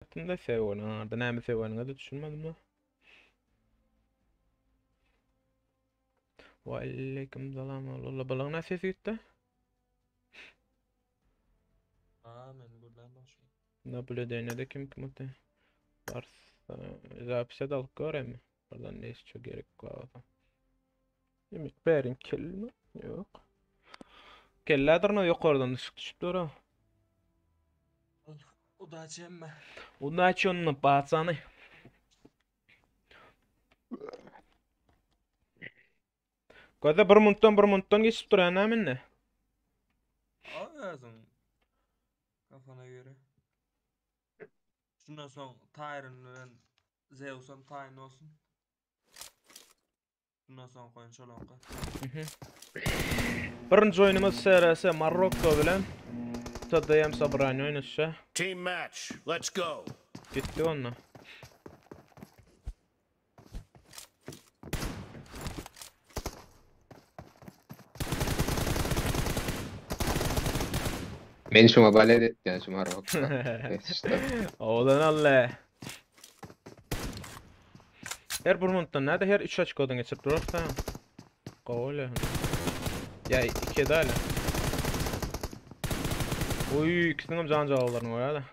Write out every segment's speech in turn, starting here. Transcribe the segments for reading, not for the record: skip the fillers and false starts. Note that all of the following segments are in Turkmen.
Etdim-de sögeniň ardy näme sögeniňe-de düşünmedim-de. Waleýkim salam Allah balaň näme sesi gitdi? Aa men gürlän başym. Nablýudeniýede kim kim oty? Barsa zapise de alyp göremi. Buradan ne işçi gerek bolsa. Demek bärin kelme? Ýok. Kellädir no ýokardan düşüp düşüp dur. Udaçi emme. Udaçi onda patsany. Gözde bir muntdan bir muntdan geçip durýan näme indi? Al özüň. Kafana göre. Şundan soň Tyron bilen Zeusam taýyn bolsun. Şundan soň goýun şolaňky. Birinji oýnumyz SRS Marokko bilen TDM Sobraniýa oýnaşýar. Team match. Let's go. Gitdik onda. Men şuňa balet etýän şu Marokko. Owadan alle. Her bir minutdan näde her 3 oçkodan geçirip durarsa. Gowy bolýar. Ýa 2 däl. Oý, ikisiniň hem jan jawablaryny goýar-da.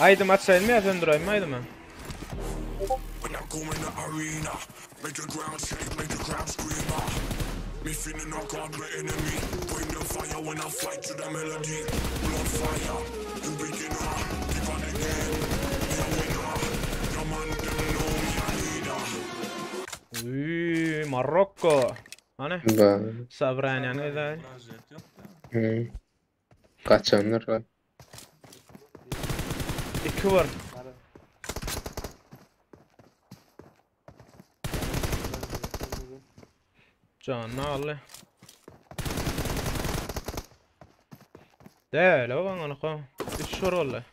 Aýdym açaýynmy ýa söndüräýinmi aýdymy? Uy, Marokko. Hany? Ba. Sabraniýany güzel. Hmm. Gaçandyr. 2-1. Janyny aldy. Däl, o baňalaka. Üç şor boldy.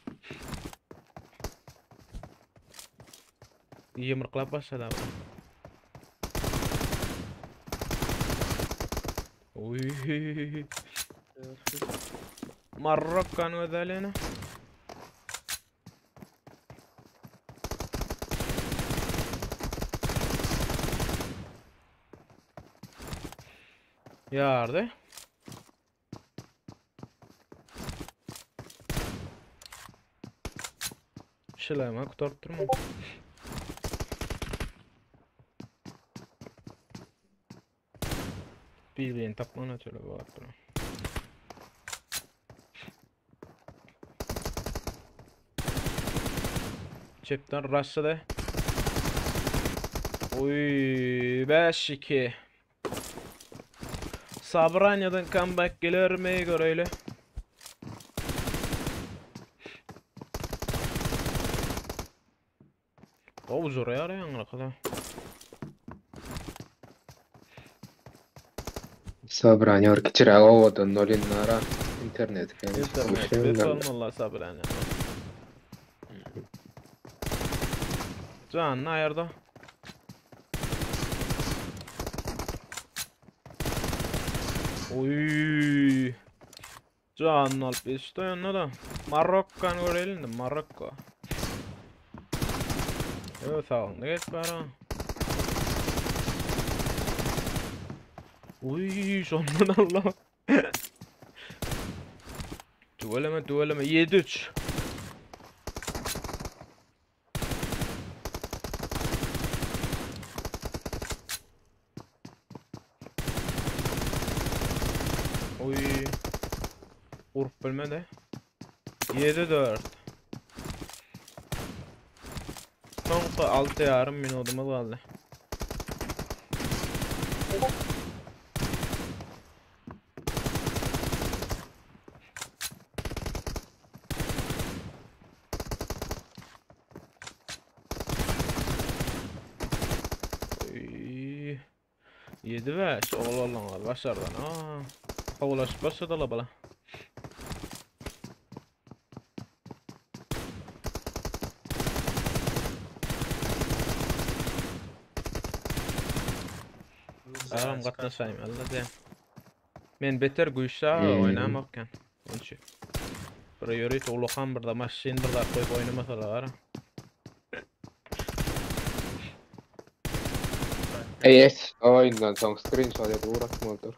Ýumruklap başlady abi. Uy. Marokkan gözelliğine. Ýardy. Şileme gutaryp durma. Bir-birini tapman ötürü bu arada. Çepden rushladı. Oy 5-2. Sabraniýadan comeback gelermi göreýli. Gowy jurýar ýaňraky-da. Sabraniýa bir kiçiräk owadan nolinara internet. Internet bet bolmaly Sabraniýa. Janyny aýyrdy. Oy. Janyny alyp geçdi onda da. Marokkany görelim indi, Marokko. Ö sagynda gelip bara. Uy, şondan Allah. Tüweleme, tüweleme 7-3. Oy. Urup bilmedi. 7-4. Soňky 6 ýarym minudymyz galdy. Oy. 7-5 ogul bolduňyz başardan. Aa. Howlaşyp başladylar bala. Agam gatnaşaýyn Allah diýen. Men beter güýçli aga Hmm. oýnamakkan. Onun üçin. Bir ýörite ulakan bir da maşyn bir zat goýup oýnamasalar gara. Ey es oýundan soň screenshot edip uğratmalydyr.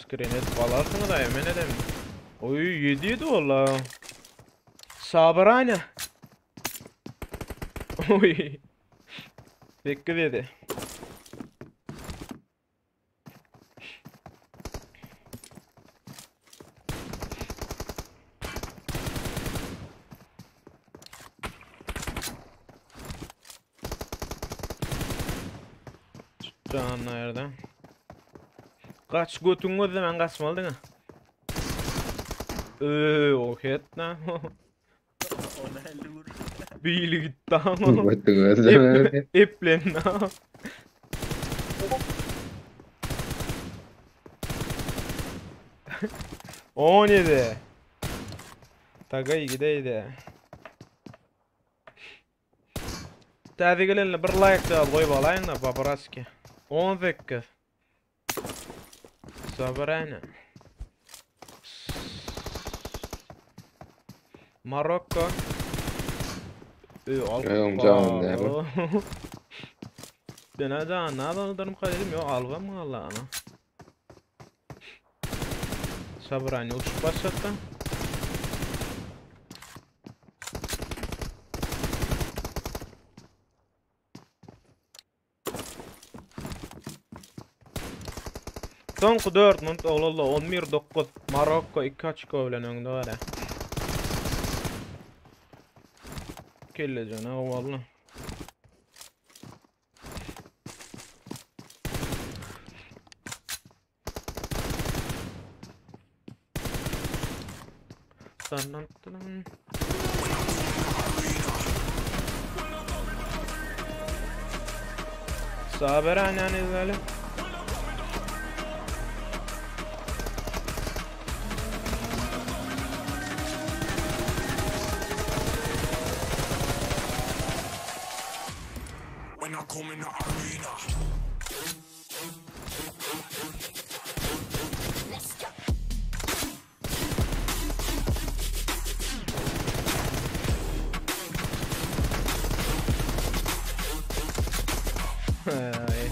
Screen edip alarsyňyz aý men edem. Oý 7 7 valla. Sabrane. Oý. 8 7. Can nerede? Kaç götün gözle ben kaçmalıdın ha. O hetna. Ona 50 vur. Bili gitti ama. Götüň özü. Eplen ha. 17. Tagay gideydi. Täze gelenle bir like da goýup alaýyn da paparazki. 18. Sabrana. Marokko. Ýoň can näme? Ben can ne aldırım dedim yo algam Allah'ına. Sabrani uçup başlattı. Soňky 4 minut oglanlar 11-9 Marokko 2 açko bilen öňde bar. Kelle jana valla. Dun dun dun. Sabrani izleyelim. When I come in the arena. Ay.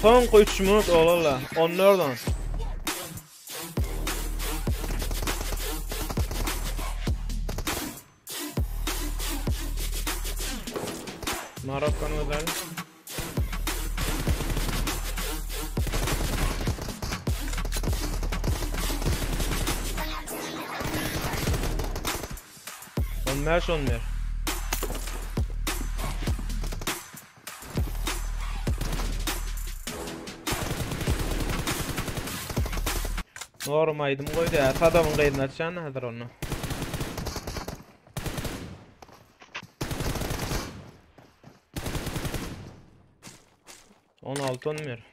Soňky 3 minut olarlar. 14 Marokko'nun özel. 15 11. Normaydım koydu ya. Sadamın kaydını açacaksın hazır onu. 16 11.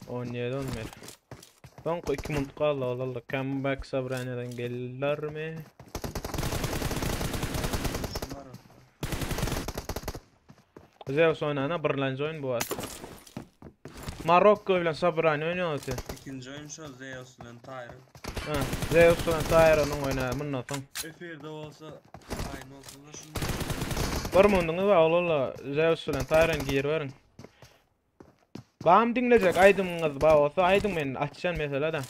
17 11. Soňky 2 minut galdy Allah comeback Sabrania'dan gelirler mi? Şu Marokko. Zeus oynana birlenji oýun bu at. Marokko bilen Sabrani oýnaýardy. İkinci oyun şu Zeus bilen Tyron. Ha, Zeus bilen Tyron'un oýnaýar mundan soň. Efirde olsa aynı olsa da şunu. Bir munduňyz bar ola Zeus bilen Tyron giriberin. Bam diňlejek aýdymyňyz bar bolsa aýdym men açan mesela da.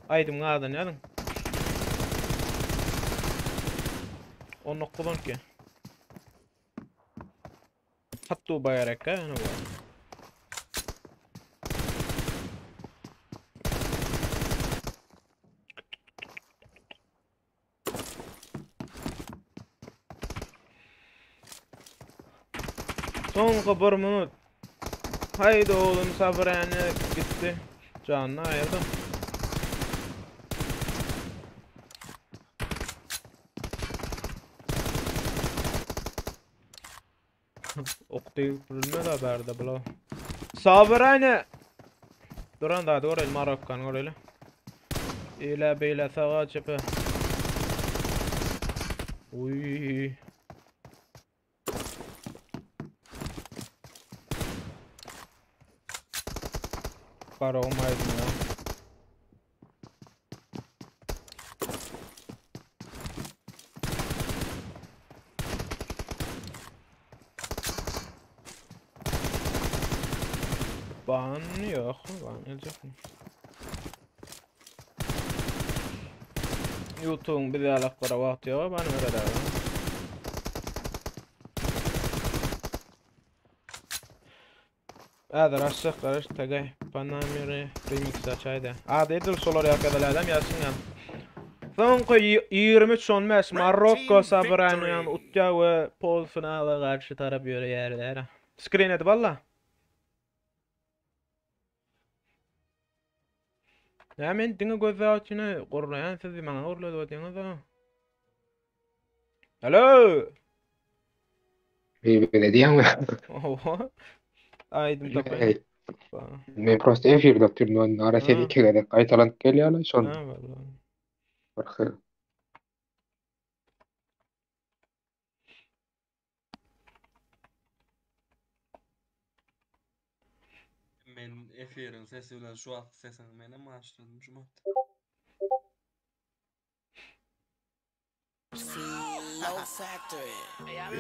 Aýdymyň adyny ýazyň. 19 12. Hattu baýarak ha, ýani bu. Soňky bir minut. Haydi oğlum Sabrani gitti. Canını ayırdım. Ok degip bilmez ha bärde bula. Sabrane. Duran da göreli Marokkan göreli. Ile beyle sağa çepe. Uy. Garagum aýdymy ya. Ban yok, ban gelecek mi? YouTube'un bize alaklara wagty ýok, ban berer. Häzir açjak garaş tagay. Panamera remix açaýdy. Ady edil şolar ýakadaly adam ýaşyň ýan. Soňky 23-15 Marokko Sabranian utýa we polfinala garşy tarap ýöreýärler. Screen edip alla. Näme men diňe gözde üçin gurlaýan siz maňa gurladyp otyrňyz ha. Alo. Beýle diýýäňmi? Oho. Aýdym tapay. Hey, men prosta efirde otyryn, onda ara ses iki gezek gaýtalanyp gelýärler, şon. Ha, vallahi. Bir Men efiriň sesi bilen şu wagt sesini menem açdym şu wagt.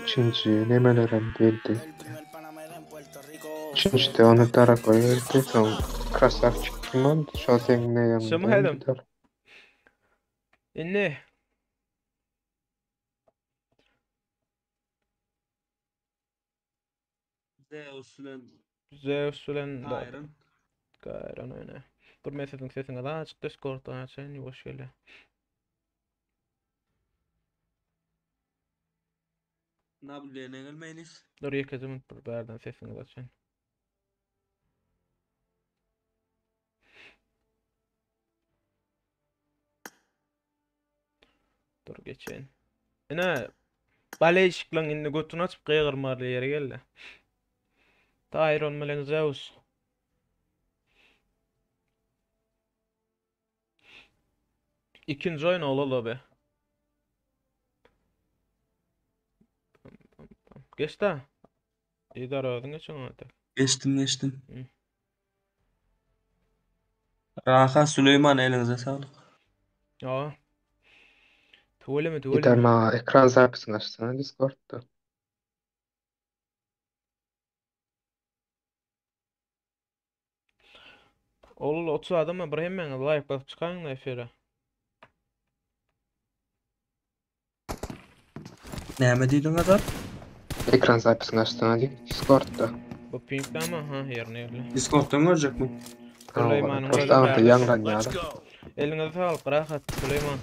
Üçünji nemelerem geldi. Üçünjide onu Daragoý geldi, soň Krasavçik kim oldu? Şol seň neýeň Şumy aýdym? Indi Zeus bilen Zeus bilen Tyron. Kyron oýna. Dur men siziň sesiňizi açyk Discord'dan açaýyn, ýuwaş gelýär. Nablene gelmeliyiz. Dur ýekeje minut bir bärden sesiňizi açaýyn. Dur geçeýin. Ine baleýşikleň indi götüni açyp gygyrmaly ýeri geldi. Tyron bilen Zeus. İkinci oyun ola be. Geç de. Didar özün geçen öte. Geçtim geçtim. Hı. Rahat Süleyman elinize sağlık. Ya. Tüweleme Gider tüweleme. maňa ekran zapisyny açsana Discord'da. Oğul 30 adama bir hemen like basyp çykaýyň da efire. Näme diýdiň azar? Ekran zapisyny açsana Discord'da. Bu pink ama ha yerine yerine. Discord'dan görecek mi? Süleyman'ın Prosta öyle orada verdi. ýaňlanýar. Elinize sağlık rahat Süleyman.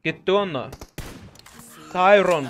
Gitti onunla. Tyron.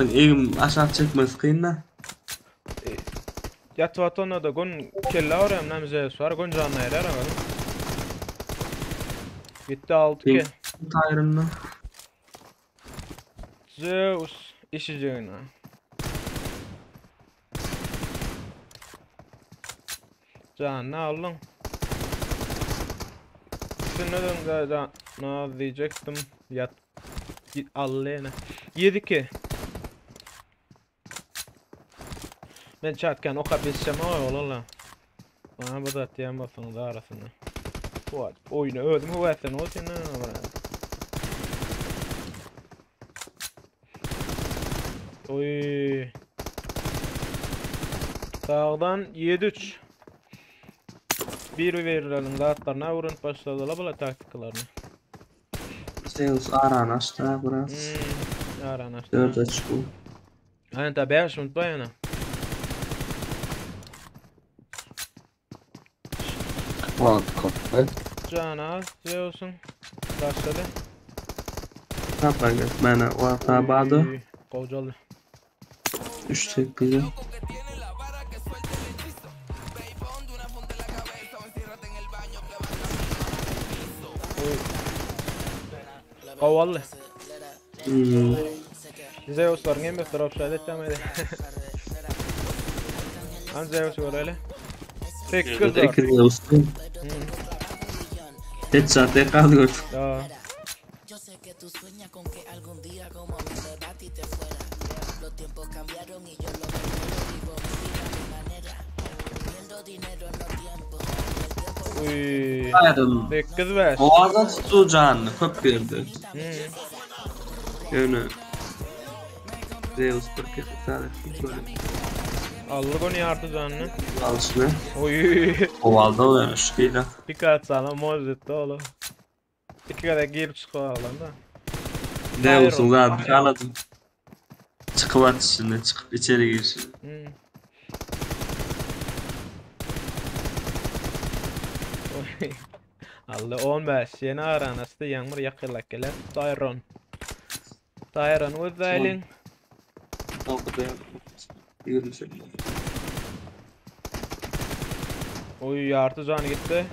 Atyň egin aşak çekmesi kyn-da. Ýatyp atanda-da gün kelle agyrýar, näme Zeus bar, gün janyny aýyrýar agaly. Gitdi 6-2. Taýrynda. Zeus işijegine. Janyny aldyň. Üstünde döňde janyny diýjekdim. Ýat. Git aldy ýene. 7-2. Men çatkan okap ýetişem oý olanla. Bana bu zat diýen bolsaňyz arasynda. Bu oýna özüm höweslen bolsun. Oý. Sagdan 7-3. Bir birleriniň zatlaryna öwrenip başladylar bular taktikalaryny. Zeus arany açdy ha biraz. Hmm, arany açdy. 4 açık bu. Aynen ta 5 minut bar ýene. Wagt kopdy. Jana Zeus'un başladı. Tapar gitmene wagta bady. Oý, Gowjaly. 3 8 Oý. Gowally. Hmm. Zeus'laryň hemmesi drop shot etmedi. An Zeus göreli. 8 4. 2 Zeus'tu. Headshot ekal gördüm. Ya. Uy. Ayrım. 8 5. Boğazdan tuttu canını köp berdi. Hmm. Ýöne Zeus bir kez sadece böyle Aldyk onu yartı canını. alışını. Oy. Ovalda oluyor şu kıyla. Dikkat sana mozette oğlum. İki kadar girip çıkıyor da. Zeus'un zaten anladım. Çıkıp atışını, çıkıp içeri girişini. Hmm. Oy. Aldy 15 ýene aranasy ýaňmur ýakynlap geler. Tyron. Tyron gözleýliň. Okudu 28. Oy ýarty jany gitdi.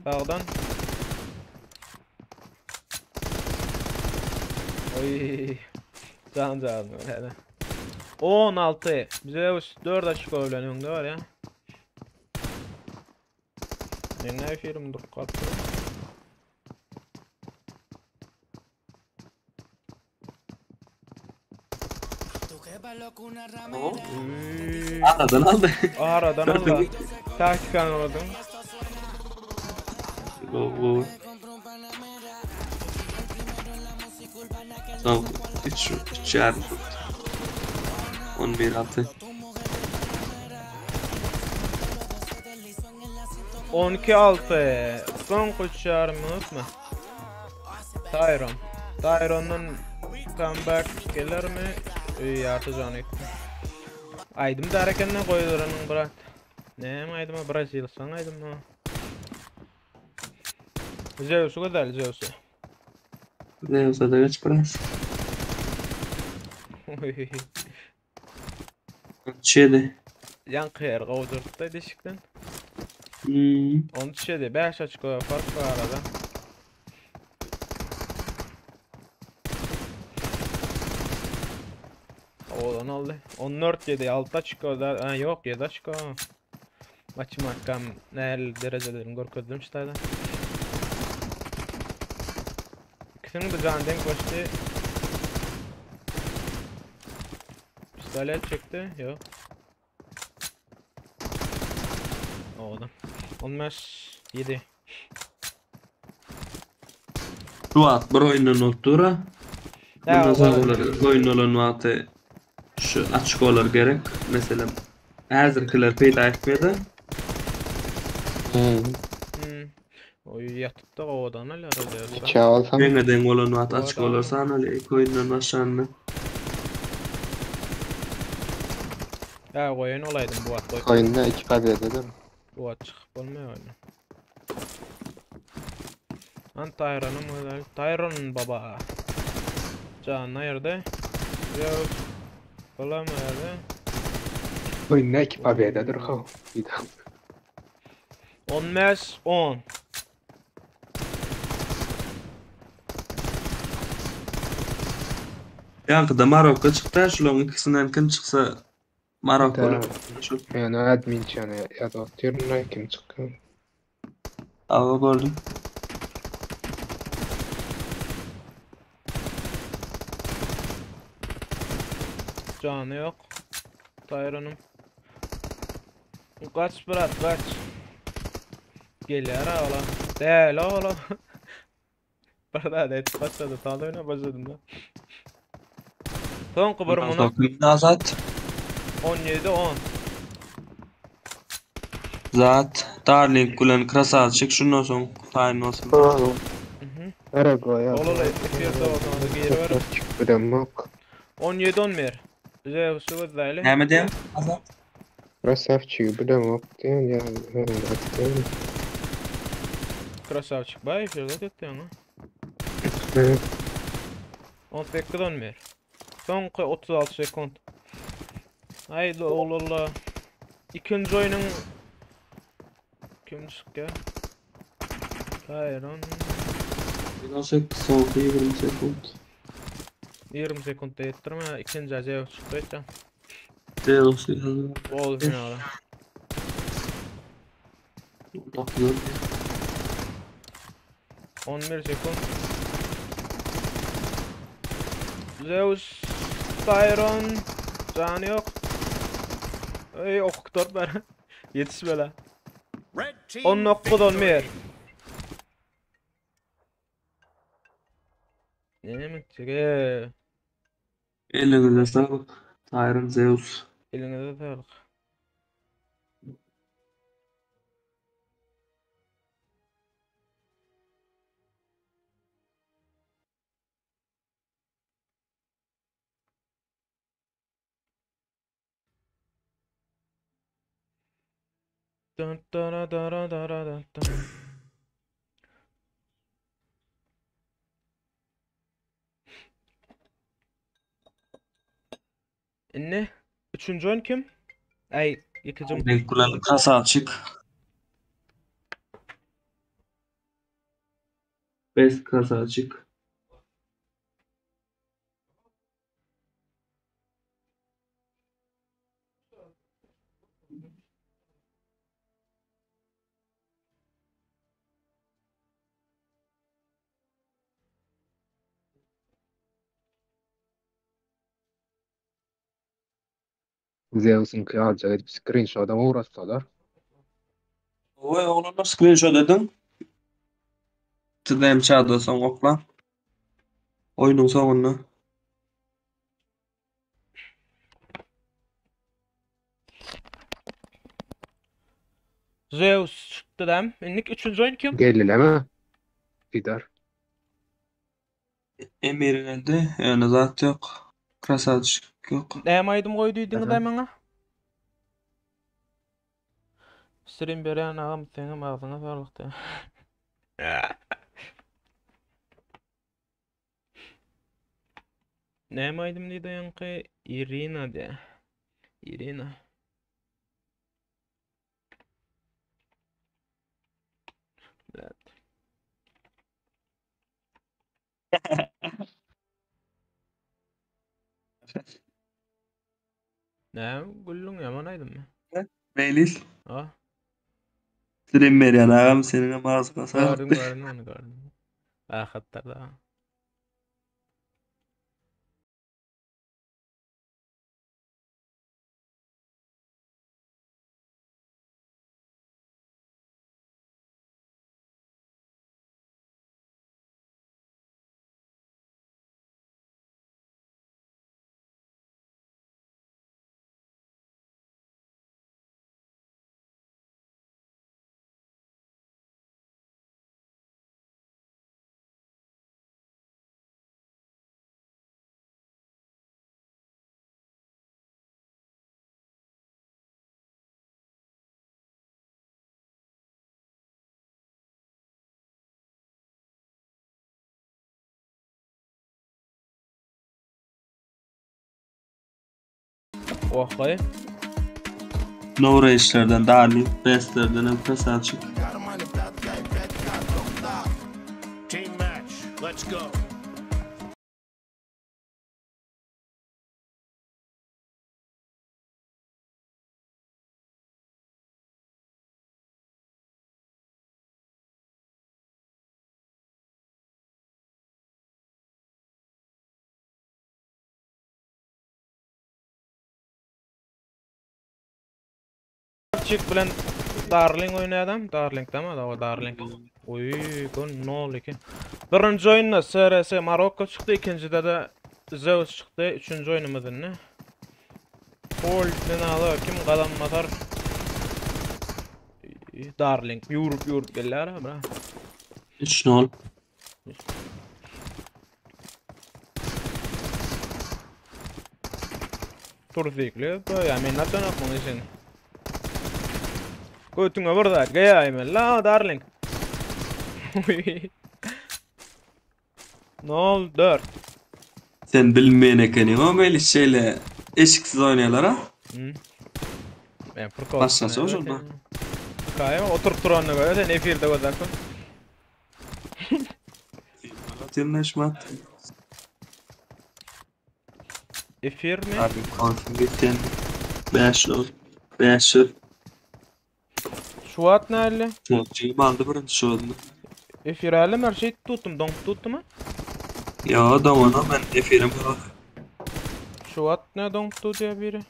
Sagdan. Oy. Can can hele. 16. Zeus 4 açık bilen öňde bar ya. Men ne film durup galypdyr. Uy. Aradan aldı. Aradan aldı. Taktik anladım. Go go. Tamam. 3 3 yarım. 11 6. 12 6. Son 3,5 minut mu? Tyron. Tyron'dan comeback gelir mi? Uy, ýarty jany gitdi. Aýdym darekenden goýduranyn brat. Näme aýdyma Brazil san aýdymy? Zeus'u güzel Zeus'u. Zeus'a da geç biraz. Oy. 7. Ýaňky ýer gowdurtdy deşikden. Hmm. 17 5 açko fark var arada. Oğlan aldı. 14 7 6 açko da ha, yok 7 açko. Maçı makam nähili derecelerini görkezdim işte. İkisinin de can denk başladı. Pistolet çekti. Yok. Oldu. 15 7. Şu at bir oyundan oldu Ya, Bundan o- sonra oyun olan wagty şu açık gerek. Mesela häzirkiler peýda etmedi. Hmm. Hmm. Oy yatıp da owadan alýar diýýär. Içe alsam Deňe deň bolan wagty açık Owadan. olar sanaly ilk oyundan başlandy. Ya goýun olaydym bu at goý. oyunda 2 kabile değil mi? Bu at çykyp bolmaýar oyuna. An Tyron'um öyle. Tyron baba. Can nerede? Yok. Olam öyle. Oyun ne ki pobedadır ha. Bir daha. 15 10. Yankıda Marokko çıktı. Şuların ikisinden kim çıksa Marokko Da. olur. Şu Yani admin çana ya da atıyorum kim çıkıyor. Ava gördüm. Canı yok. Tyron'um. Kaç bırak kaç. Geliyor ha ola. Değil ola. Barda et başladı. Sağda oyuna başladım da. Son kıbırım onu. Azat. 17 10. Zat. Darling kulen krasavçık. Şundan son tayin olsun. Mhm. Aragoya. Ola efirde olsun da geri ver. Bilemok. 17 11. Zeus'u gözleyelim. Näme diýen? Azat. Krasavçı bilemok diyen ya. Evet. Krasavçık bay efirde etti yani. Evet. 18 11. Son 36 sekund. Haydi oğlalla. İkinci oyunun kim çıktı? Tyron 18 soňky 20 sekund. 20 sekundda yettirme. İkinci Zeus çıktı işte. Zeus yazdı. Bol finale. 9 11 sekund. Zeus Tyron canı yok. Ey okuk ber. Yetiş bela. Red team 19 11. victory. Ne mi çıkı? Elinize sağlık. Tyron Zeus. Elinize sağlık. Dun dara dara dara dun dun. Ne? Üçüncü oyun kim? Ay, yıkıcım. Darling kulen krasavçık. Best krasavçık. Zeus'un alacak edip screenshot'a uğraşsalar. Oy oğlum screenshot edin. Sizem çağda soň okla. Oyunun sonunda. Zeus çıktı dem. Innik üçüncü oyun kim? Geldiler mi? Gider. Emir geldi. Yani zat yok. Krasavçık yok. Ne aydım koyduydun da Aha. bana? Stream beren ağam senin ağzına sağlık de. Ne aydım dedi yankı Irina de. Irina. Evet. Ne güllün yaman aydım mı? Meylis. Ah, Stream berýän agam senin ağzına sağlık. gördüm gördüm onu gördüm. Ah hatta da. Ohy. No Rage'lerden, Darling Best'lerden hem krasavçik. Team match. Let's go. Çik bilen Darling oýnaýadam. Darling dama da o Darling. Oý, bu 0-2. Birinji oýunda SRS Marokko çykdy, ikinjide de Zeus çykdy. Üçünji oýnumyz indi. Pol finaly kim gazanmasar? Darling ýurup ýurup gelýär ha bra. 3-0. Turzikli, bu ya men nasıl bunun için. Götüňe bir zat geýäýmeli la Darling. 0-4. Sen bilmeyen ekeni. O meli şeyle eşiksiz oynaýarlar ha. Hmm. Men fırka Başlasa oşunda. Kaya oturup duranyna göre sen efirde gözlersin. Tırnaşma. Efir mi? Abi konfig gittin. 5-0. 5-0. Şuat nerede? Çocuk aldı birinci şolunu. Efir halim her şey tuttum. Donk tuttu mu? Ya damana ben efirim bak. Şuat ne donk tutuyor biri?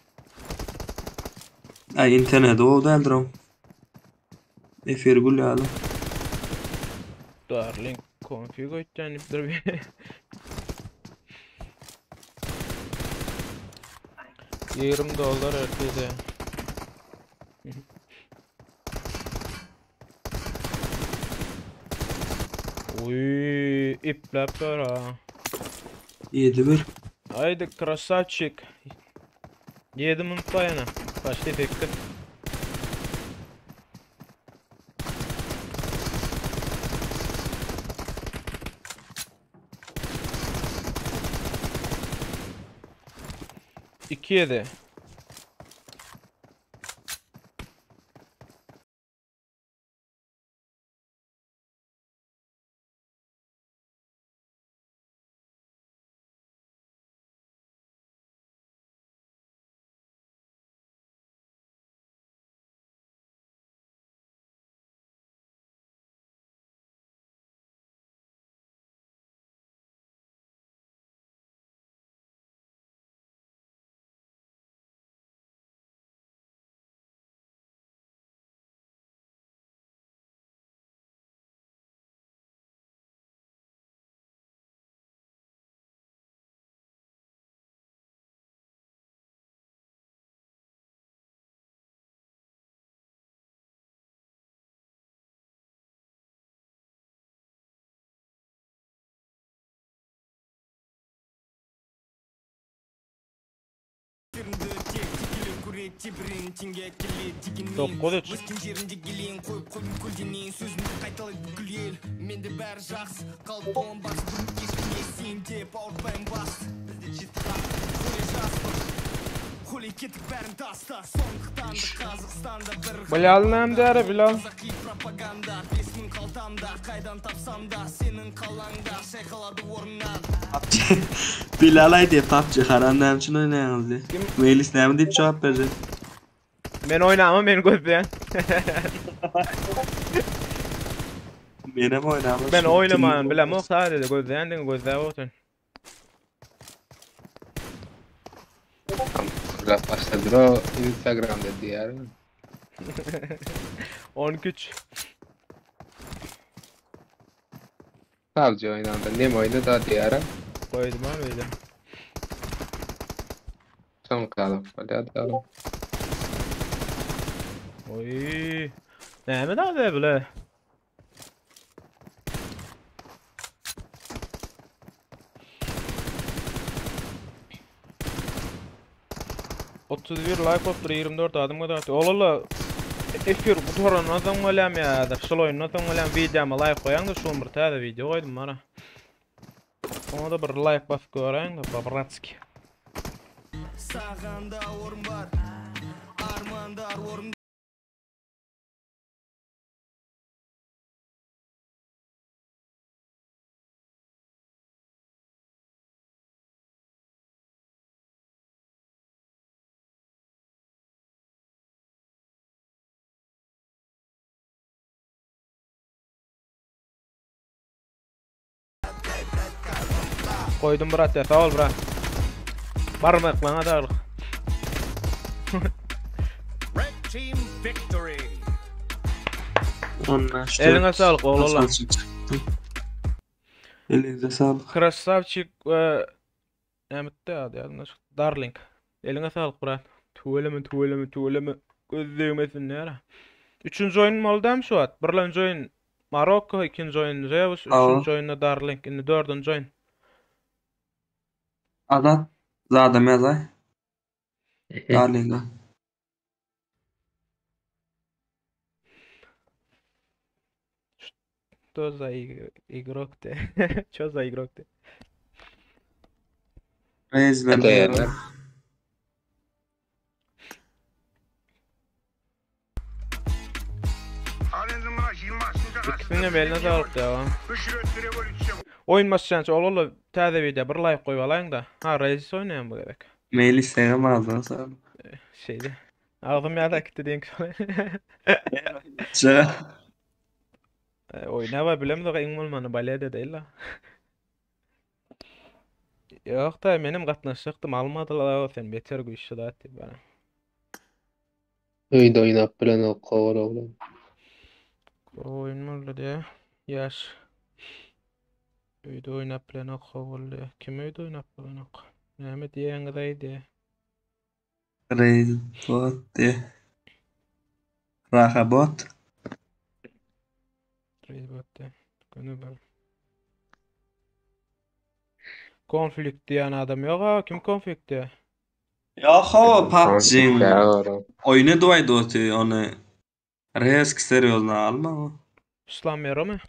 Ay internet oldu eldirom. Efir gül aldı. Darling config ötden ipdir bir. 20 dolar ertede. Uy, iplep ha. 7-1. Haydi krasavçik. 7 minut yana. Başta efektif. İki yedi. 9-3. Bilal näme Bilal? Bilal ay diye PUBG haram näme üçin oýnaýaňyz diye. Kim? Melis näme diýip jogap berdi? Men oynama men gözleyen. Menem oynamam. Ben oynaman bilem o sadece gözleyen diňe gözläp otur. Laf başladı o Instagram'da diğer. 13. PUBG oynandı. Ne oynadı da diğer. Koydum abi öyle. Son kalıp. Hadi atalım. Oy. Näme da bile? ...31 like otdur, 24 adım kadar atıyor. Olala... Efir bu nasıl golem ya da şul oyun nasıl golem videoma like koyan da şun bir tane video koydum bana. Ona da bir like basıp göreyim de babratski. Koydum brat ya sağ ol brat. Barmaklana dağılık. Red team victory. Ondan şu Eline sağlık oğlum. Elinize sağlık. Krasavçik ve Nämetdi ady ýadymdan çykdy. Darling. Eliňe saglyk brat. Tüweleme tüweleme tüweleme. Göz degmesin nära. Üçünji oýun boldy hem şu wagt. Birlenji oýun Marokko, ikinji oýun Zeus, üçünji oýunda Darling. Indi dördünji oýun. Azat zadam ýazaý. Darlinga. Что за игрок ты? Что за игрок ты? Reizler. Ikisini beline sağlyk ya. Oýun başlaýança ol täze video bir like goýup alaýyň da. Ha, Reis oýnaýan bu gezek. Mail istegem ağzına sağlık. Şeyde. Agzym ýada gitdi diýen Çaga. Oýnaba bilemzok iň bolmany balede değil la. Ýok da menem gatnaşjakdym almadylar sen beter güýçli zat diýip bana. Öýde oýnap bilenok kowal oglan. Oýun boldy diýe. Ýaş. Öýde oýnap bilenok boldy. Kim öýde oýnap bilenok? Näme diýýäňiz aý diýe. Reis bot diye. Raha bot. Reis bot diýe. Göni bir. Konflikt diýen adam ýok ha, kim konflikt diýe? Ya hava PUBG'in Ýa, oyunu duaydı otu onu. Reis seriozna alma o. Islam ýerimi?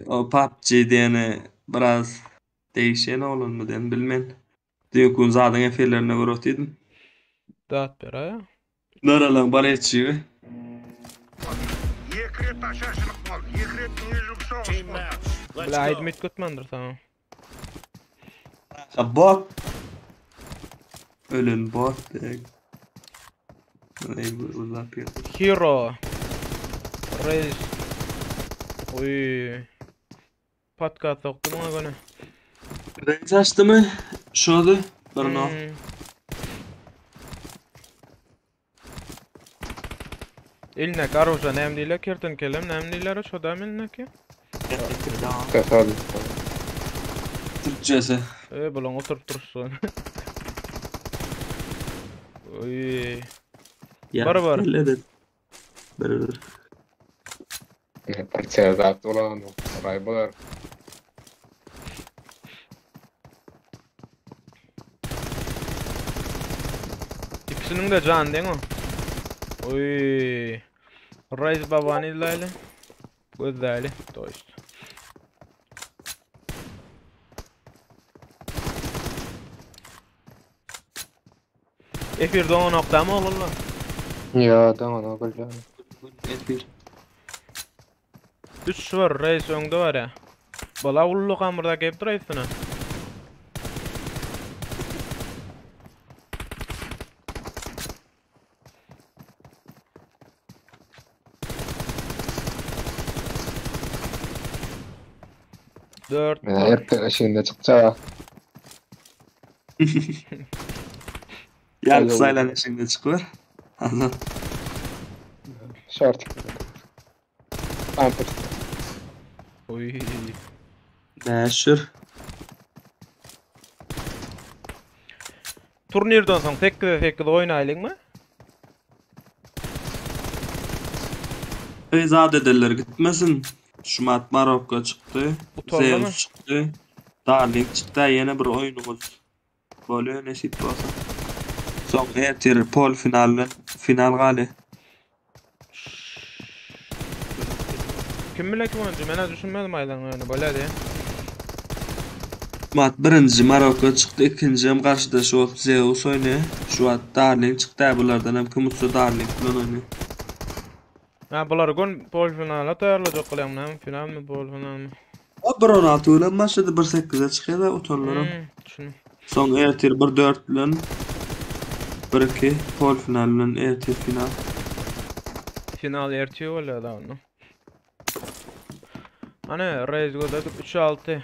O PUBG diyeni biraz değişen olur mu diyen bilmen. Diyor zaten efirlerine göre otuydum. Dat ber ha. Naralan baletçi. Team match. Let's Bile aýdym go. üýtgetmändir sana. Ha bot. Ölün bot diye. Ey bu uzak bir. Hero. Reis. Oy. Podcast soktu muňa göni. Reis açtı mı? Şurada. Durun o. Eline garuja näme diýler kerten kelem näme diýler şo da eline ki? Kasal. Türkçesi. E bulan oturup dursun. Oy. Ya, Bar bar. öyle de. Bar bar. Parça zat bolan. Ray bolar. İkisiniň de jan deň o. Oy. Reis babany izläýli. Gözläýli. To есть. Efir doňan okdamy oglanlar? Ýa, daňan ogul. Efir. 3 var, Reis öňde var ya. Bala ullu kamurda gelip dur üstüne. Dört. Men erkek işinde çykça. Yargı sayılan işinde çıkıyor. Anladım. Şort. Pampers. Oy. Meşhur. Turnirden soň 8'e 8 oýnaýlyň mı? Feyzade ederler gitmesin. Şumat Marokko çıktı. Utandı mı? Zeus çıktı. Darling çıktı. Yine bir oyunumuz. Bolýar nesip bolsa. Soň ertir pol final final gali. Kim bile kim oyuncu? Men düşünmedim aydan öyle böyle diye. Mat birinji Marokko çykdy, ikinji hem garşydaşy bolup Zeus oýnaýar. Şu wagt Darling çykdy, bulardan hem kim utsa Darling bilen oýnaýar. Ha bular gün polfinala taýýarlajak bolýar, näme finalmy, polfinalmy? O 1.16 bilen başlady, 1.8-e çykýar da utanlaram. Düşündim. Soň ertir 1.4 bilen 1.2 polfinal bilen ertir final. Final ertir bolýar da onda. Ana Reis gözledik 3-6.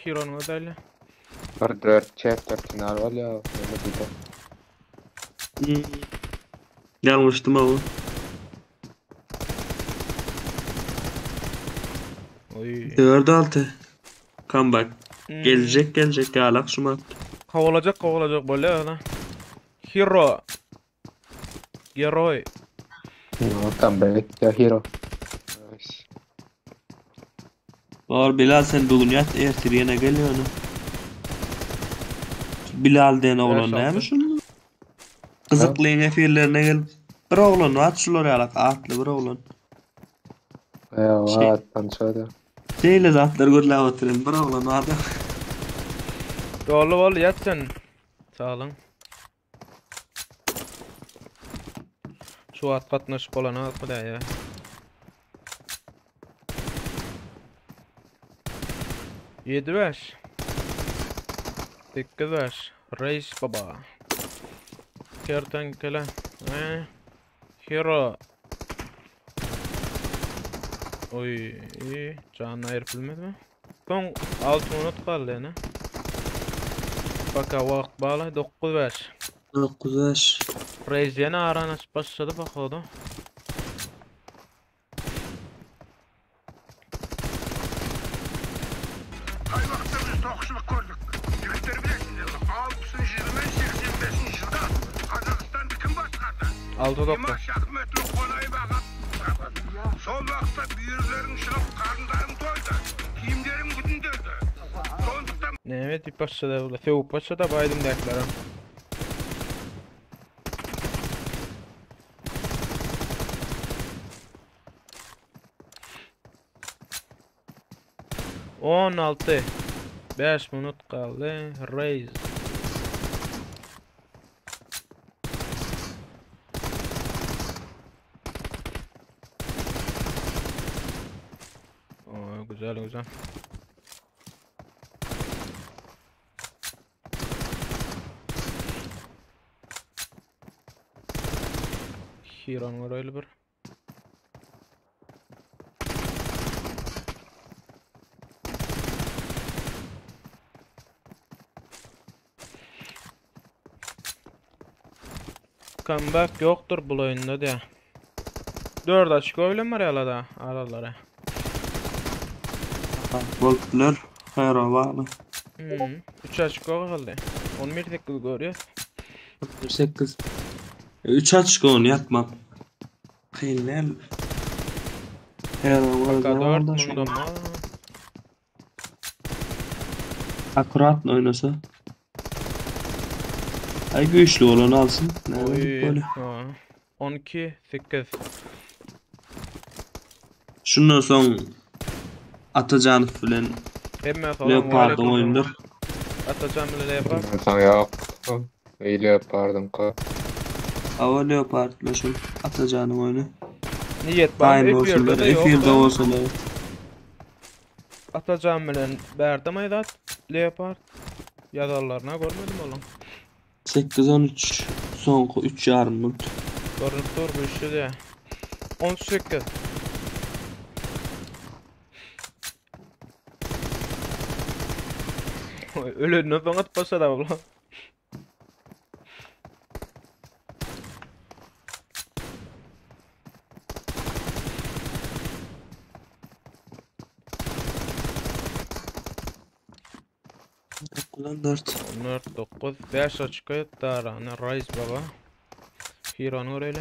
Hiro'nun gözeli. 1-4 chapter final bolýar. Öyle diýdi. Yanlıştım ama. Oy. 4-6. Comeback. Hmm. Gelecek gelecek galak şu mat. Kovalacak kovalacak böyle ana. Hero. Geroy. No, comeback ya hero. Nice. Var Bilal sen bugün yat ertir yine geliyor onu. Bilal diyen oğlan 5-6. neymiş şunun? Kızıklığın efirlerine gelip bir oğlan var şular yalak atlı bir oğlan. Ya Şey- var tanışıyordu. Şeyle zatlar gürlep oturayım bir oğlan vardı. Dolu bol yat sen. Sağ olun. Şu at gatnaşyp bolany atma da ya. 7-5. 8-5. Reis baba. Kertenkele. Ee, Hero. Oy, canına ayırıp bilmedi mi? Son 6 minut kaldı yani. Baka vakt bağlı 9-5. 9-5. Reis yine arana başladı bak o da. Қай уақытта біз тоқшылық көрдік? Жігіттер білесіздер, 60-жылы мен 85 жылда Қазақстанды кім басқарды? 6-9. Димаш Ахметұлы Қонаев аға. Сол уақытта бүйірлерің шығып, қарындарың тойды, киімдерің бүтінделді. Сондықтан Ne tip başladı bu? Sevip başladı baydım deklere. 16. 5 minut kaldı. Reis. Oo, güzel güzel. Hiron var öyle bir. Comeback yoktur bu oyunda diye. 4 açık oyun var ya da aralara. Boltlar Hero bağlı. 3 açık kaldı. 11 dakika görüyor. 8. 3 açık onu yapma. Kıyın Hero Baka 4 var. bunda mı? Akurat oynasa. Ay güçlü olanı alsın. Ne Oy. böyle. Ha. 12 8. Şundan son Atacan filan Hemme falan Leopard'ın oyundur. Atacağım bile Leopard. Ben sana yok. Öyle yapardım ka. Ava Leopard'la şu Atacan'ın oyunu. Niyet var. Daim olsunlar, F1'de de yok. F1'de olsunlar. Atacağım bilen berdim aydat. Leopard. Yazarlarına görmedim oğlum. 8-13 soňky 3 ýarym minut. Görünüp dur bu işi de. 18. Ölü ne sanat başladı abla. Ulan 4. 14 9 5 açık darana Reis baba. Hiro'nu öyle.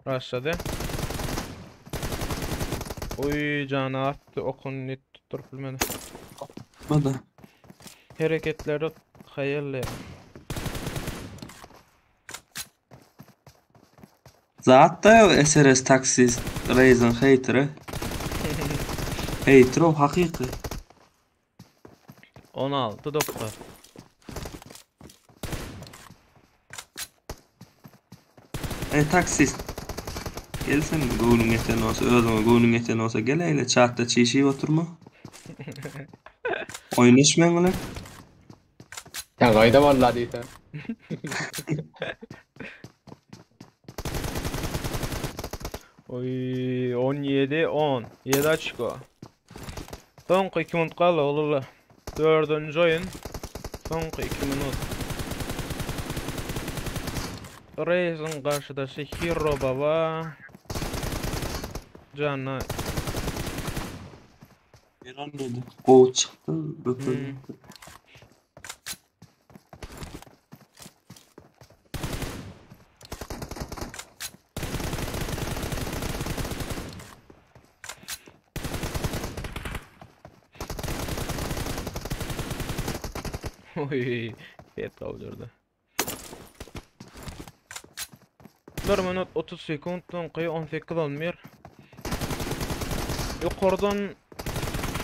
Başladı. Oy canı attı. Okun net tutturup bilmedi. Bada. Hareketleri hayalli. Zat da ýok SRS taksist Raze'in hatery. Hater o hakyky. 16 9. Ey taksist. Gel sen göwnüň ýeten bolsa, özüňe göwnüň ýeten bolsa gel eýle çatda çişip oturma. Oýnaş meň bilen. Sen gaýda valla diýse. Oy 17 10. 7 açko. Soňky 2 minut galdy oglulla. Dördünji oýun. Soňky 2 minut. Reis'in garşydaşy Hero Baba. Jana. Bir 17. Gowy çykdy. Bökün. Oy, het galdyrdy. 1 minut 30 sekund soňky 18 11. Ýokardan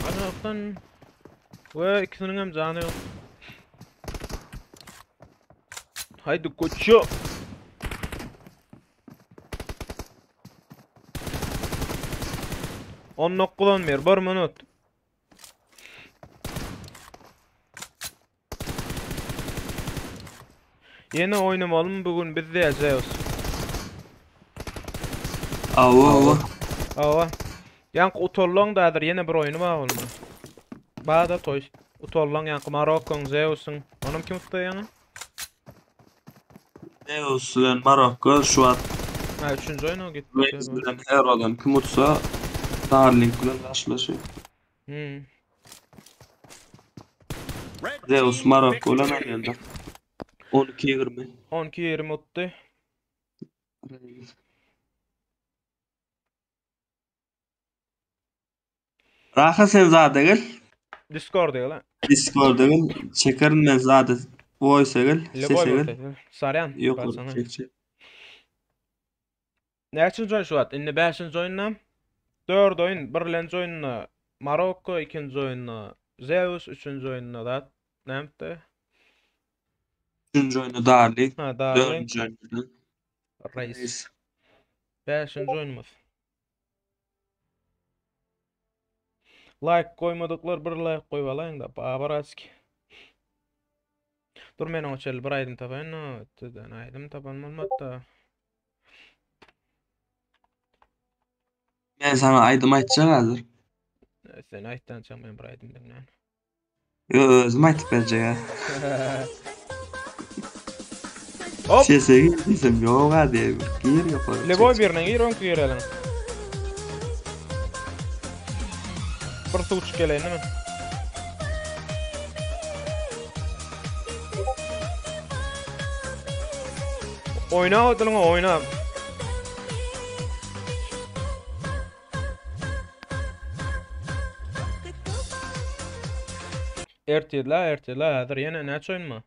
aşakdan we ikisiniň hem jany ýok. Haydi koçum. 19 11 1 minut. Ýene oýnamalymy bu gün biz diýeceğiz. Awa awa. Awa. Ýaňky utollaň da häzir ýene bir oýny bar bolma. Bada toý. Utollaň ýaňky Marokkoň Zeus'yň. Onam kim utdy ýaňy? Zeus bilen Marokko şu wagt Ha, üçünji oýna gitdi. Raze bilen Hero'dan kim utsa Starlink bilen garşylaşýar. Hmm. Red Zeus team Marokko bilen victory. oýnanda. 12-20. 12-20 utdy. Raha sen zada gel. Discord'a gel. Discord'a gel. Çekerin men zada. Voice'a gel. Leboy Sese gel. bolsa. Saryan. Yok baksana. çek çek. Näçinji oýun şu wagt? Indi 5-nji oýunda. 4 oýun, birinji oýunda Marokko, ikinji oýunda Zeus, üçünji oýunda zat näme? Üçünji oýunda Darling. Ha, Darling, Dördünji oýunda Reis. Reis. 5-nji oýunumyz. Like goýmadyklar bir like goýup alaýyň da. Babaraçki. Dur men oňa çenli bir aýdym tapaýyn. Öteden aýdym tapan bolmady da. Men sana aýdym aýtjak hazır. Sen aýtdan çaň men bir aýdym diňlän. Yo özüm aýtyp berjek ha. Hop. Sese gir diýsem ýok ha diýip. Gir ýokary. Leboy birine gir, öňki gireliň. Bir suw içip geleýin men. Oýna odulyňa oýna. Ertirle, ertirle, häzir ýene näçe oýunma?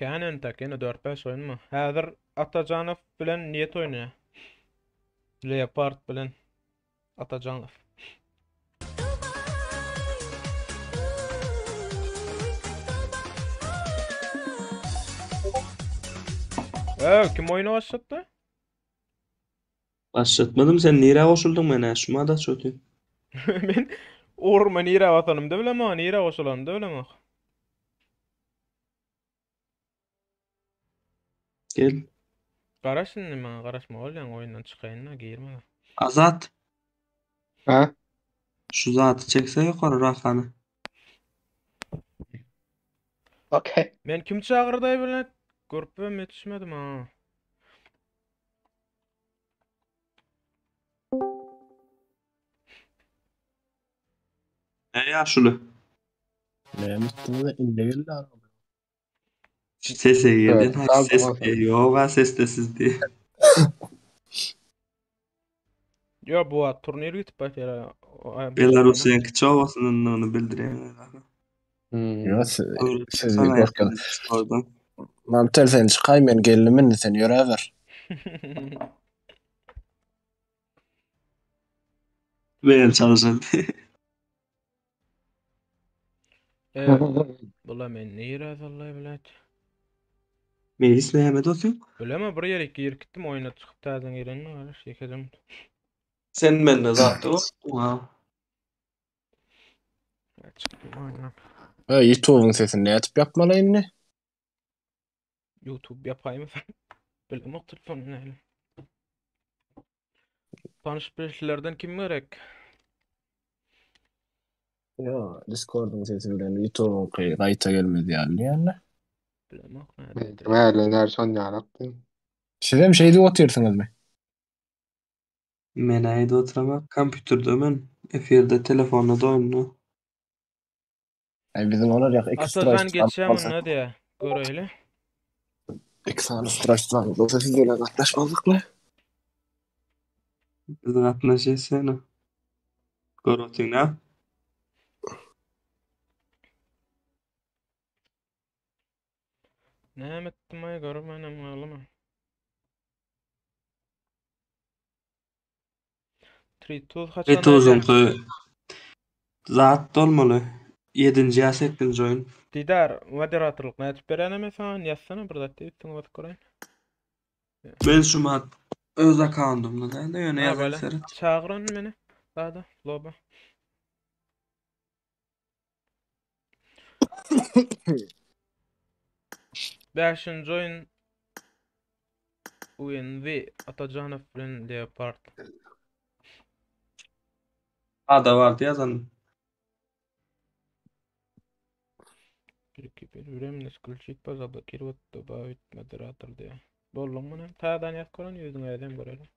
Kän entek, ýene 4-5 oýunma. Häzir Atajanow bilen niýet oýnaýar. Leopard bilen Atajanow. Eee, kim oýuna başlatdy? Başlatmadym sen nirä goşuldyň men ha şu mada çötü. Men urma nirä basanymda bilemok, nirä goşulanymda bilemok. Gel. Garaş indi maňa garaşma bolýaň oýundan çykaýyn da girme. Azat Ha? şu zaty çekse ýokary Rahany. Okey. Men kim çagyrdy bilen görüp ýetişmedim ha. Ne ýaşuly? Näme etdiňiz? Indi geldi araba. Sese girdin. Evet, Ha, sağ ses olun. yok ha ses de siz diye. Yo bu at turnir gitip başlar. Belarus'un kiçi obasynyň onu bildirýän. Hmm. Yo, siz Sana bir korkan. Oradan. Mantel sen çykay men geldim indi sen ýöräber. Men çalışan. E, bula men nirä sallay bilet. Melis näme dostum? Bileme bir ýere girip gitdim oýuna çykyp täzeden girendim garaş ýekejem. Sen mende zatda Wow. Çykdym oýundan. Ha, YouTube'un sesini nädip ýapmaly indi? YouTube ýapaýmy sen? Bilemok telefon näle. Tanyş bilişlerden kim gerek? Ýa, Discord'un sesi bilen YouTube'un gaýta gelmez ýaly diýende. Bilemok näde. Mähriler şon ýalakdy. Siz hem şeýdip otyrsyňyzmy? Men aýda oturamak kompýuterde men efirde telefonda da oýunda. Ay bizim olar ýa iki Atajan straç geçýär munda diýä. Göreýli. İki sany straç bolsa siz bilen gatnaşmazlykmy? Biz gatnaşýas seni. Gör otyň ha. Näme etdim aý görmenem galyma. Trituz haçan Retuzun zat dolmaly. 7-nji ýa 8-nji oýun. Didar moderatorlyk nädip berene sana ýazsana bir zat diýip üstüňe basyp göreýin. Men şu mat öz akkauntymda da ýöne Ha ýazan böyle. seret. Çağırın meni. Zada loba. Beşinji oýun UNV Atajanow bilen Leopard. Ada bardy ýazan. Теперь временно исключить, заблокировать, добавить модератор diýä. Bolduň muny? Täzeden ýazyp gören ýüzüňe edem göreli.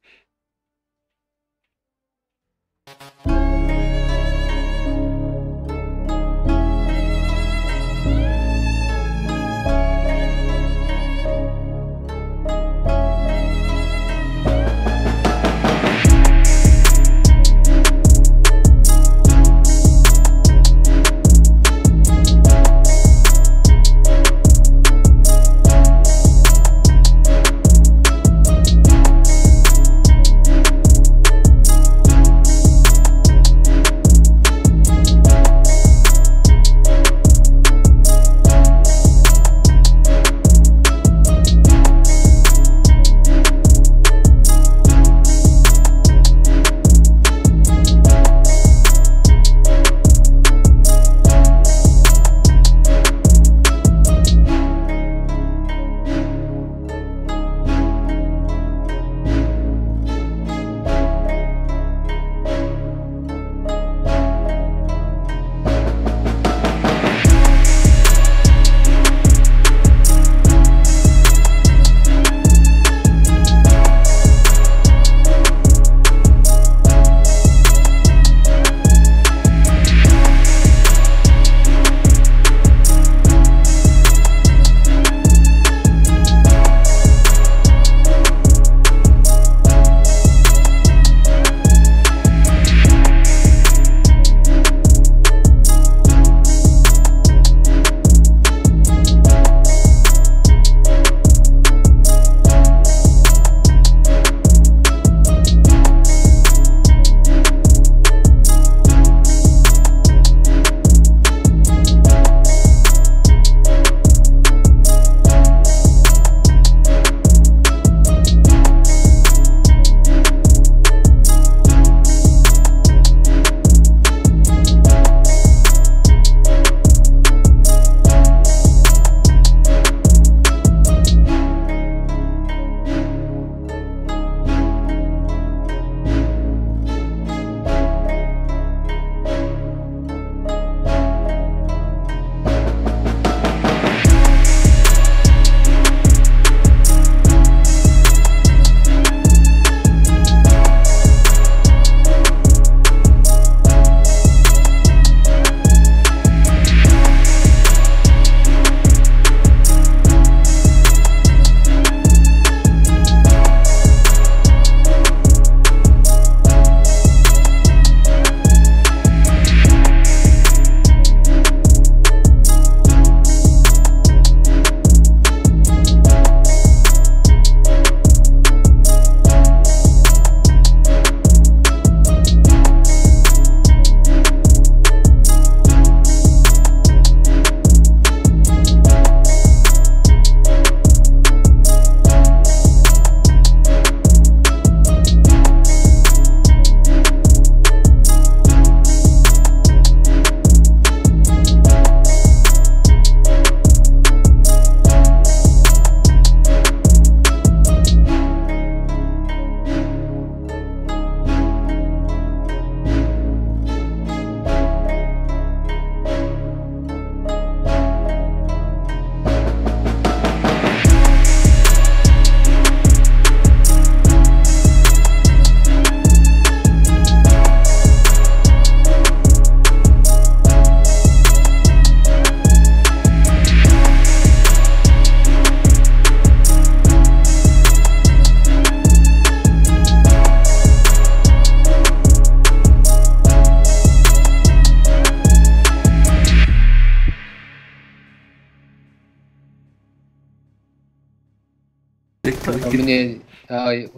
Mine ay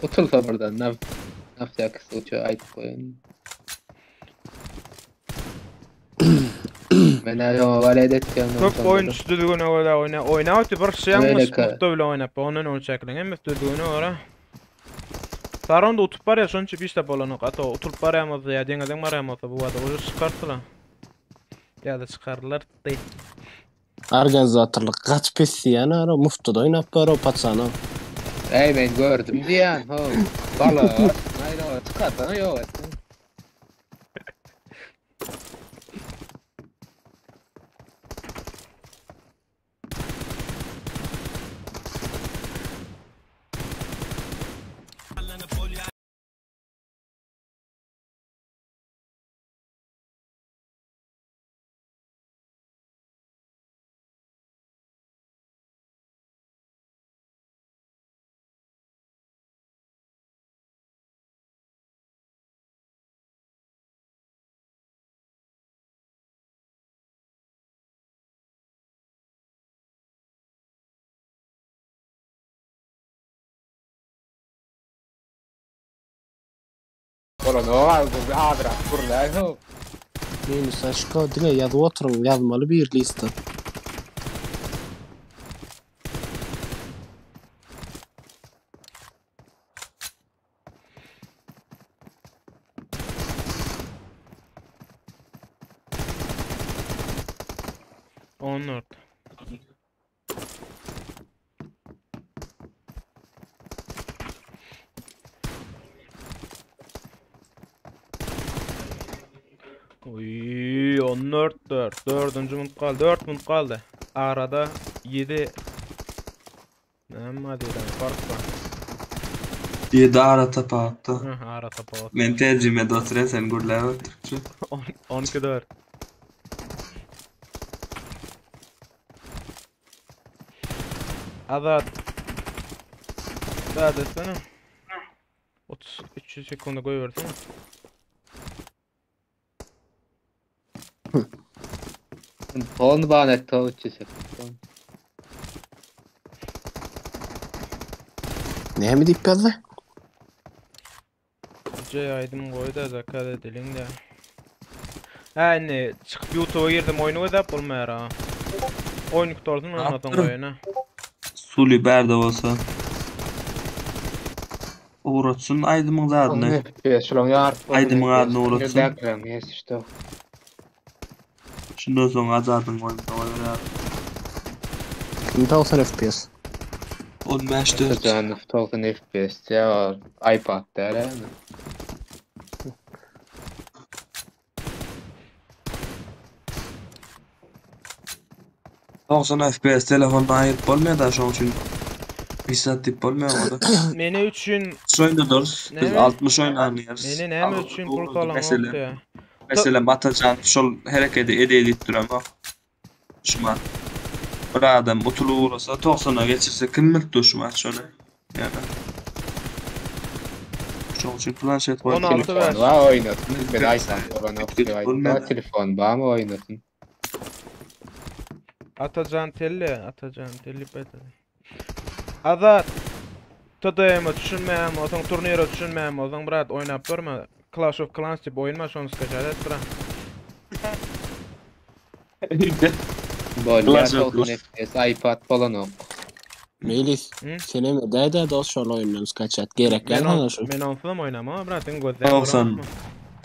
utulsa buradan na na всякий случай aýdyp goýun. Men ýa walet etýän. Köp oýunçy düzgüne görä oýna. Oýna öte bir şey ýalňyş Öyle ka. nokta bile oýnap. Ondan oýun çeklen. Hemmesi düzgüne görä. Saron da utup barýar, şonuň üçin bir işde bolanok. Ato utup barýan bolsa ýa deňeden barýan bolsa bu wada uje çykardylar. Ýa da çykardylar. Deý. Organizatorlyk gaty pes diýýän ara muftada oýnap bar o paçana. Ey men gördüm diýen. Ho. Bala. Aýda çykardan ýok etsin. Bolan o al bu adra burla ho. Minus aşko diňe ýazyp oturyň ýazmaly bir liste. On dört. Oy, 14 4. Dördüncü munt kaldı. 4 munt kaldı. Arada 7 Näme diýen fark bar. 7 ara tapatdy. Hı, ara tapawut. Men tercüme oturan sen gürläp türkçe. 12 4. Azat. Daha desene. 33 sekunda goýbersene. Ton ban et to 300 sekund. Näme diýip ýazdy? C aýdym goý da zakaz edeliň de. Ha indi çykyp YouTube'a girdim oýunu gözäp bolmaýar ha. Oýun kutarsyň Ne ondan soň yaptırım? goýuna. Suli bärde bolsa. Uğratsın aýdymyň zadyny. FPS şulaň ýaryp. Aýdymyň adyny uğratsyn. Ýa yes işte. Şundan soň azadyň oýunda goýar. Kim 90 FPS? 15 4. Canım 90 FPS ya iPad der. 90 FPS telefonda aýyp bolmaýar da şoň üçin. Bir saat dip bolmaýar o da. Meni üçin Şoýunda duruz. Biz Näme? 60 oýun anýarys. Meni näme üçin pul salan Mesela, ýokdy ya. mesela Atacan şol hereketi ede edip duran bak. Şuma. Bir adam otulu uğrasa 90'a geçirse kim bildi şuma şöyle. Yani. Şoň üçin planşet goýup 16 Telefon ver. var oynasın. Ben iPad olan Gidip okuyor. Telefon var mı oynasın? Atacan Telli, Atacan Telli bete. Azat. TDM düşünmeýän bolsaň, turnire düşünmeýän bolsaň, brat oýnap durma. Clash of Clans diýip oýun bar, şony skaçat et brat. Bolýar Clash of 90 FPS iPad falan ok. Melis, Hı? sen hem däde dost şol oýundan skaçat gerek Men gel on, hana şu. men onsuz hem oýnamam, brat, sen gözläp 90.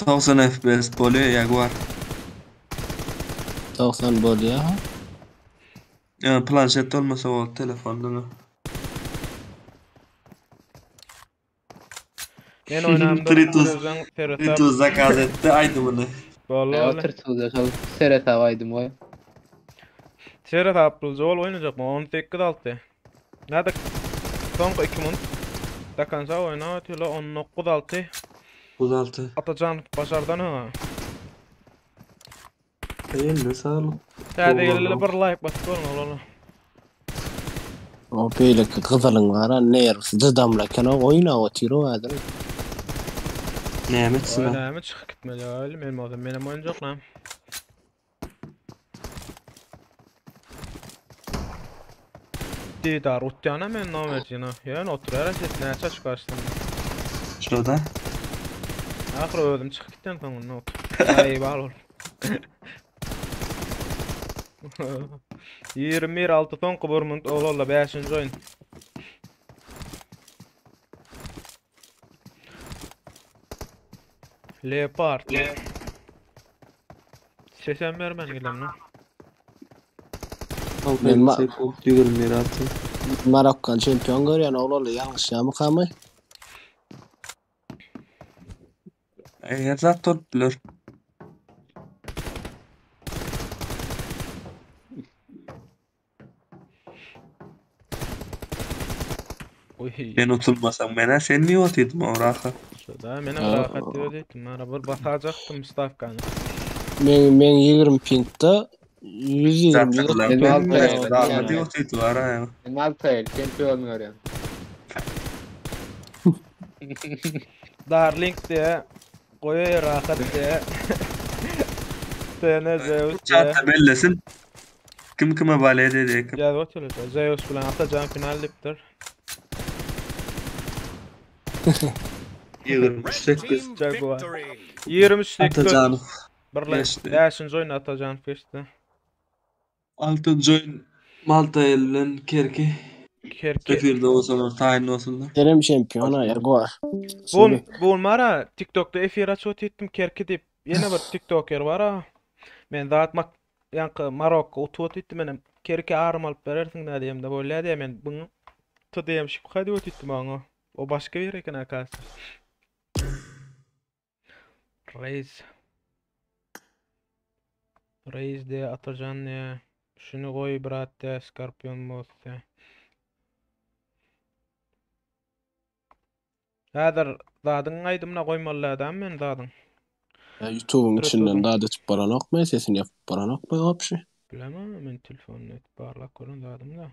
90 FPS bolýar Jaguar. 90 bolýar. ha? Yani planşet olmasa o telefonda. Men oýnamda Tritus. gözden seretap. Tritus zakaz etti aýdymyny. Bolly. Ne oturtuldu şol seret aýdym oý. Seretap ol oýnajak 18 6. Näde soňky 2 minut. Dakansa oýna tüle 19 6. 36. Atacan başardan ha. Eline sağlık. Täze Doğru. geleli bir like basyp görün oğlum. O beýle gyzylyň bar, nerwsi dydamlakan o oýna otyr o häzir. Näme etsin? Oýnamy çykyp gitmeli öyle benim oğlum benim oynayacak lan. Didar utýana men nomerjina. Ýöne oturýar ses näçe açyk açdym. Şurada. Ahyr özüm çykyp gitdim soňunda otur. Aý bal ol. 21 6 soňky bir minut oglanla 5-nji oýun. Leopard. Sesem bermen gilemle. Men ma- 21 6. Marokkan çempion görýän oglanlar ýalňyşýarmy kamy? Eğer zat tutdular. Oy. Ben utulmasam ben sen niye otuydun o rahat? Şurada menem Aa. rahat diyor dedim. Mara bir basacaktım stavkany. Men men 20 pinkde 120 Zaten 130 lan Ben ben almayayım. rahat diye otuydu var ha. Malta çempion görýän. Darling diye koyuyor rahat diye. TN Zeus diye. Çatta bellesin. Kim kime bale dedi kim. Gel otur. Zeus bilen atacağım final dipdir. 28 Red team Jaguar. victory. 23 8 Atacanov. Birle. Geçti. 5. oyun atacağım geçti. Altıncı oyun Malta elinden Kerki. Kerki. Efirde olsalar, tayin olsunlar. Kerem şempion ha Jaguar. Bun, bun mara TikTok'ta efir açıp ettim Kerki deyip. Yine bir TikToker var ha. Men zat mak yankı Marokko otup ettim menem. Kerki arm alıp berersin de diyem de böyle diye men bunu tı diyem şık hadi ettim ona. O başka bir eken arkadaşlar. Reis. Reis diye Atacan diye. Şunu koy brat diye Scorpion boss diye. Häzir zadyň aýdymyna goýmaly adam men zadyň. YouTube'un Durup içinden durdum. daha da çıkıp baranok mu sesini yapıp baranok mu opşi? Bilemem men telefonyny etip barlap görün zadym da.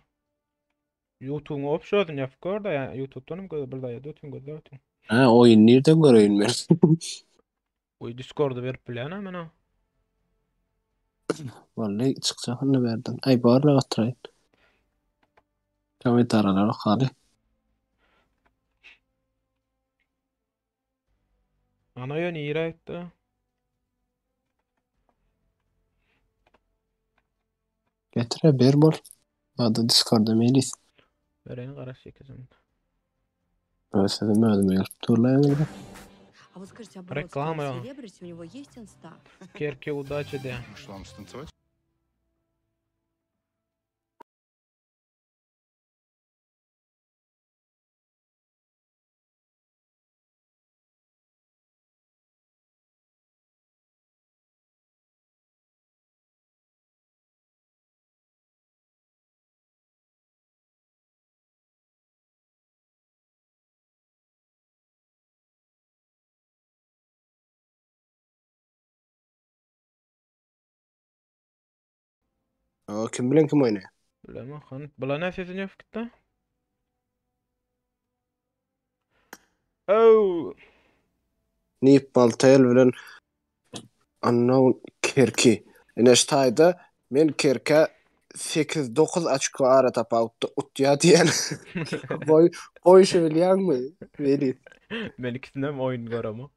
YouTube'uň opşy özüni ýapyp gör da ýa YouTube'dan hem göz bir daýa ötün gözle ötün. Ha oyun nereden göreyim ben? Oý Discord'u berip bilýän men o. Vallahi çıkacak onu verdim. Ay barla oturayım. Komentaralar okaly. Ana ýön ýere aýtdy. Getire bir bol. Ya da Discord'a mailis. Bereýin garaş ýekesin. Özüm özüme gelip durlaýan. А вот скажите, а Реклама. Бродский селебрити, у него есть инста? Kerki удачи de. Что, вам станцевать? O kim bilen kim oýnaýar? Bilemem han. Bula ne sesini ýapyp gitdi? Oh! Nip Baltaýel bilen Unknown Kerki. Ine ştaýda men Kerke 8-9 açko ara tapawutda utýa diýen. Boý goýşy bilýäňmi? Weli. Men ikisinden oýun göremi.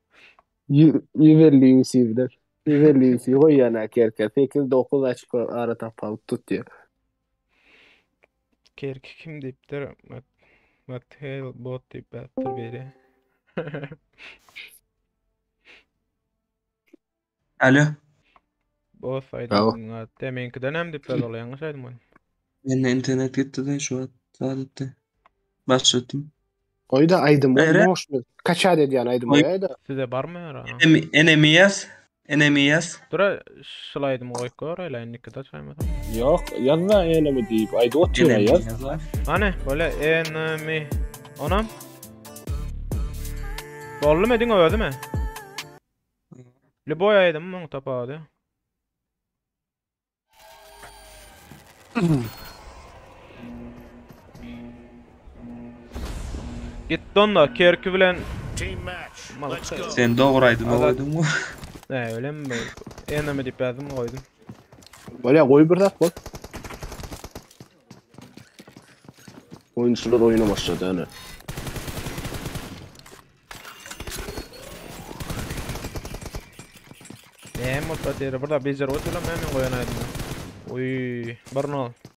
150 UC bilen. 150 UC goýýan Kerke 8-9 açko ara tapawut tutýar. Kerki kim diýipdir? Mat Mattel bot diýip ýazypdyr biri. Alo. Boss Bravo. aýdym. Demeňkiden hem diýip ýazyl, ýalňyş aýdym ol. Ben de internet gitti de şu an saadette. Başlattım. Goý da aýdym Ere? boşmy? Kaça edýän aýdym Goý. goýaý da. Size barmy ýa? Enemy yaz. Enemy yaz. Dura şul aýdym goýup gör, eýle indiki de çaýmasam. Ýok, ýazma enemy diýip aýdy otyr Enemy ýaz. yaz var. Hany, böyle enemy. Onam. Boldy mı diňe özümi? Liboy aýdym muň tapady. Gitdi onda Kerki bilen Team match. Let's go. Sen doğru aydın Azat. oydun mu? Ne öyle mi? Enemy diýip ýazdym goýdum. Bolýa goý bir zat bol. Oýunçylar oýuna başlady ýöne. Näme bolup otyr? Bir da bejer otyr men goýan aýdymy. Oý, 1-0.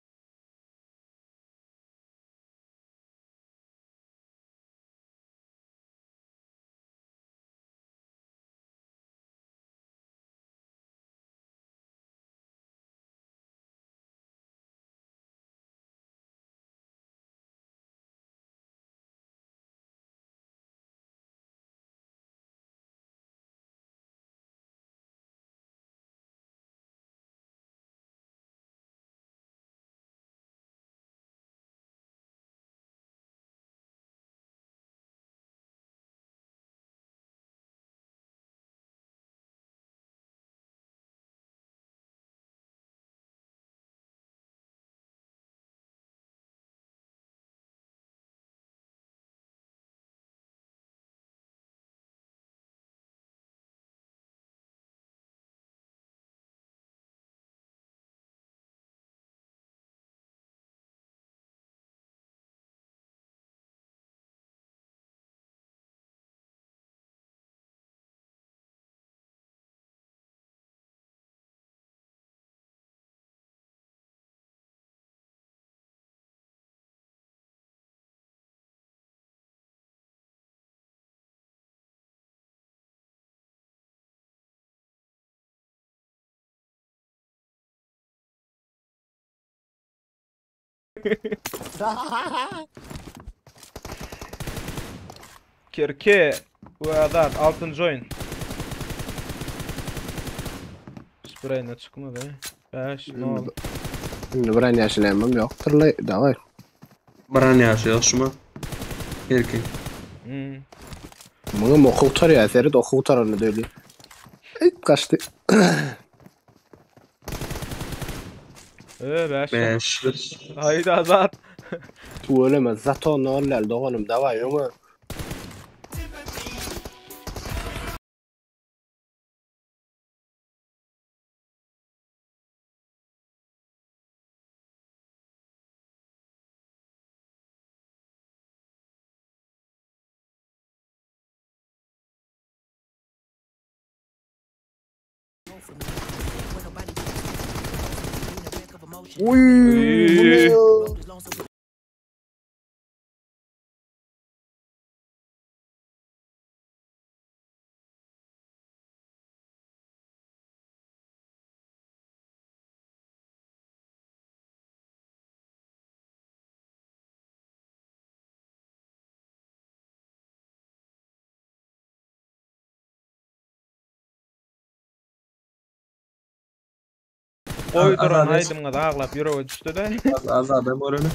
Kirke we Azat 6. oýun. Sprayına çykmady. 5 0. Indi bir an ýaşylamam ýokdur la. Daway. Bir an ýaşy ýok şuma. Erkek. Hmm. Muňa okuw tarýar, seret okuw taranyny döli. Ey kaçtı. 5. 5. Haydi Azat. Tuweleme zato nollal doganym daway öňe. Uy, bu ne ya? Goý duran Azat. aýdymyňa aglap ýürege düşdi de. Azat hem orany.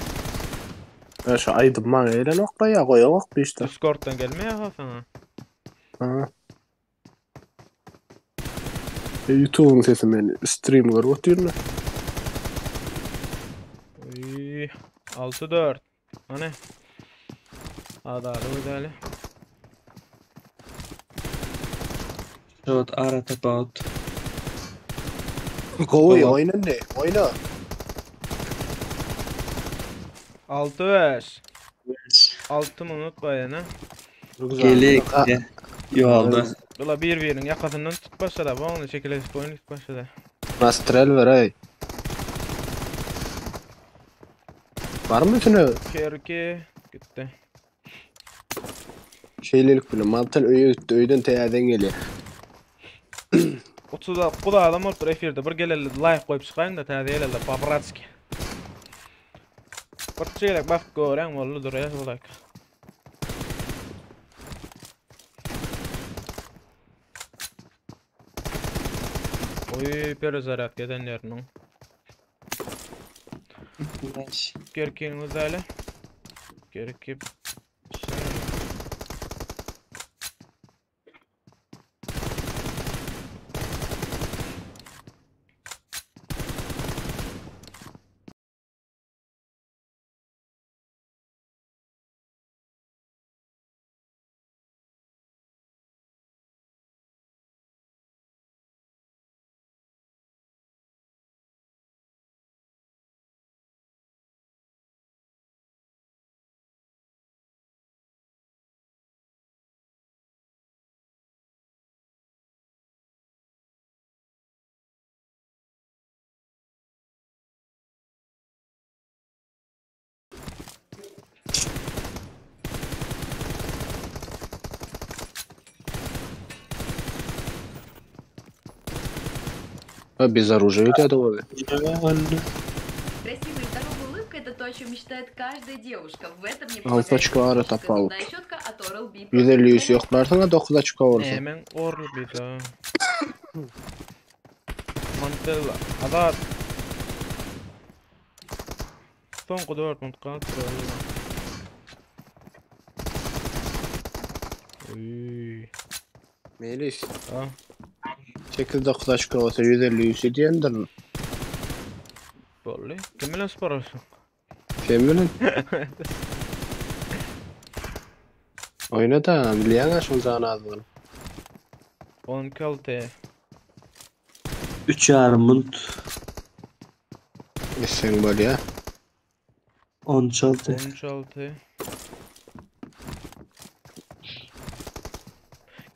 Ya şu aýdym maňa gelen okla ya goýa ok işte. Discord'dan gelmeýär ha sana. Ha. E, YouTube'un sesi men stream görüp otyryn. Uy, 6-4. Hani? Adaly güzeli. Evet ara tapat. Gowy Tamam. oýna ne? Oýna. 6-5. 6 minut baýana. Gelek. Ýolda. Bula bir-biriniň ýakasyndan tut başlady. Bu onu çekileşip oýun tut başlady. Mastrel ver ey. Var mı şunu? Kerki gitti. Şeylilik bile mantal öýe gitdi, öýden täzeden gelýär. 30 kuda adam bolupdyr efirde. Bir geleli like goýup çykaýyn da täze geleli pabratski. Bir çeyrek bak gören boldy durýar bu like. Oy, perezarat geden yeriniň. Kerkiň güzeli. Kerki Ha bez orужия öýdýärdi ol. Красивая и здоровая улыбка – это то, о чем мечтает каждая девушка. В этом мне Alty помогает oçko ara эстетическая tapawut. зубная щетка от Oral-B. 150 ýüz ýoklarsyň-a 9 oçko bolsa. Nämen Oral-B-da? Mandela. Azat. Soňky 4 minut galypdyr. Uy. Melis. Ha. 8-9 oçko bolsa 150 ýüz diýendir. Boldy. Kim bilen spor olsun? Sen bilen. Oýna da bilýäň-ä şol janazlygyny. 12 6. 3 ýarym minut. Etseň bolýa. 13 6. 13 6.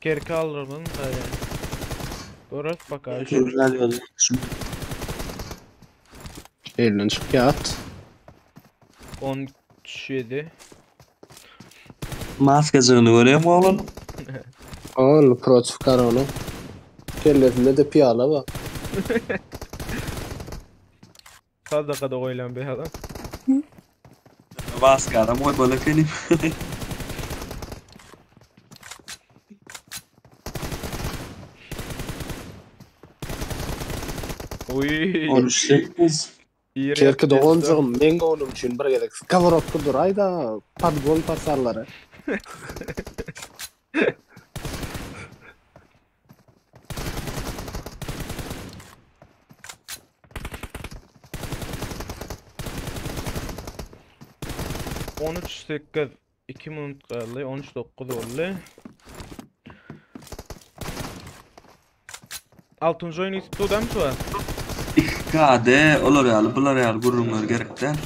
Kerki aldyrmyň gaýa. Görüs bakaý. Elinden çykýa at. 13 7. Maskajygyny görýäňmi oglan? Ol protiv korona. Kellesinde de piýala bar. Sadakada goýlan bir adam. Maskaram goýmaly ekenim. Uy. 13 8. Kerki doganjygym, meň oglum üçin bir gezek skoworodka duraý-da, podgon pasarlary. 13 8 2 minut galdy 13 9 boldy. Altynjy oýun ýetip dudam şu. 2KD olar ýaly, bular ýaly gürrüňler gerek däl.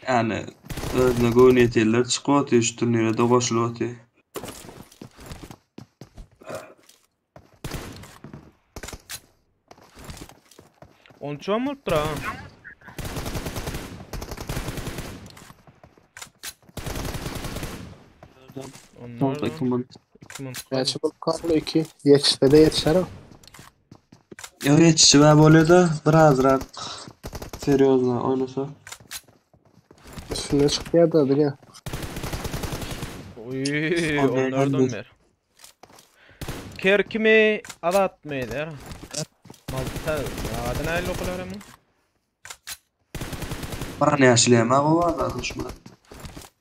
Ýani özüne göwni ýetenler çykyp otyr şu turnire-de goşulyp otyr. Onçam bolupdyr ha. Soňky 2 minut. 2 minut. Näçe bolup galdy? 2. Ýetişse-de ýetişer o. Ýok ýetişip-ä bolýa-da, birazrak serýozno oýnasa. Üstüne çykýar-da diňe. Uy, onlardan ber. Kerkimi Azatmy der. Malta ady nähili okalar hem? Baran ýaşyl hem-ä gowy azat duşman.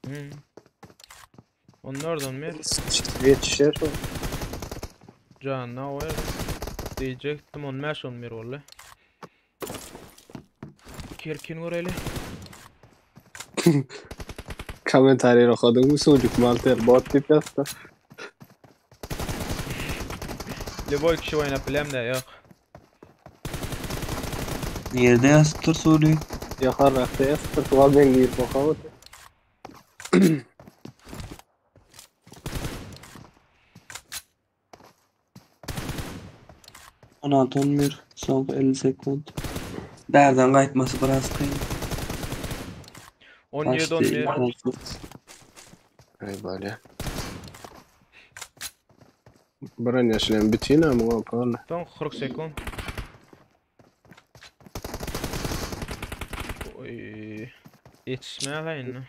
Hmm. Onlardan ber. Ýetişer. Janyna goýar. Diýjekdim 15 11 boldy. Kerkin göreli. Kommentariýa okadyňmy Sujuk Malter bot diýip ýazdy. Lüboý kişi oýnap bilem de ýok. Nirede ýazypdyr Sulik? Ýokarrakda ýazypdyr. Tugal men girip okap otyr. 16 11 soňky 50 sekunt. Bärden gaýtmasy biraz kyn. 17 11. Aý bolýa. Biren ýaşyl bitin hem o pol. Soň 40 sekund. Oý. Ýetişmäge indi.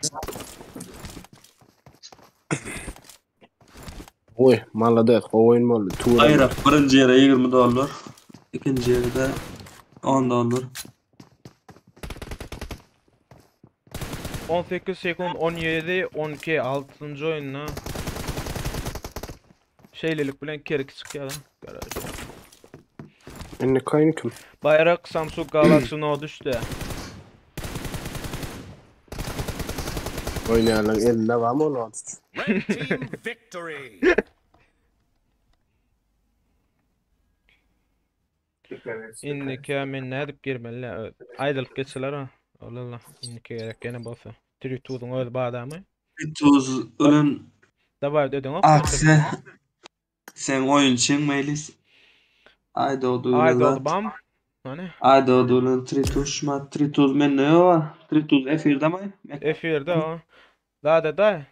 Oý, malades, gowy oýun boldy. Turan. Baýrak birinji ýere 20 dollar, ikinji ýerde 10 dollar. 18 sekund 17 12 6-njy oýunda. Şeýlelik bilen kerki çykýar. Garaž. Indi coin kim? Baýrak Samsung Galaxy Note 3-de. Oýnaýanlaryň elinde barmy ol Note 3? Red team victory. Indiki men nädip girmeli? Aýdylyp geçseler ha. Allah indiki gerek ýene bolsa. Trituzyň özi badamy? Trituz ölen Daway ödeňok. Akse sen oýunçyň Meýlis. Aýdogdy bilen Aýdogdy zat. bam. Hany? Aýdogdy bilen Trituz şumat Trituz mende ýok. Trituz efirde mi? Efirde o. Zada da.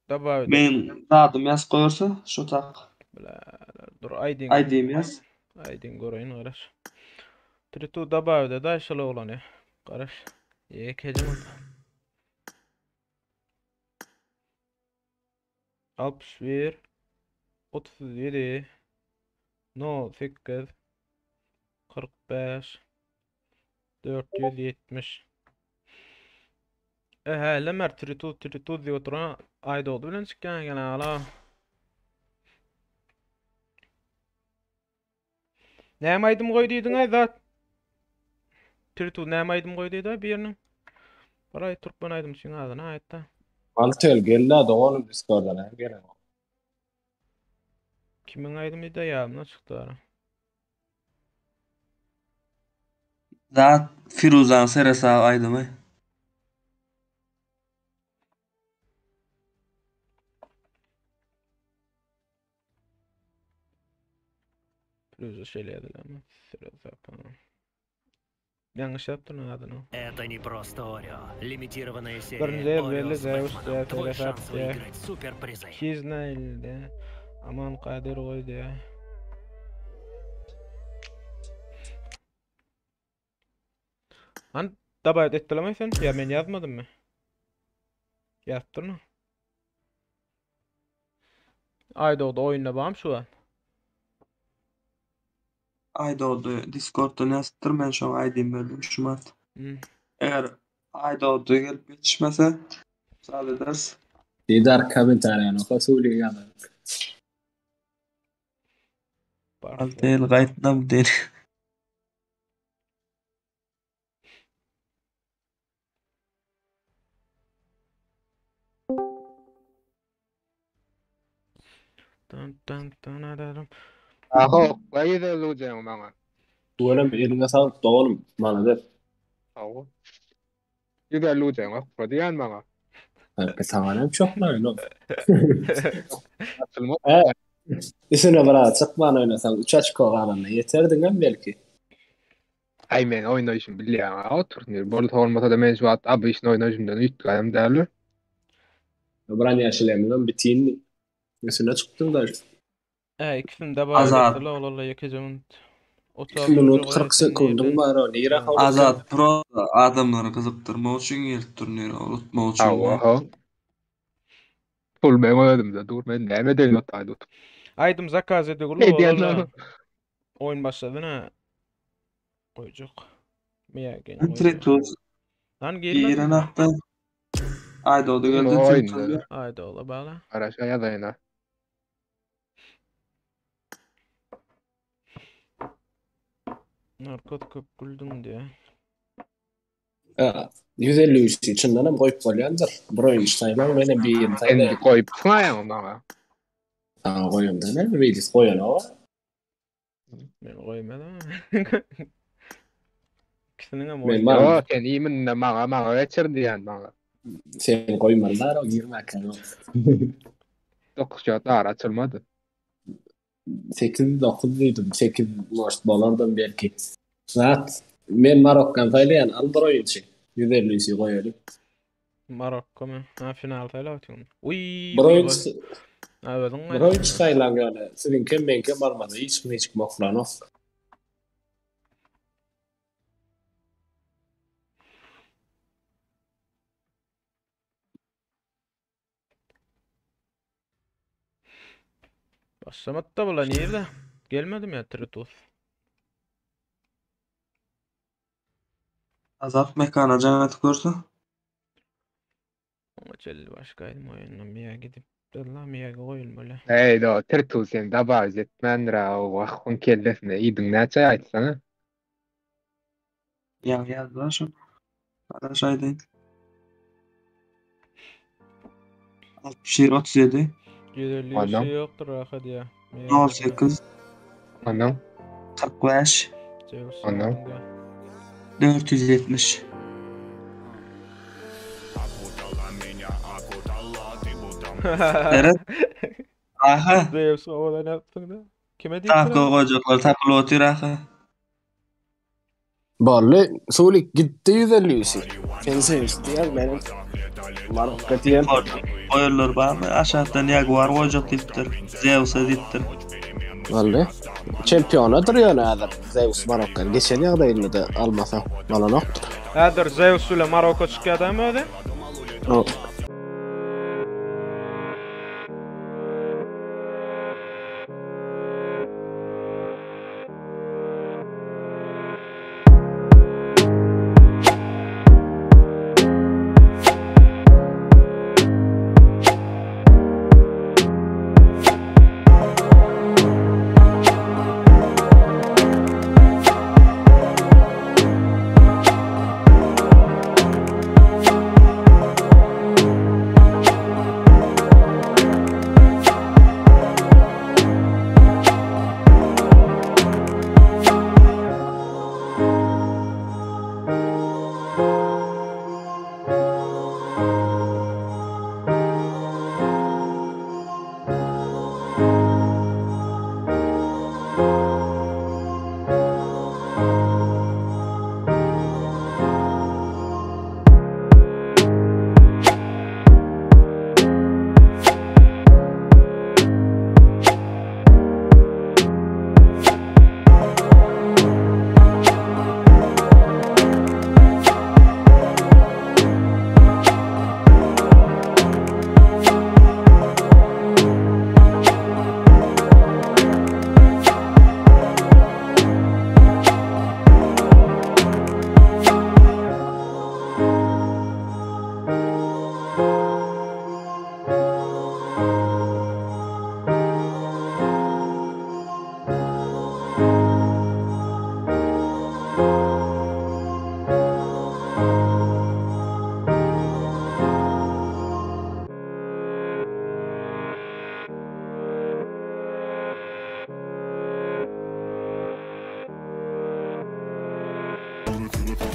Daway. Men zadym ýazyp goýarsa şu tak. Bla. Dur aýdyň. Aýdym ýaz. Aýdyň göreýin garaş. Tritu dabawde da şol oglany. Garaş. Ýekeje minut. 61 37 08 45 470 E hälem er tritu tritu diýip oturan Aýdogdy bilen çykýan eken ala. Näme aýdym goý diýdiň aý zat? Tritu näme aýdym goý diýdi biriniň? Bir aý türkmen aýdymçyň adyny aýtda. Altel geldi doganym Discord'dan hem gelen. Kimiň aýdymy diýdi ýadymdan çykdy ara. Zat Firuzan Seresaw aýdymy. Firuza şeýle ýazylanmy? Firuza. Ýalňyş ýazypdyryn adyny. Это не просто Орео. Лимитированная серия Birinji el Орео belli с Zeus Бэтменом. diýä, Твой Seresap шанс diýä. выиграть суперпризы. Kiznail diýä. Aman Kadyr goý diýä. Han dabayt etdilermi sen? Ýa men ýazmadymmy? Ýazypdyryn. Aýdogdy oýunda barmy şu an? Aýdogdy Discord'dan ýazypdyr men şoňa aýdym berdim şumat. Hmm. Eger Aýdogdy gelip ýetişmese sal ederis. Didar kommentariýany oka suli ýazar. Bar. Altel gaýtnam diýen. Dun dun dun dun. Aho, goý 150 ujaň maňa. Duwelem eliňe saglyk doganym. Malades. Hawa. 150 ujaň okla diýen maňa. Ha, saňa näme çoklar no. Açylma. He. Üstüne biraz çykman oynasaň 3 açko galanda ýeterdiň hem belki. Ay men oýnaýşym bilýän ha o turnir. Bolsa bolmasa da men şu wagt abyşny oýnaýşymdan üýtgänim däl. Bran ýaşylemden bitin üstüne çykdyň da. E ikisini de bayt Azat. etdiler olarla ýekeje minut. 2 minut 40 sekundyň bar o. Nire Azat Pro adamlary gyzykdyrmak üçin gelip turnire unutmak üçin. Hawa ha. Pul men özümde dur men näme edeýin o taýda oturyp. Aýdym zakaz edip Hey diýen olarla. Oýun başlady na. Goýjak. Miýa gen. goýjak. Tritus Lan giren girmedi. hakda Aýdogdy geldi Oýun. Tritus. Aýda ola bala. Garaşa ýazaýyn ha. Narkot köp güldüm diýä. Ha, 153 içinden hem goýup bolýandyr. Bir oýun saýlan men hem birini Endi saýlaýan. goýup aýaňy maňa. Saňa goýum da näme beýlis goýan o. Men goýmadym. İkisiniň hem Men oýun. bar. Yo sen iýminne maňa maňa geçir diýen maňa. Sen goýmalylar o girmäkä. 9 şat ara açylmady. 8 9 diýdim. 8 maç bolardan belki. Zat men Marokkan saýlaýan al bir oýunçy. 153 goýaly. Marokko my? Ha final saýlaw otyryn. Uý. Bir oýunçy Ha özüň bir oýunçy saýlan ýöne. Siziňkem meňkem almady. Hiç kim hiç kim oklanok. Başlamat da bular nirde? Gelmedim ya Tritus. Azat mekana cennet görse. Oňa çelli başga aýdym oýundan miýa gidip. La miýa goýulmaly. Hey do Tirtu sen dabaj etmändir ha o wah kellesine iýdiň näçe aýtsana. Ýa ýazdylar şu. Arkadaş aýdyn. 61 37 153 Anam. ýokdur rahat ya. Miýa 08 Anam. 45 Zeus Anam. diýä. 470. Evet. Aha. Zeus owadan ýapdyň da. Kime Tahta diýipdir? goýjaklar tapylyp otyr aha. Bolly Sulik gitti 153. Sen seýs diýen benim Marokka diýen. Goýarlar barmy? Aşakdan Jaguar goýjak diýipdir. Zeus'a diýipdir. Boldy. Çempionadyr ýöne häzir Zeus Marokka. Geçen ýagdaýynda da almasa bolanokdyr. Häzir Zeus bilen Marokko çykýar dämi özi? O.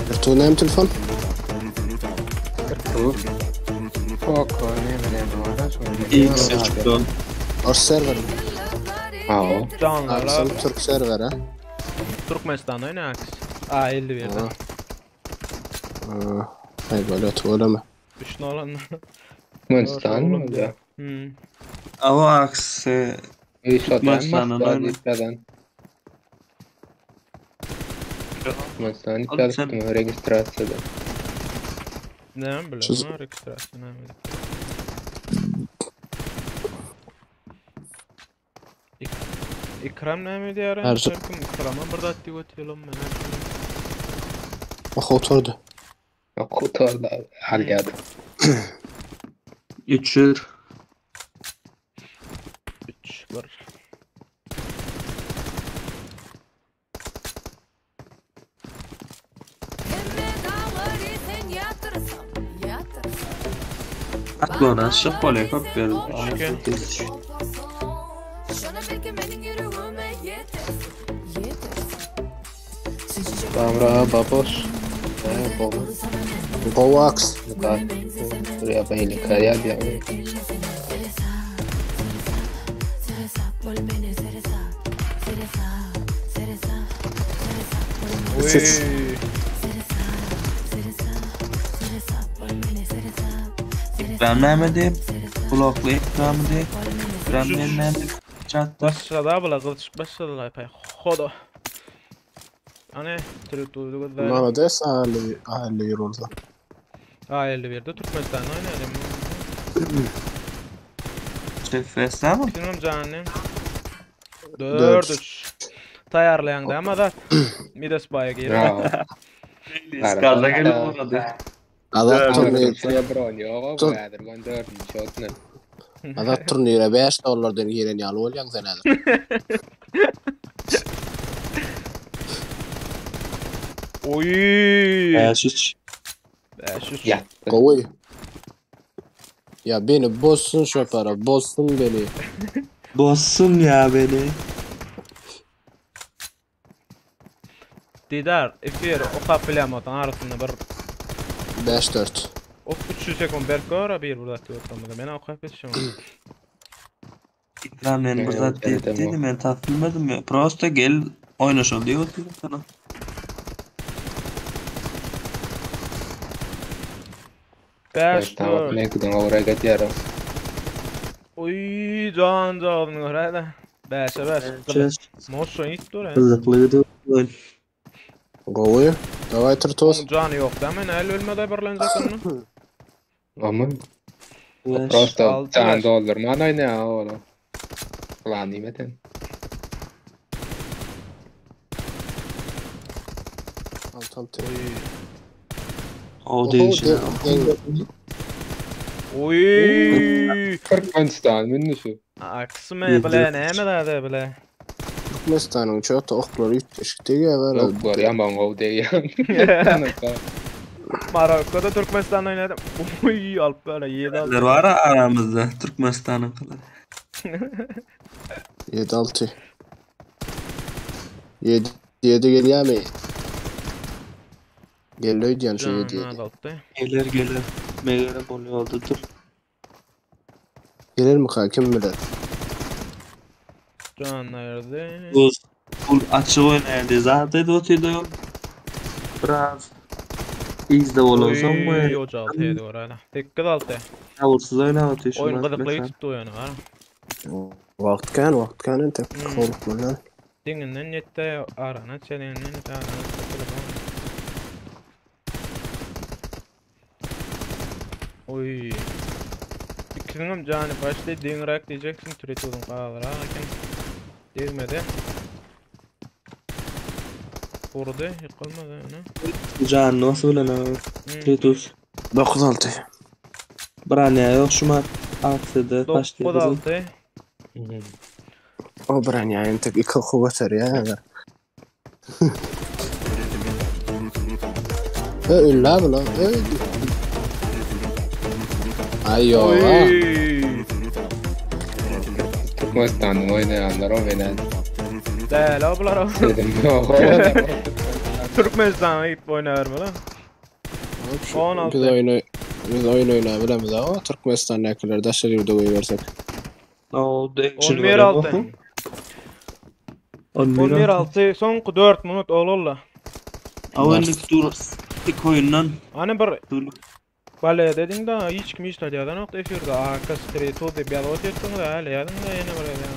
Ertuğ näme telefon? Ertuğ. Poco näme näme bar şonda. X çykdy. Ors server. Hawa. Canlar Aksel Türk server ha. Türkmenistanda oýnaýar. A 51-de. Ha. Hay böyle otur 3 nolan. Türkmenistan mı da? Hmm. Ava aksi İyi şodan Türkmenistan'dan Moskva oyna. diýip ýazan. Türkmenistan diýip Oğlum sen- ýazypdym registrasiýada. Näme bilen? Şu- Ha, registrasiýa näme? İkram näme diýär? Her- Kim İkrama bir zat diýip oturalım men. Bak oturdu. Yok oturdu alýardy. 3 3 1. Aklına aşık bolýar köp berildi. Üçgen. Bamra baboş. Ha baba. Govax. Bak. Buraya beýle karýar diýär. Oy. İkram näme diýip? Blokly ikram diýip. İkram näme diýip? Çatda. Başlady bula gylyç başladylar pay. Hodo. Ane türük duydu gözler. Malades ahali ahali yoruldu. A 51'de Türkmenistan'da oynayalım. Şefes mi? Kimim canım? Dört. 4 3. Tayarlayan da ama da Midas baya girdi. Ya. Gaza gelip uğradı. Azat turnir, Lebron ýok, Dur. bu häzir gün dördünji şotny. Azat turnire 5 dollardan giren ýaly bolýaň sen häzir. Oy. 5 3. 5 3. Ýatdy. Gowy. Ya beni bozsun şu para, bozsun beni. Bozsun ya beni. Didar, efir o kapılamatan arasında bir 5-4. o 300 sekund berk gora bir burada atıyor Ben o kapı yetişemem. İkram beni Ne, bir zat evet, deyip evet, dedi ben tat bilmedim ya. Prosta gel oynaşalım diye oturdum sana. 5 Tamam, 4. men giden oraya gidýärim. Oy can canını görä. Bäşe bäş. Moşşo ýitdi dur. Gyzykly gidiyor oyun. Gowy. Daway Turtuz. Oň jany ýok da men äl ölmedi birlenjek onu. Aman. Beş. Prosta Altı can beş. doldurman oýnaýar oğlum. Plan diýmeden. Altı altı. O Oho, değişen. de- Oy! Türkmenistan mündüsü. Aksime bile näme däde bile. Türkmenistanyň çöte oklary üýtgeşik degýär Yok var yaman gov diýen. Marokko'da Türkmenistan oynady. Oy alyp böyle 7 Ler var aramızda Türkmenistan'ın kadar. 7 6. 7 7 gelýärmi? Geldi öýdýän şu 7 7. 6. Gelir gelir. Megere bol yolda dur. Geler mi ka kim biler? Can nerede? Bu bu açık oynaydı. Zaten de oturdu yol. Biraz izde olursan bu Oy, hoca 6 7 var hala. 8 6. Kavursuz oynatıyor şu Oyun an gyzykly mesela. tuttu oyunu var. Wagt kan, wagt kan entek Hmm. howlukmalar. Diňinden ýetdi arana çelenden arana telefon. Oy. İkisinin canı başta diňrak diyeceksin türetiyordun qalar ha Degmedi. Vurdu, yıkılmadı onu. Can nasıl bilen abi? Tritus. 9 6. Branya yok şu mat. Aksede 9 başlıyor. 6. O branya entek iki kuvvet ya. E öyle abi lan. E. Ay yo. Oy. Türkmenistan'ın oynayanlar o benen. Däl ablar. Dedim. Türkmenistan'a gidip oynar mı lan? 16. Biz oyun biz oyun oynayabiliriz ama Türkmenistan'dakiler daşary ýurda goýbersek. O 11 6. 11 6 soňky 4 minut olulla. Avunluk dur. İlk oyundan Hani bir dur. Bale dedin da hiç kim hiç yadan yok efirde arka street o diye bir alıp ettin da hele yadın da yine buraya ya.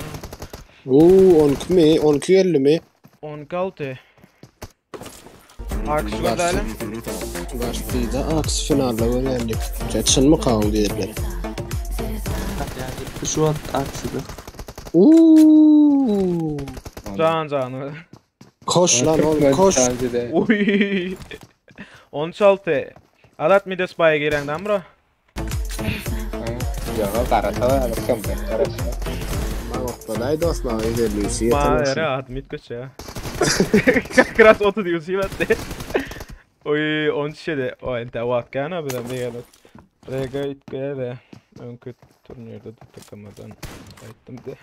Oo 12 mi? 12 50 mi? 16. Aksi gördü hele. Başlıydı. Aks finalda görýändik. Çyn mı kaň diýdiler. Yani şu an aksede. Uuu. Can canı. Koş lan oğlum koş. Oy. 16. Adat mides baya girenden bro. Ya garasa da kömbe garasa. Bana dost bana 153 Ma yeter. yere admit kaç ya. Как раз 30 diyorsun ben Oy 17. O ente vat kana bir de geldi. Rega itke de. Önkü turnirde de takamadan aytdım de.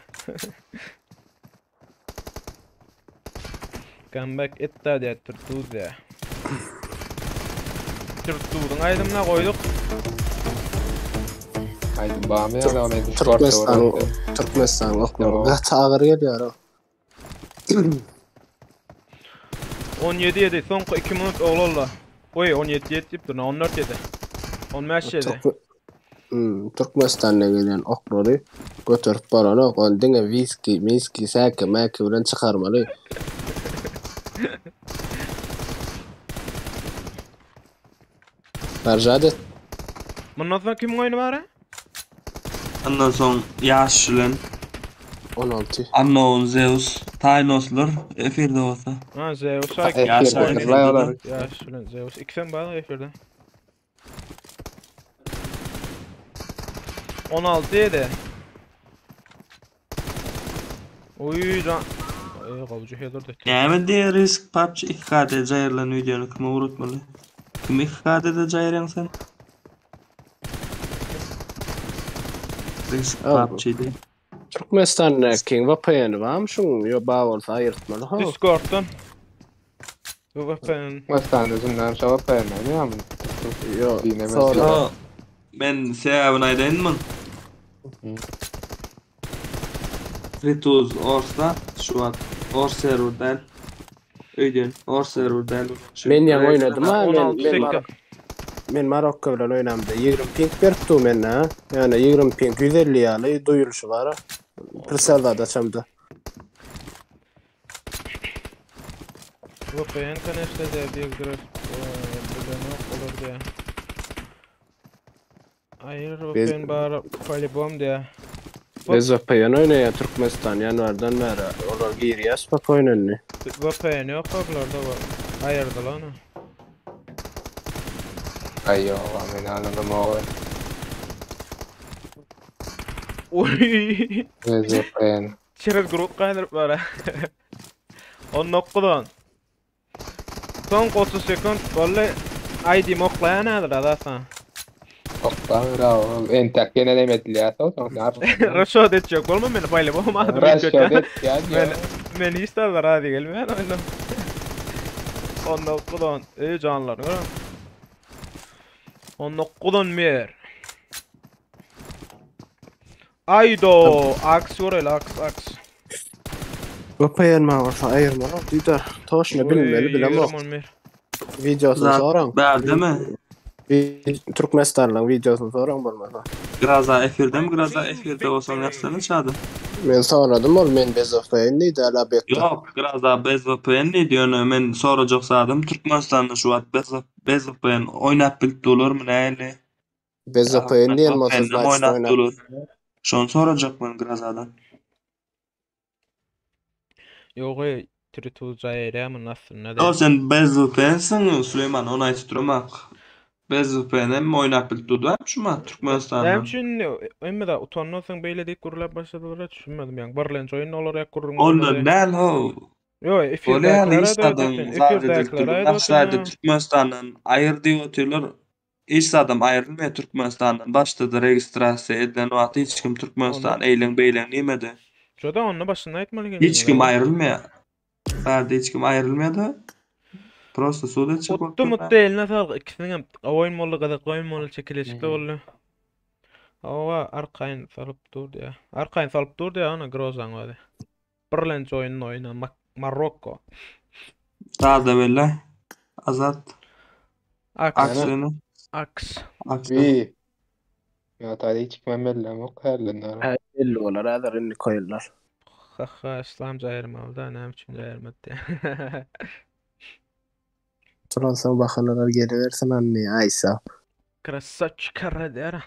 Comeback etti diye Turtuz ya. Turtuz'un aydımına koyduk. Aydın bağımı ya da men Türkmenistan Türkmenistan oklary gaty agyr gelýär o. 17 7 soňky 2 minut oglolla. Oy 17 7 diýip dur, 14 7. 15 7. Hmm, Türkmenistan'a gelýän oklary götürüp baranok, ony diňe viski, miski, säke, mäke bilen çykarmaly. Barjat et. Bundan soň kim oýny bar? Ondan son yaş bilen 16. Unknown Zeus Thanoslar efirde olsa. Ha Zeus ay. Yaş Efirde Ya şulan Zeus ikisen bar efirde. 16 7. Oy can. Oy gawjy hedir Näme diýer risk PUBG 2K-de jaýyrlan videony kime ugrutmaly? Kimi 2K-de jaýyrýaň sen? Risk Al. PUBG-de. Türkmenistan'da King VPN var mı şunun? Yo bağ olsa ayırtmalı ha. Discord'dan. Bu VPN. Türkmenistan'da zümden şabap vermedi ya mı? Yo. Dinlemez. Sonra Yo, Men sebäbini aýdaýynmy? Rituz Orsda şu an Ors server däl. Öýden Ors server däl. Men ýaňy oýnadym ha, men 16 men 8. Mar men Marokko bilen oýnamda 20 ping beripdi men ha. Ýani 20 ping 150 ýaly duýuluşy bar. Prisellada çamda. VPN конечно de bir bilenok olar diýä. Aýyr VPN bar polibom diýä. Biz VPN oýnaýar Türkmenistan ýanwardan bäri. Olar girýär spokojno indi. VPN ýok bularda bar. Aýyrdylar ony. Aý ýok, men alanam oý. Oý. Bez VPN. Çerez grup gaýdyryp bara. 19 on. Soň 30 sekund boldy. ID oklaýan häzir adasa. Oklan bravo. Entek ýene näme edilýär soň soň. Raşod etjek bolma meni paýlap olmady. Raşod etýän. Men men hiç zada razy gelmeýän oýna. 19 on. Ey janlar görün. 19 on mer. Aýdo, aks göreli, aks, aks. VPN ma bolsa aýyrmaly. Diýdi. Toşna bilmeli bilemok. Videosyny soraň. Bärdemi? Türkmenistanlyň videosyny soraň bolmasa. Graza efirde mi? Graza efirde bolsaň ýazsana çady. Men soradym ol men bez VPN diýdi ala betde. Ýok, Graza bez VPN diýdi ýöne men sorajak zadym Türkmenistanda şu wagt bez bez VPN oýnap bilip durlarmy nähili? Bez VPN diýen bolsa znaçt oýnap. Şony sorajak men Grazadan. Ýok eý, Trituz jaýraýamyn aslynda Ýok sen bez VPN-siň Süleýman ony aýdyp duramak. Bez VPN hem oýnap bilip durdy şu wagt Türkmenistanda. Näme üçin emme da utandan soň beýle diýip gürläp başladylar düşünmedim ýaňy. Birlenji oýunda olar ýa gürrüň Ondan däl how. Ýok, Bolýar hiç zadyň zat edilip durdy. Naşlaýda Türkmenistandan aýyr diýip otyrlar. Hiç zadam aýrylmaýar Türkmenistandan. Başda-da registrasiýa edilen wagty hiç kim Türkmenistan eýleň beýleň diýmedi. Şoda onda başynda aýtmaly gelin. Hiç kim aýrylmaýar. Bärde hiç kim aýrylmaýar-da. Prosta sud etjek bolup Utdy mutdy eline saglyk ikisiniň hem oýun boldy gyzykly oýun boldy çekeleşikli boldy. Hawa arkaýyn salyp dur diýä. Arkaýyn salyp dur diýä ana Grozaň özi. Birlenji oýunda oýna Marokko. Zada bella. Azat. Aks. Aksini. Aks. Aks. Bi. Ya tarihi çıkmam belli ama herlender. Hä, belli bolar häzir indi koýullar. Haha, İslam jaýyrmaly da, näme üçin jaýyrmady? Turansoň bahanalar gelibersin anny Aýsa. Krasavçik kara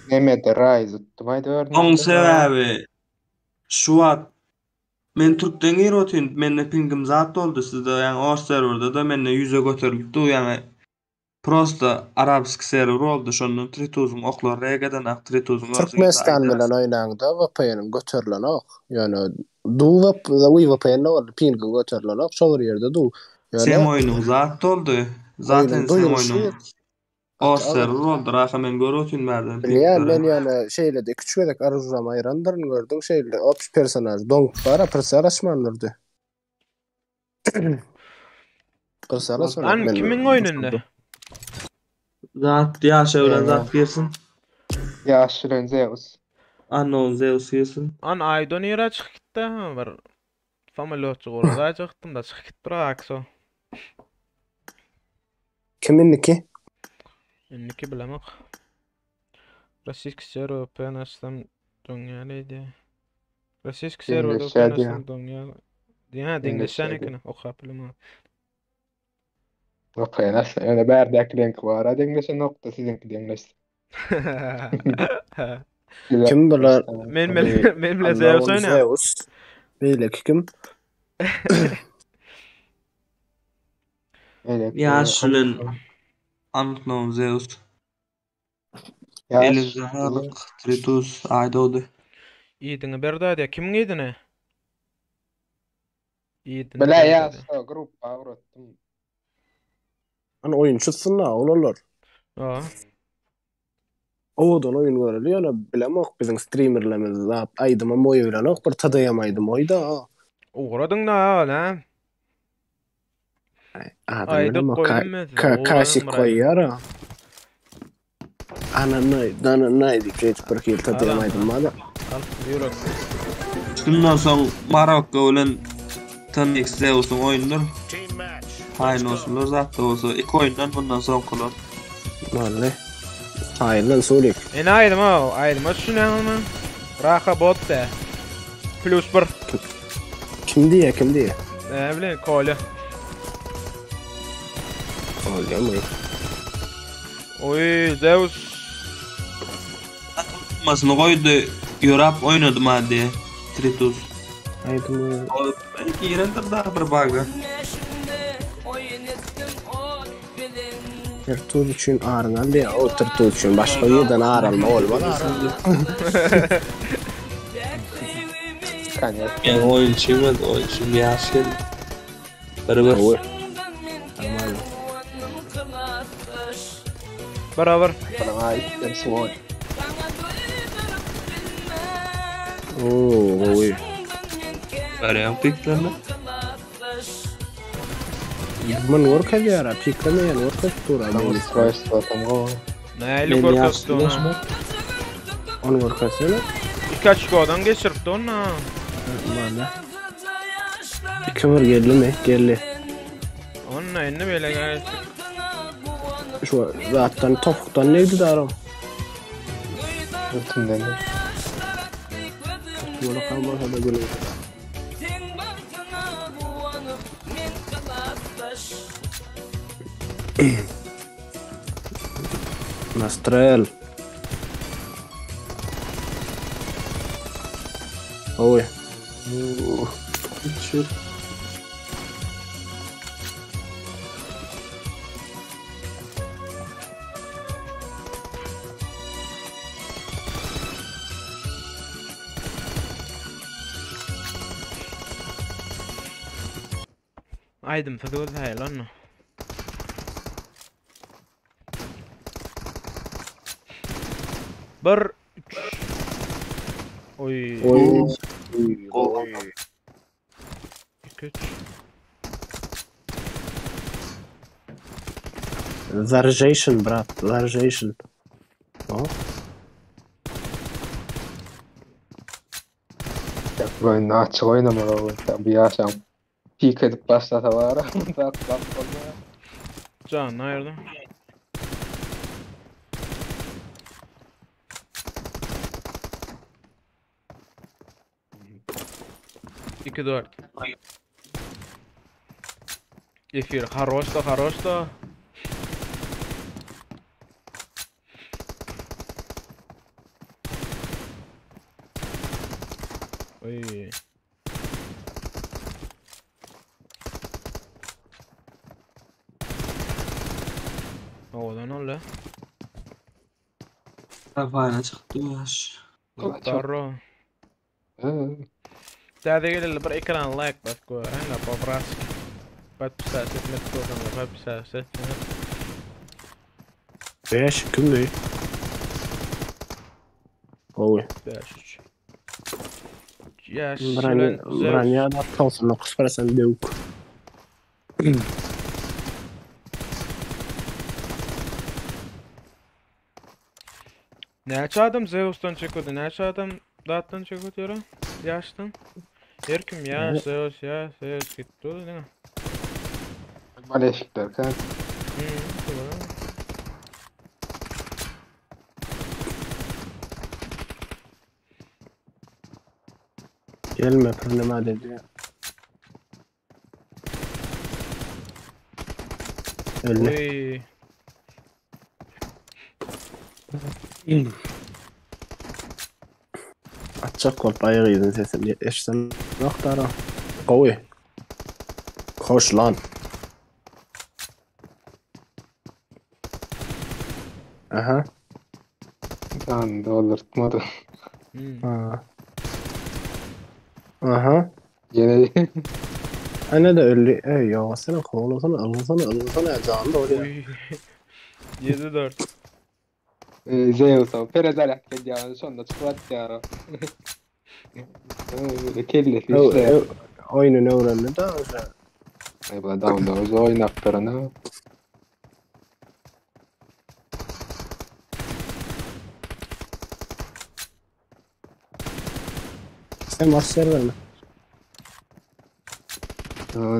Nemede Rise utdum aýdy Oň sebäbi şu wagt men türkden girip otyryn, mende pingim zat boldy sizde ýaňy ors serwerde-de mende ýüze göterilip dur ýaňy prosta arabski serwer boldy şondan trituzyň oklary regadan ak trituzyň özi Türkmenistan bilen oýnaňda VPN-iň göterilenok. Ýöne du VPN-de boldy pingiň göterilenok şo bir ýerde du. Ýöne Seň oýnuň zat boldy. Zaten oýnuň seň duýulyşy oýnuň ors serwer boldy raha men görüp otyryn bärden Bilýän men pingleri. ýöne şeýle-de iki-üç gezek aružam aýyrandyryn gördüň şeýle opş personaž doňup bara prisel açman durdy. Prisel açman An men kimiň oýnunda? Zat ýaşa bilen zat girsin. Ýaş bilen Zeus. Unknown Zeus girsin. An Aýdo nirä çykyp gitdi ha bir samolýotçy gurada çykdym da çykyp gitdi Akso. Kim indiki? Indiki bilemok. Rossiyski serwer VPN açsam doňýar diýdi. Rossiyski serwer VPN Deňleşýär diýýär. açsam doňýar. Diýä deňleşýän Deňleşýär ekeni okap bilemok. Okaýan aslynda ýöne bärdäki reňki bar ha deňleşen nokta siziňki deňleşsin. Kim bular? Men bile men bile Zeus Unknown oýnaýan. Zeus. Beýleki kim? Ýaş bilen Unknown Zeus. Ýaş Elinize sağlyk Tritus Aýdogdy. Iýdiňi berdi diýä. Kimiň iýdini? Iýdini Bile berdi ýaş diýä. gruppa uğratdym. Hani oýunçysyn da olarlar. Aa. Owadan oýun göreli ýöne bilemok biziň streamerlerimiz zat aýdyma moýy bilenok bir TDM aýdym oýda. Ugradyň da nä? Adam Aýdyp bilemok goýdum men size. ka Ugradyň kaşik bir aýdym. koýýar. Ananay, dananay diýip şeýdip bir hil TDM Al, aýdym bar da. Al ýürek. Şundan soň Marokko bilen Tnx Zeus'un oýundyr. Haýyn olsunlar zat da bolsa. Iki oýundan bundan soňkular. Boldy. Haýyndan sulik. Ene aýdym ha, aýdyma düşünýäňmi? Raha bot de. Plus 1. Kim diýe, kim diýe? Ne bileyim Kolya. Bolýamy? Oý, Zeus. Masyny goýdy, ýörap oýnady maddy. Tritus. Aýdymy. Ol belki girendir daha bir baga. Tuz üçin aryň aldy ya. O tuz üçin başga ýerden ar alma bolmaz. Kanyat. Yani oyunçuyum, oyunçum yaş geldi. Bir bir. Oý. Tamam. Beraber. Bana ait dem suwon. Oo, oý. Arayan piklerini. Mun görkezýär, piklemeýän görkezip dur. Tam ustrojstvo tam go. Näli Men görkezdi yaşlı ona. Onu görkezsene. İki açkodan geçiripdi onu. Mana. 2-1 geldi mi? Geldi. Onna indi beýle geldi. Şu zatdan topukdan neydi daram? Bütünden. Yola kalmasa da gülüm. Nastrel. Oy. Şu Aýdym söz gözläýel onu. Bir, üç. Oy. Oy. Oy. İki, üç. Zarjation brat, zarjation. O. Oyunu açık oynamalı o. Bu yaşam. Pik edip başlasa var. Bak bak bak. Can aýyrdım. İki dört. Efir хорош da хорош da. Oy. Owadan oldy. Kafayla çıktı yaş. Darro. Täze geleli bir ekran like bas gören po-bratski. Подписаться etmek bolsa подписаться etmek. 5 kimdi? Oy. 5 3. Yaş Branya, Branya da 99% döwük. Näçe adam Zeus'tan çekiyordu? Näçe adam Dat'tan çekiyordu? Yaştan. Her kim ya Evet. Zeus ya Zeus gitti oldu değil mi? Maleşikler kan. Hı, doğru. Gelme problema dedi. Öldü. Oy. Atjak bolup aýak ýedin sesini eşitsen nokdara. Gowy. Koş lan. Aha. Lan doldurtmadı. Hmm. Ha. Aha. Yine Ana da öldü. Ey ya sen kovalasana, allasana, allasana canlı oraya. Oy. 7 4. Zeus'a Perez alak geldi sonunda çıkvat ya. Öyle kellesi işte. Oyunu öğrendi de öyle. Ay bu da down da oynattıranı. Sen maç server mi?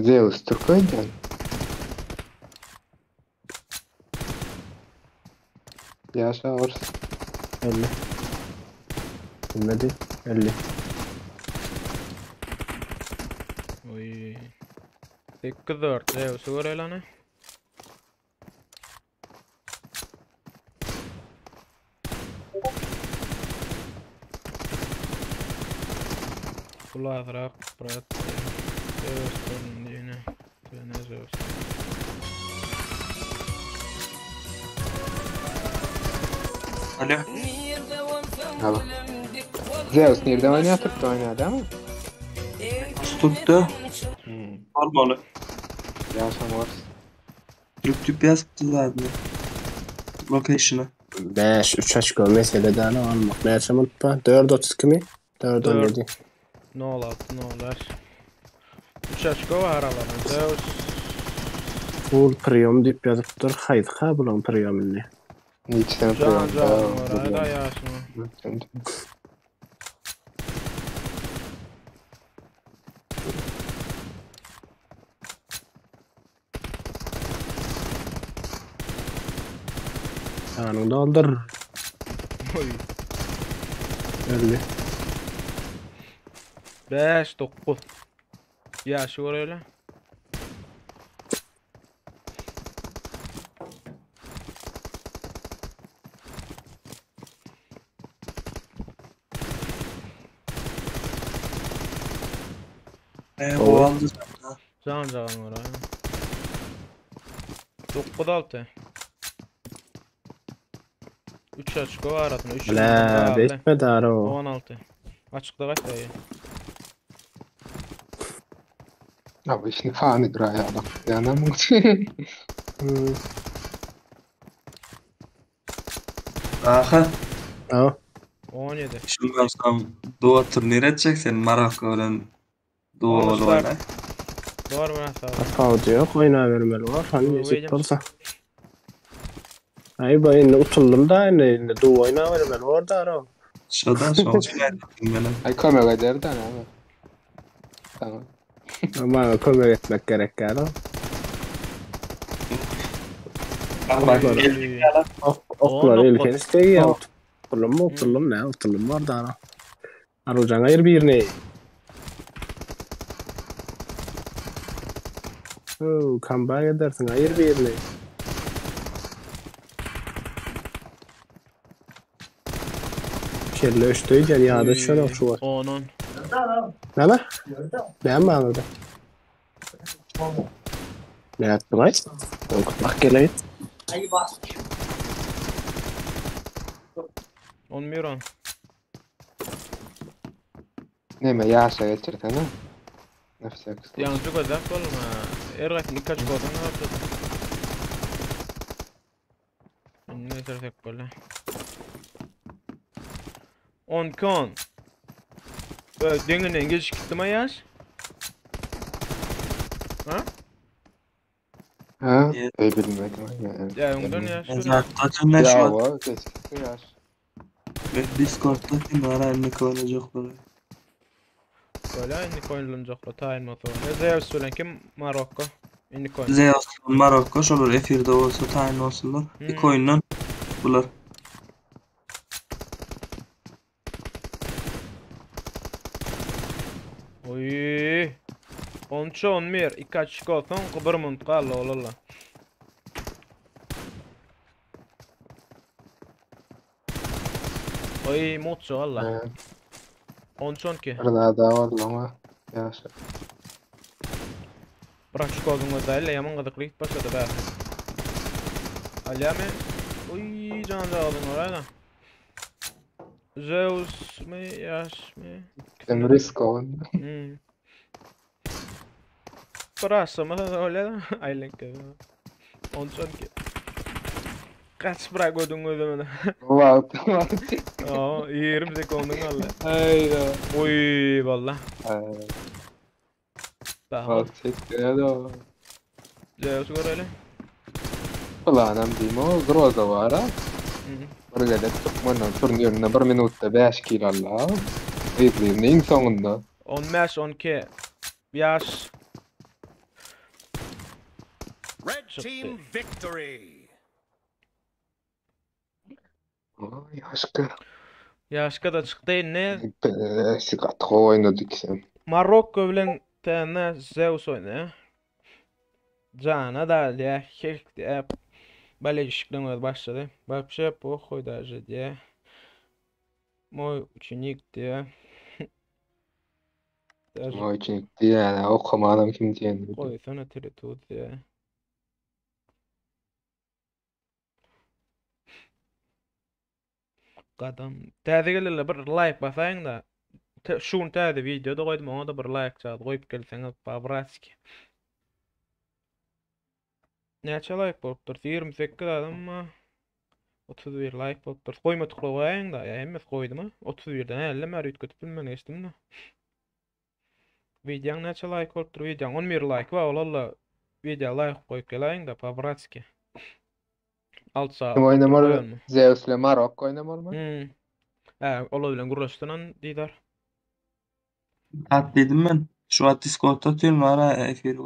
Zeus Türk oynayan. Yaşa ors. 50. Bilmedi. 50. Oy. 8 4. Zeus'u görelim. Pul azrak brat. Zeus diýene. Diýene Zeus. Alo. Alo. Zeus nirde oýnaýar? Türkde oýnaýar dämi? Türkde. Hmm. Olmaly. Ýaşam ors. Türk tüp ýazypdy zadyny. Location'a. 5 3 açko mesele däl almak. Näçe minut bar? 4.32 mi? 4.17. 06 05. 3 açko var aralarında. Zeus. Full priyom diýip ýazypdyr. Haýsy ha bulan priyom indi? Niçden Can priyom. can var. Da yaşma. Janyňy doldur. Oy. Öldü. 5 9. Ýaşy görelim. E, o aldı zaten. Can can var ha. 9 6. 3 açko var arasında. 3 La betme dara o. 16. Açıkta kaç dayı? Abi işini fan igraya bak. Yani bu. Hmm. Aha. Ha. 17. Şimdi alsam Dua turnir edecek sen Marokko bilen Dua Oğlum, oynay. Doğru mu nasıl? Tapawudy ýok, oýna bermeli var. Hani Oý, nesip oýnam. bolsa. Ay bu indi utuldum da indi indi du oýna bermeli var da o. Şodan şoň üçin aýtdym men. Ay kömek ederdi abi. Tamam. Bana kömek etmek gerek ýa. Bak Oklary, geldik ok, oklary On ilken isteýär. Utuldum mu utuldum ne utuldum var da. Arujan aýyr birini. Oh, comeback edersin aýyr birini. Kelle öçdü gel ýa-da şöyle şu var. 10 10. Näme? Näme anladı? Ne yaptın ay? Bak gele. 11 10. Neme yaşa geçirsene. Nefse kısa. Yalnız gözler oğlum ha. Ergat birkaç golden ne yaptı? Ne taraf böyle. 10 kon. Böyle denginin geç gittim yaş. Ha? Ha? Evet. Ey bilmedim. Yani. Ya ondan yaş. Zaten ben şu Ya an var geçti yaş. ben Discord'da kim var elini koyacaklar. Böyle indi koyulacaklar tayin motoru. Ne Zeus bilen kim Marokko. Indi koyun. Zeus Marokko şolar efirde olsa tayin olsunlar. Hmm. İki oyundan bular. Oy. 13 11 2 açık olsun 1 minut kaldı oğlum. Oy mutlu valla. Ha. 13 12. Bir daha daha var ama yaşa. Bırak şu oldun özellikle yaman gıdıklı git başladı be. Alya mı? Oy can da aldın oraya da. Zeus mi yaş mı? Dem risk oldu. Hmm. Burası mı öyle de? Aynen ki. 13 12. Kaç bırak ödün ödemedi. Vakt vakt. Aa 20 sekundun valla. Hayda. Oy valla. Daha. Vakt çekti ne de o. Zeus görelim. Ulan diyeyim o Groza var ha. Hı. Bir gezek Türkmenden turnirinde 1 minutda 5 kilo alla. Izleyimde sonunda. 15 12 yaş Red Çıktı. team victory. Ay aşkı. Yaşka da çıktı ne? Sigat oynadık sen. Marokko bilen tane Zeus oynaýar. Jana da diye hek diye болельщикler öz başladı. Вообще похуй даже diye. Мой ученик diye. Даже O için yani okumadım kim diyen. Koysana Teletubbies ya. Gadam. Täze gelenler bir like basaýyň da. Te, şu gün täze video da goýdum, oňa da bir like çagy goýup gelseňiz po-bratski. Näçe like bolupdyr? 28 adam mı? 31 like bolupdyr. Goýmadyklar goýaýyň da. Ýa hemmesi goýdumy? 31-den ellem bäri üýtgedip bilmän geçdim de. Videoň näçe like bolupdyr? Videoň 11 like bar. Ol video like goýup geläýiň da po-bratski. 6 saat. Kim oynamaly? goýanmy? Zeus ile Marokko oynamaly mı? Hmm. He, ola bilen gürleşdiren didar. At dedim ben. Şu an Discord'da atıyorum var ha efir.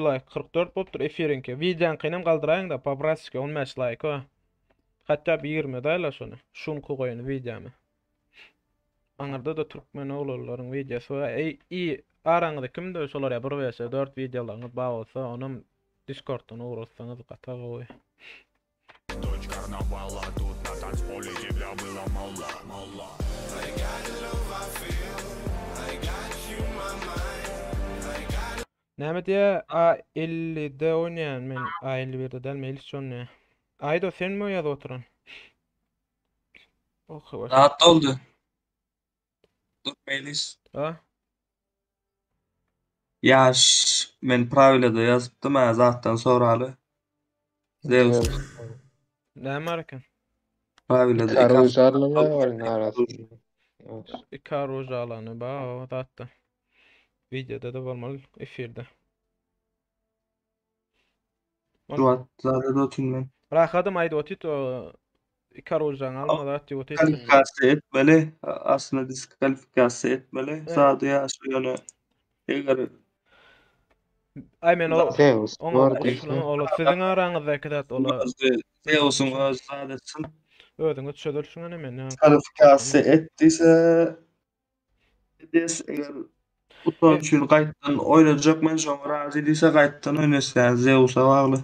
Like 44 bolupdyr efirinki. Videony kynam galdyraýyň da po-bratski 15 like o. Hatda bir 20 däl şony. Şunky goýun videomy. Aňyrda da türkmen oglanlaryň videosy bar. Ey, i araňyzda kimdir şolar ya 1 vs 4 videolaryňyz bar bolsa, onam Discord'dan uğratsaňyz gata gowy. Näme diýe A50-de oýnaýan men A51-de däl Melis oýnaýan. Aýdo sen mi ýazyp oturan? Oh, baş. Rahat oldu. Dur Melis. Ha? Yaş men pravilede yazıptım ha zaten soralı. Zeus Näme var eken? pravilede Karujarlı mı var ne arasında? Evet. Ikaruj alany ba o zatda. Videoda da bolmaly efirde. Şu an zaten oturayım ben. Rahadım aýdy otit o Ikarujaň alma zat diýip otit. Diskalifikasiýa etmeli. Aslında diskalifikasiýa etmeli. Evet. Zady ýaş ýöne eger Ay men o Zeus oňa var goşulan diýse. ola siziň araňyzdaky zat ola Zeus'un öz zadetsin özüňiz çözülşüň ene men. diskalifikasiýa etdiyse des eger utan üçin gaýtdan oýnajak men şoňa razy diýse gaýtdan oýnasyn yani Zeus'a bagly.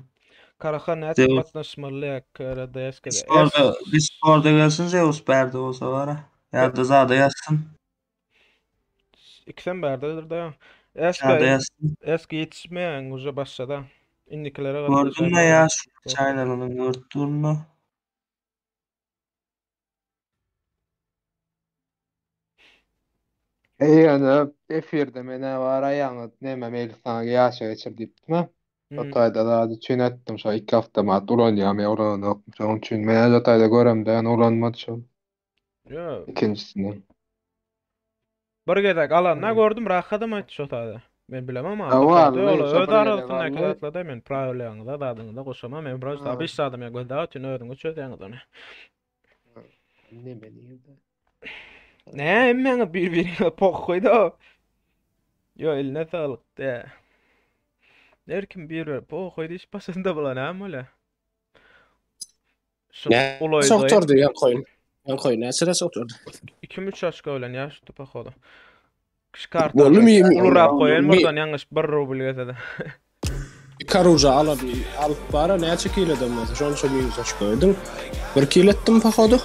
Karahan näçe Zeus gatnaşmaly ýa KRDS-de. Discord'a Discord'a gelsin Zeus bärde bolsa bara. Ya da zada ýazsyn. İkisem berdedir da. Zada Eski ýazsyn. eski ýetişmeýän uje başlada. Indikilere Gördün mü gatnaşaýmaly. ya şu Chinalı'nın gördün mü? Ey yani efirde mene var ayağını neme Melis sana yaşa geçir deyiptim ha. Hmm. Otayda da hadi çün ettim şu iki hafta mat ulan ya me ulan yokmuş. Onun için men otayda görem de yani ulanmadı şu Yo. ikincisini. Bir gezek alanna Hmm. gördüm rahatım aýtdy şo tada. Men bilemem Ha, ama. var Ola mı? öz Şo bir gezek arasyndaky aldy. zatlarda men prawilaňyza zadyňyza goşamam. Men biraz Ha. da beş adam ya gözde atyn özüňiz çözýäňiz ony. Ne beni yedi. Ne hemmäňiz bir-biriňe pohhoý da. Yo eline sağlyk de. Her kim bir pohhoý diýip başynda bulan näme öyle? Şu Ne uloýdy. Soktordu yan koyun. Yan koyun. Näçe soktordu? 2-3 açka ölen ya şu pohoda. Kış Boldy mi? Ulurap goýan Mi- buradan ýalňyş 1 rubl gelse Karuja alan alyp bara näçe kileden bolsa şonça minus aç koydum. Bir kilo ettim pohodu.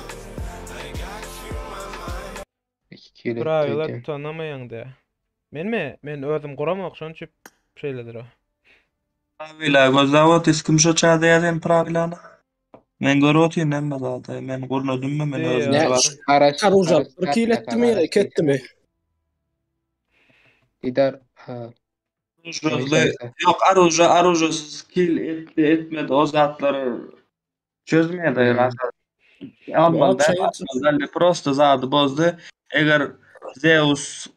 İki kilo Brawiler ettiydi. tanamayan de. Men mi? Men özüm guramak şonça şeyledir o. Pravila gözläp otyr kim şo çada ýazan pravilany? Men görüp otyryn hemme zady. Men gurnadım mı men Diýýär. özüm Ne? jogap. Araç, Karuja araç bir kilo ettim ya, iki ettim mi? Gider. Ha. Gözle yok aruja aruja skill etti etmedi o zatlary çözmedi Hmm. rahat. Almadı, Yok, şey- almadı. Prosta zady bozdy. Eger Zeus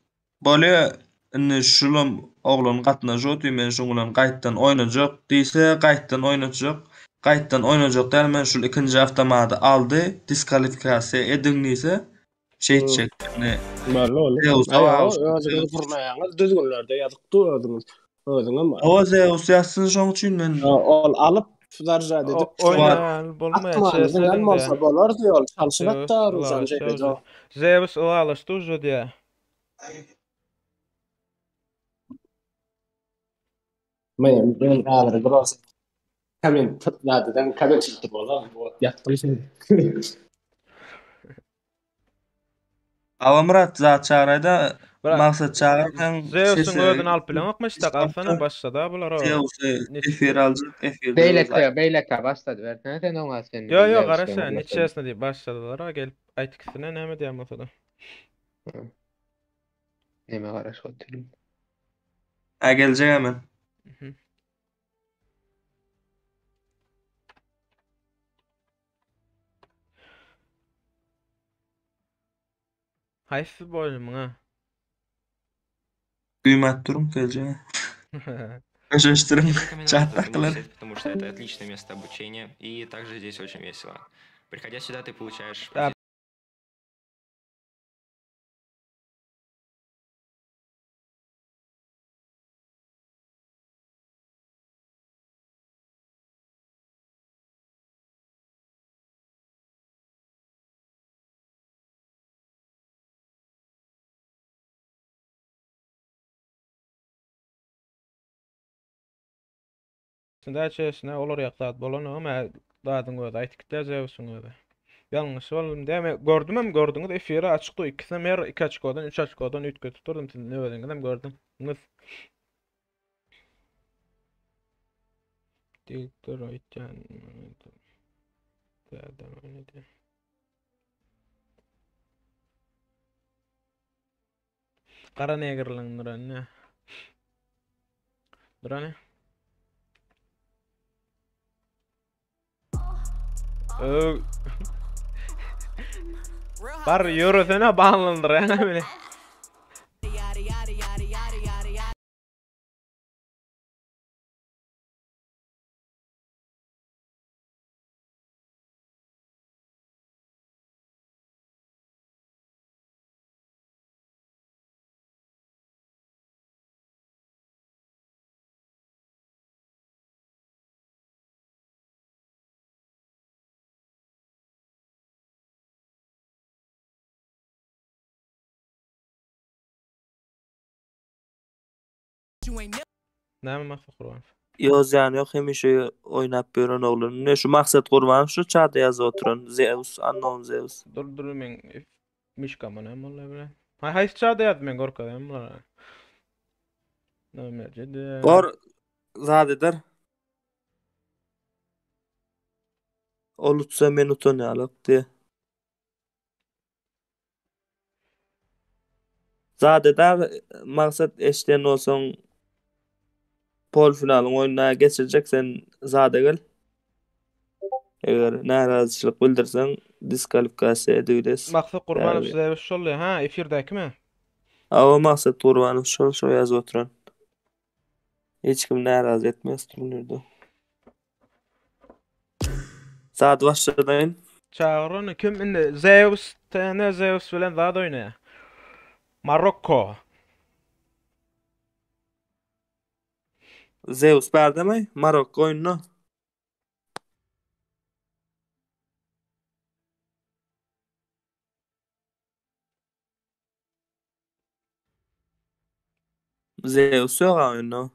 bolýa indi şulam oglan gatnaşy otyr men şuň bilen gaýtdan oýnajak diýse gaýtdan oýnajak. Gaýtdan oýnajak däl men şul ikinji avtomady aldy diskalifikasiýa ediň diýse şey etjek. Indi Belli oldu. Zeus Aý, aw- özüňiz gurnaýaňyz düzgünlerde ýazykdy özüňiz. Özüňem O Zeus ýazsyn şoň üçin men. Ol alyp zarjad edip Oýnan bolmaýar. Atman bolsa bolar diýol. Çalşyp atda Ruzan şeýle. Zeus ylalaşdy uje diýä. Men men häzir biraz komment ýadydan komment çykdy bolar. Ýatdym şimdi. Awa Murat zat çagyrayda Maksat çagyrsaň Zeusyň özüni alyp bileňokmy işte alsana başlada bular o. Zeusy efir aljak efirde. Beýleki beýleki başlady bersene sen oňa sen. Ýo ýo garaşa niçesini diýip başladylar a gelip aýt ikisine näme diýen bolsa-da. Neme garaşyp otyryn. Ha geljek hemen. Haýsy bolýa muňa? Güýmäp durun geljek. Köşeşdiriň Рекомендую çatdakylar. университет, потому что это отличное место обучения, и также здесь очень весело. Приходя сюда, ты получаешь Да. Şunda çeşine olar ýakzat bolan ama zadyň özi aýtyp gitdi Zeusyň özi. Ýalňyş boldum diýme. Gördüm hem gördüňiz efiri açykdy. Ikisine mer 2 açkodan 3 açkodan üýtgetip durdum siz ne özüňiz hem gördüňiz. Diktor aýtýan. Täzeden oýnady. Gara negrliň duran ne? Duran ne? Ög. Bar ýörüsene banlandyr ýa bile. Näme Maksat Gurbanow? Ýoz ýany ýok hemişe oýnap ýören oglan. Ne şu Maksat Gurbanow şu çada ýazyp oturan Zeus, unknown Zeus. Dur dur men mişkama näme boldy bile. Hay haýsy çada ýazdy men görkezeyim bulara. Näme jedi? Bor zat eder. Ol utsa men utanýarlyk diýe. Zat eder maksat eşden bolsaň pol finalyň oýnuna geçirjek sen zada gel. Eger närazyçylyk bildirseň diskalifikasiýa edibiles. Maksat Gurbanow size şol ha efirdäki mi? Awa Maksat Gurbanow şol şo ýazyp oturan. Hiç kim närazy etmez turnirde. Zat başladaýyn. Çagyr ony kim indi Zeus TN Zeus bilen zat oýnaýar. Marokko. Zeus bärdemi? Marokko oýnuna. Zeus ýok oýunda.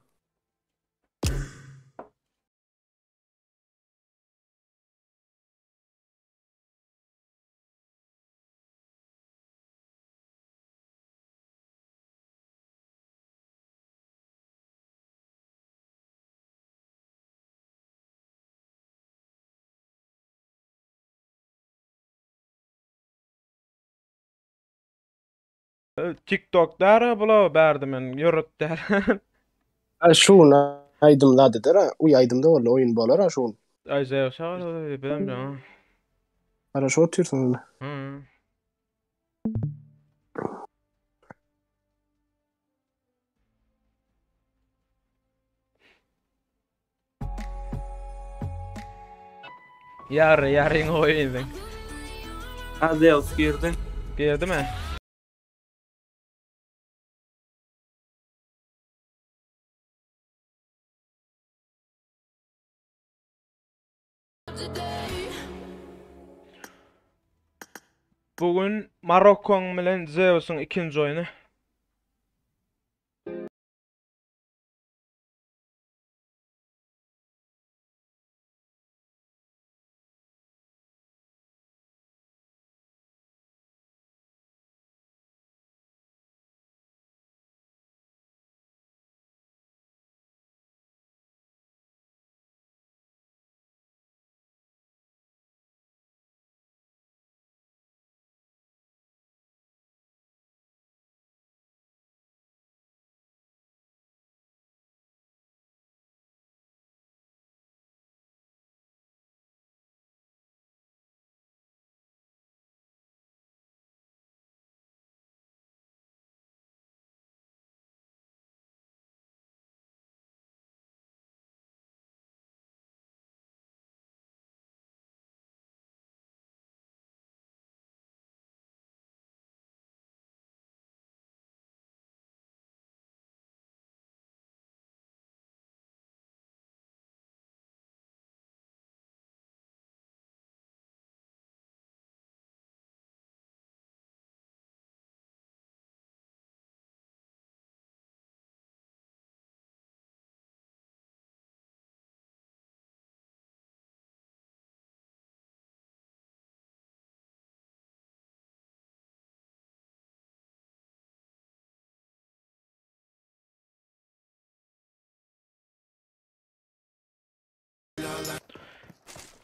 TikTok dara bula bärde men ýörütdi. Ha şuna aýdym zadydyr ha. Uý aýdymda boldy, oýun bolar ha şun. Ay Zeus ha bilem ha. Ara şu otursun. Hı. Ýar ýaryň oýun. Ha Zeus girdi. Girdi mi? Bugün Marokkoň bilen Zeusyň ikinji oýny.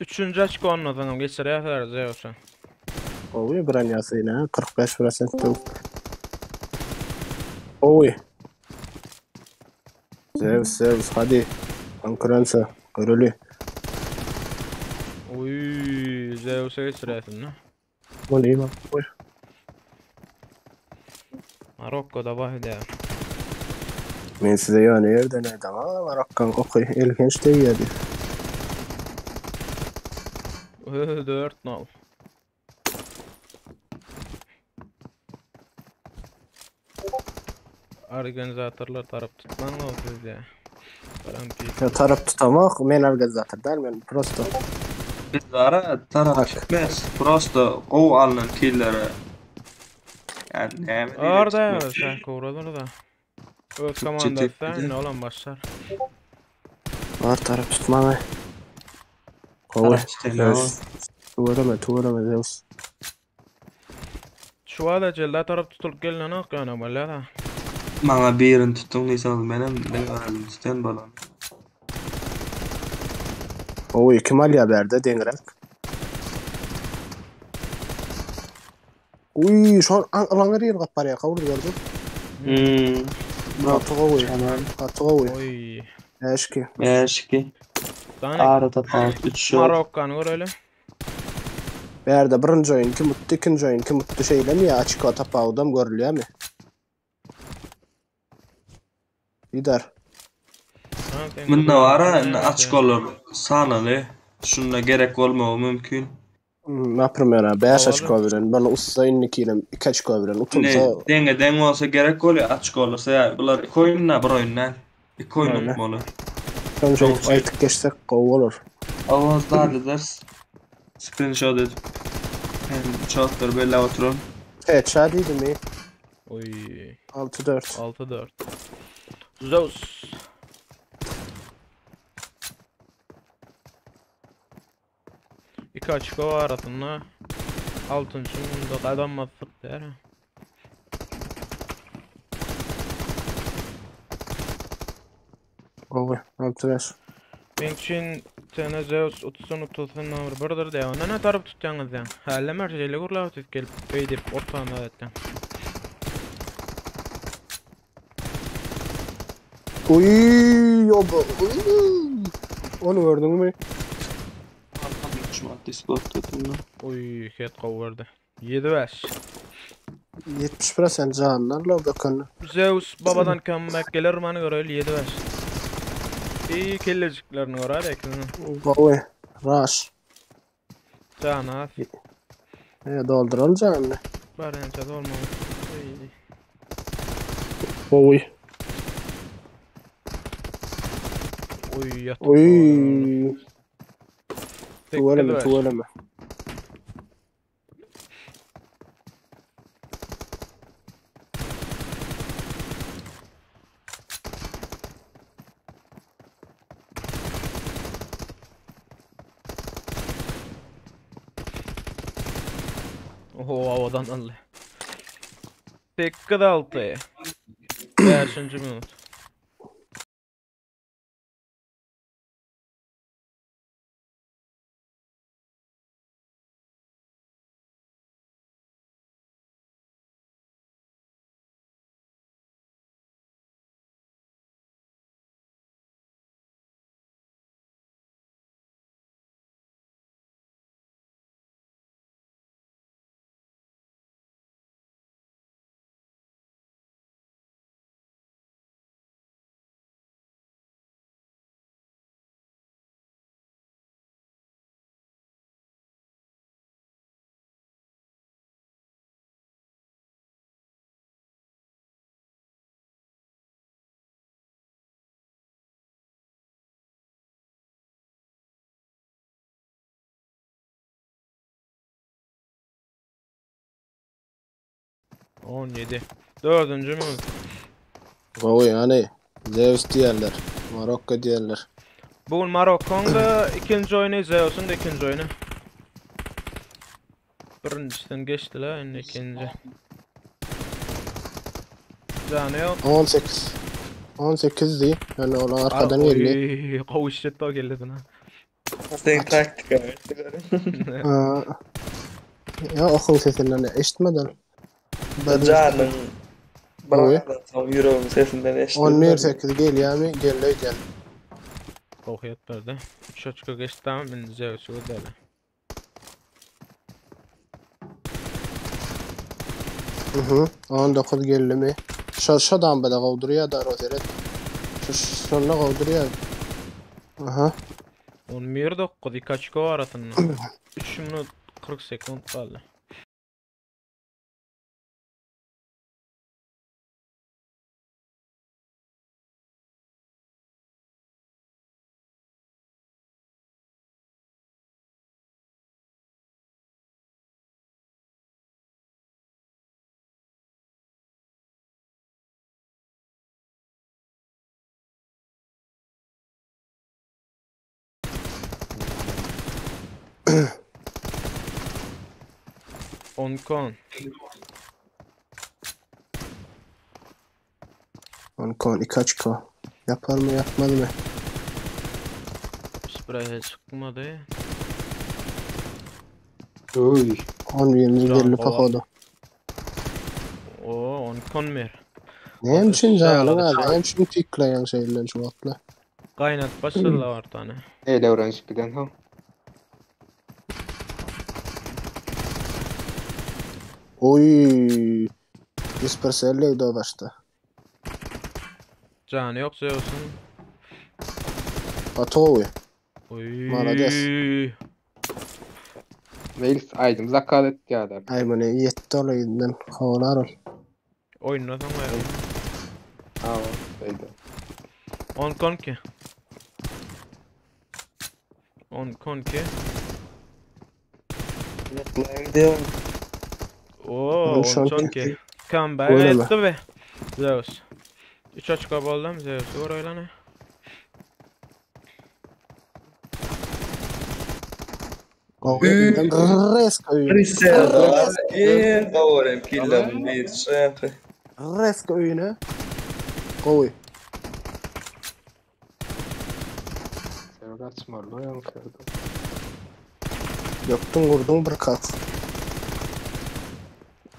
Üçünji açyk ondan soň geçirýärler Zeus'a. Gowy bronýasy ýene 45% döwüp. Gowy. Zeus, Zeus, hadi. Konkurensiýa, göreli. Uy, Zeus'a geçirýärsin ne? Bolýar, goý. Marokko'da bar diýär. Men size ýöne ýerden aýdam, a Marokkaň oky elhenç degýärdi. 4-0. Organizatorlar tarap tutmaň ol siz diýär. Karampi. Ya tarap tutamak, men organizator däl, men prosto. Biz ara tarap çekmez. Prosto gowy alnan killere. Yani näme diýmek Orada istiyorum? sen kowradyr da. Öz Türkçe komandasy tepkide. indi olam başlar. Var tarap tutmaň. Gowy. Tarap tutmaň. Zeus. Tüweleme, tüweleme Zeus. Şu wada jella tarap tutulyp gelinenok ýöne bolýar da. Maňa birini tutdun diýseňiz menem men özüm tutan bolan. Gowy, kim alýar bärde deňräk? Uy, şol alaňyr ýyl gap barýar, kabul gördüm. Hmm. Gaty gowy. Gaty gowy. Oy. 5-2. 5-2. Dany Ara tapawut 3 ýok. Marokkany göreli. Bärde birinji oýun kim utdy, ikinji oýun kim utdy şeýlemi ýa açko tapawudam görülýärmi? Gider. Munda bara indi açkolar sanaly. Şunda gerek bolmagy mümkin. Naprimera 5 Owaly. açko bilen, bana ussa indikinem 2 açko bilen Ne utulsa deňe deň bolsa gerek bolýar açko olsa ýa bular iki oýunda bir oýunda. Iki oýun Öyle. utmaly. Sonuç aýtyp geçsek gowy bolar. Awaz da ederiz. Screenshot edip. Hem çatlar belli oturan. Headshot diýdimi? Oy. 6-4. 6-4. Zeus. İki açık o arasında. Altıncı bunda kazanmazdık der. Gowy. 6-5. Men üçin sene Zeus utsun utulsun number birdir diýär. Onda ne tarap tutýaňyz diýen. Hälemer şeýle gurlap siz gelip beýdip ortanda etden. Uy, oba. Uy. Onu gördün mü? Şu Discord tutun. Oy, het gowerdi. 7-5. 70% canlarla bakın. Zeus babadan comeback gelir mani göreli 7-5. İyi kelleciklerini görer ekini. Gowy. Rush. Cana E, dolduralım canını. Barınca da olmalı. Oy. Gowy. Oy yatıp Uy. Tüweleme, tüweleme. Oho, havadan aldy. 8-6. 5. minut. 17. Dördüncü minut. Gowy ýany Zeus diýerler. Marokko diýerler. Bu gün Marokkoň da ikinji oýny, Zeus'un da ikinji oýny. Birinjisinden geçdiler, indi ikinji. Jany ýok. 18. 18 diý. Ýöne ol arkadan geldi. Oý, gowy işletdi o kellesine. Sen taktika. Ya okuň sesinden eşitmeden. Janyň Oý. bir soň ýüregiň sesinden eşitdim. 11-8 gelýärmi? Geldi öýdýän. Gowy berdi. 3 oçko geçdi tamam, indi Zeus'u gözleýär. Mhm. 19 geldimi? Şo şo dambada gowdurýar da rozeret. Şu şonda gowdurýar. Aha. 11-9 2 oçko arasynda. 3 minut 40 sekund galdy. Onkon. Onkon 2 oçko. Yapar mı yapmaz mı? Spreye çykmady. Oy. 11. Can geldi kova. pohodu. Oo, onkon mer. Näme üçin janyň Şaýladı. az? Näme üçin tikleýän şeyler şu wagtla? Gaýnat başladylar ortany. Eyle öğrenişip giden ha. Oy. 100% de başda. Jany ýok Zeus'un. Atowy. Oy. Malades. Mails aýdym zakat etdi adam. Ay muny 7 olayından kovalar ol. Oýundan soň aýryldy. Ha, öyle. Onkon ki. Onkon ki. Diyorum. Oo, Onkon onkon ki. ki. Comeback Oýnama. etdi be. Zeus. 3 oçko boldum Zeus. Gör oýlany. Resko öýüne. Risel. Eee, favorim killam bir şefi. Resko öýüne. Gowy. Sen kaçmalı yankırdı. Ýokdun vurdun bir kat.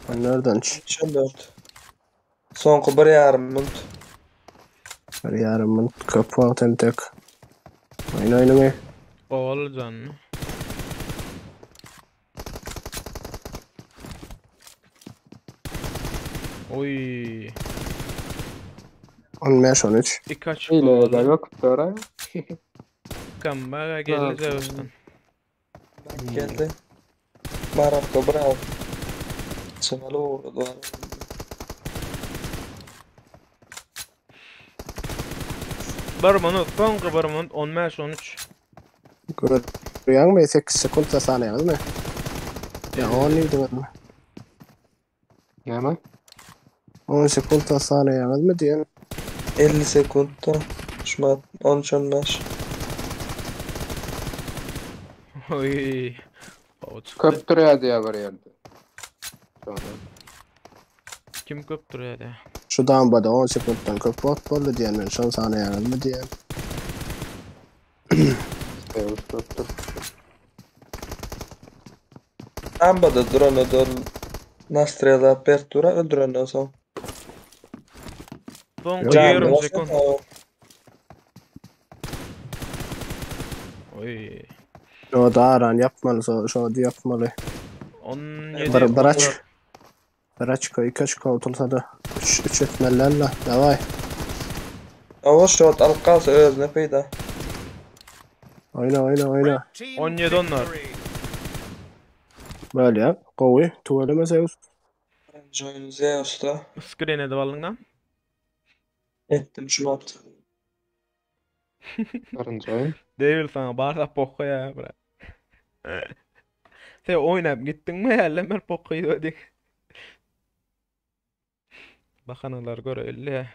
Ben nereden ç? 4. Soňky bir ýarym minut. Bir yarım minut köp wagt entek. Oýun oýnamy. Gowaly janyny. Oy. 15 13. 2 oçko Eyle boldy. da yok dora. Comeback geldi Zeus'tan. Geldi. Marokko bravo. Çımalı uğradı. Bir minut, soňky bir minut 15 13. Görýäňmi 8 sekund sanaýaňyzmy? Ya 10 ýedi mi? Näme? 10 sekund sanaýaňyzmy diýen. 50 sekundda. Şumat 13 15. Oy. Gowy çykdy. Köp durýar diýe bir ýerde. Kim köp durýar diýä. Şu dambada 10 sekuntdan köp wagt boldy diýen men şony sanaýaňyzmy diýen. Zeus köpdür. Ambada durana da nastrela berip dura öldürenden soň. Soňky Yok, 20 Canlı sekund. Oy. Şo daran yapmaly, şo şo yapmaly. 17 Bir bir aç. 14. Bir açko, iki açko otulsa da 3 3 etmeliler la. Davay. Ama şort alyp kalsa özüne peýda. Oyna oyna oyna. Team 17 14. victory. Böyle ya. Gowy. Tuvaleme Zeus. Birinci oyun Zeus'ta Screen edip aldyň da. ettim şu wagt. Birinci oyun. Değil sana bardak pokka ya bra. Sen oynap gittin mi ya mer pokka ýedi. Bakanalar göre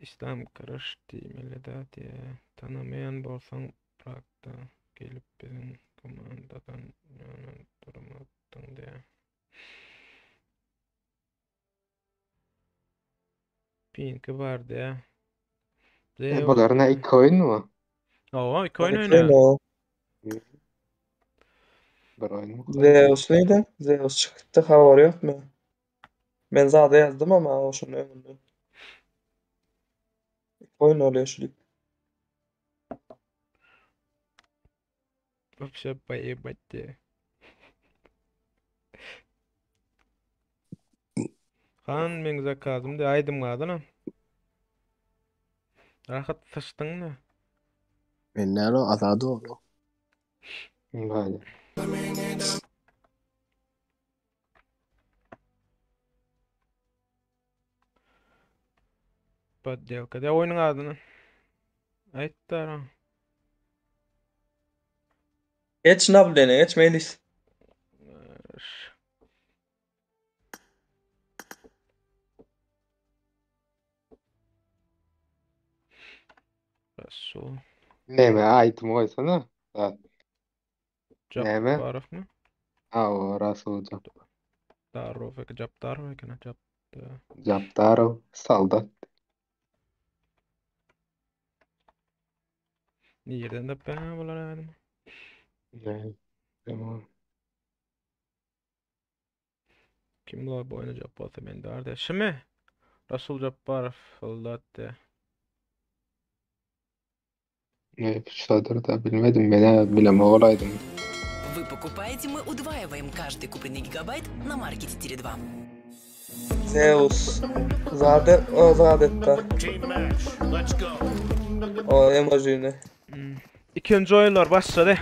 İslam karaş diýmeli de diye. Tanımayan bolsaň bırak da gelip biziň komandadan ýöne durmadyň diye. Pinki bar diye. E, Zeus. bular ne iki oyun mu? Owa, iki oyun İki oýnaýar. oyun o. Bir oyun mu? Zeus neydi? Zeus çıktı haberi yok mu? Ben zaten yazdım ama o şunu önünde. Oyun oluyor şu Вообще поебать diye. Han meň zakazym diye aýdym gadyna. Rahat sıçdyň da. Men nälo azady oldu. Böyle. Poddelka diye oýnuň adyny. Aýt da. Geç Nablen'e geç Melis. Rasul Neme aýtym goýsana. Zat. Näme? Jabbarov mı? Ha o Rasul Jab Darov eke Jabbarov eken Jab. Jabdarov Saldat. Nirden de ben bular aýdym. Ne? Tamam. Kim la bu oynayacak bolsa men darda. Şimi? Rasul Jabbarov Allah de. Ne şadır da bilmedim. Ben bileme olaydım. Вы покупаете, мы удваиваем каждый купленный гигабайт на маркете Теле2. Zeus. Zade o Zadet'te. Team match. Let's go. O emojini. İkinci oyunlar başladı.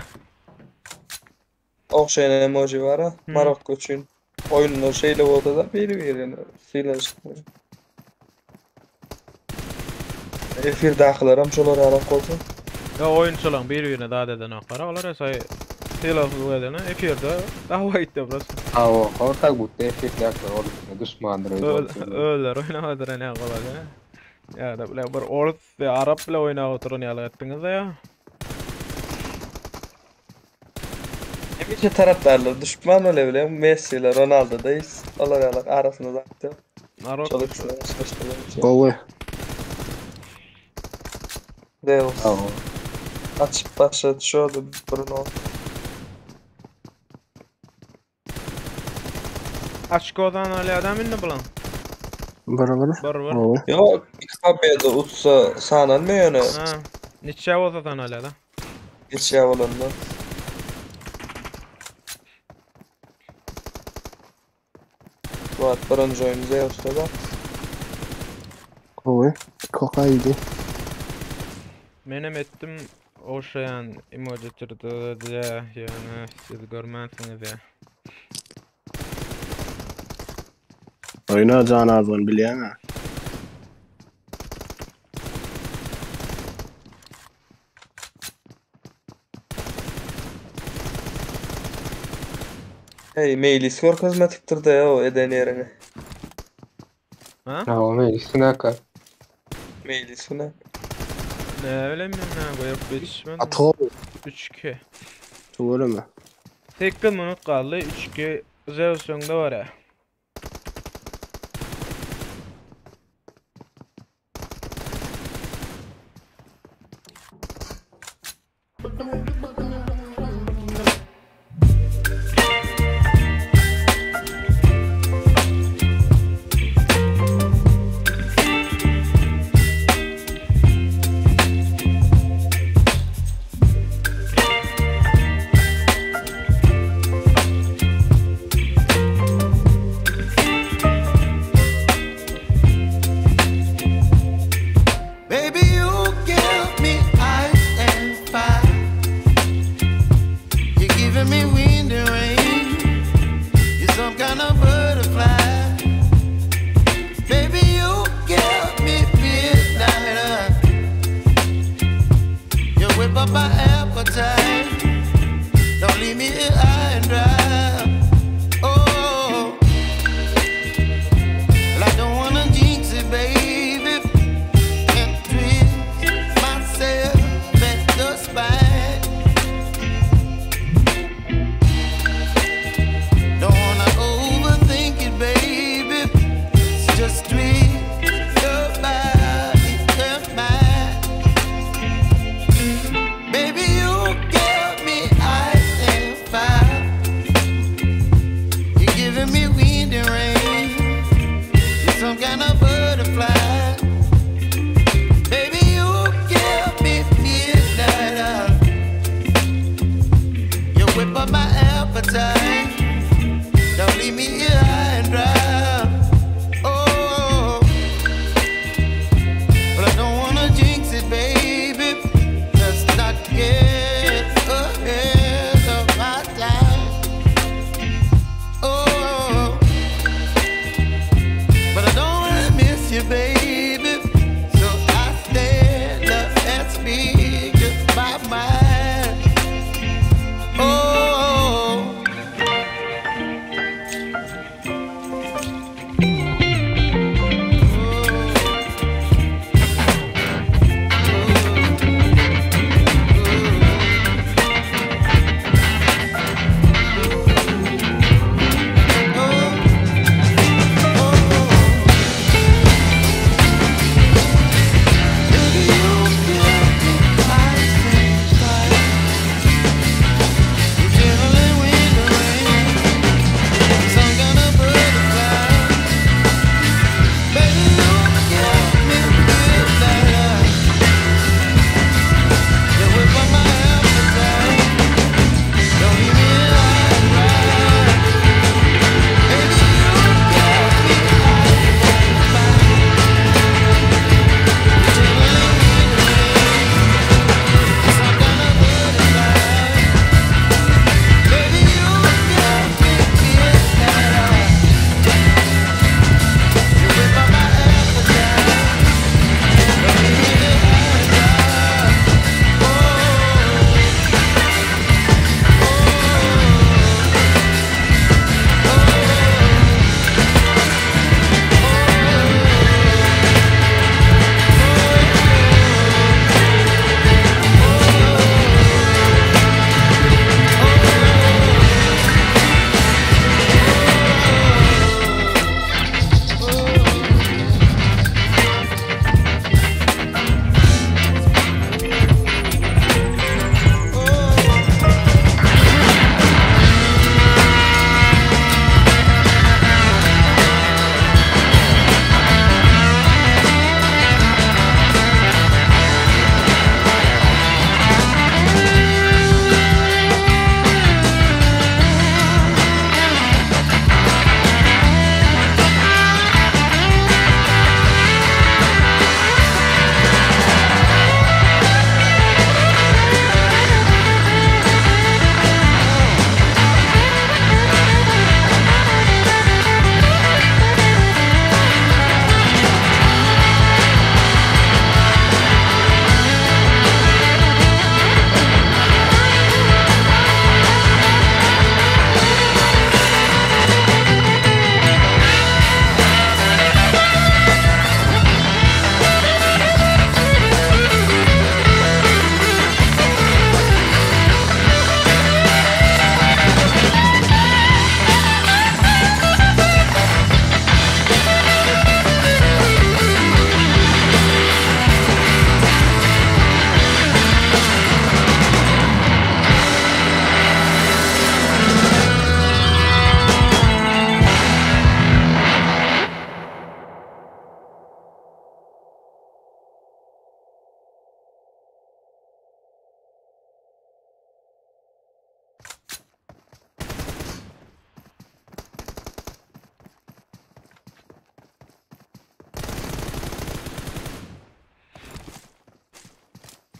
Okşayan emoji var ha. Hmm. Marokko için. Oyunun o şeyle oldu da bir bir yani. Sıylaştı. Efir daxılaram şolar arap olsun. Ya oyunçularyň bir-birine dad eden oklara, olar esay silahly edene efirde dawa gitdi burası. Ha o ortak bu teşvikler olur. Düşmandır öyle. Öler oynamadyr ne kolay ya. Ya da bile bir Orus ve Arap bile oynap oturan ýaly etdiňiz ya. Hemişe taraftarlar düşman öyle bile Messi ile Ronaldo'dayız. Olar alak arasında zaten. Marok Çoluk sınırlaştırılmış. Gowy. Zeus. Ha o. Açıp başladı şu Bruno. Açkodan ali adam indi bulan. Bir bir. Bir bir. Gowy. Yok iki pobeda utsa sanalmıyor yani. Ha. Neçe bolsa tan ali adam. Hiç yavalanma. Bu at birinci oyun Zeus'ta da. Gowy. Kokaydı. Menem ettim oşayan emoji çırdı diye yani siz görmezsiniz ya. Oyna can azon bilýän ha. Hey Meylis korkazmatiktir de ya o eden yerine. Ha? Ha o ne üstüne akar. Meylis ne? Ne bileyim ben ne koyup geçmen. Ato. 3-2. Tuvaleme. 8 minut kaldı. 3-2 Zeus öňde barýar. Baby, you give me ice and fire.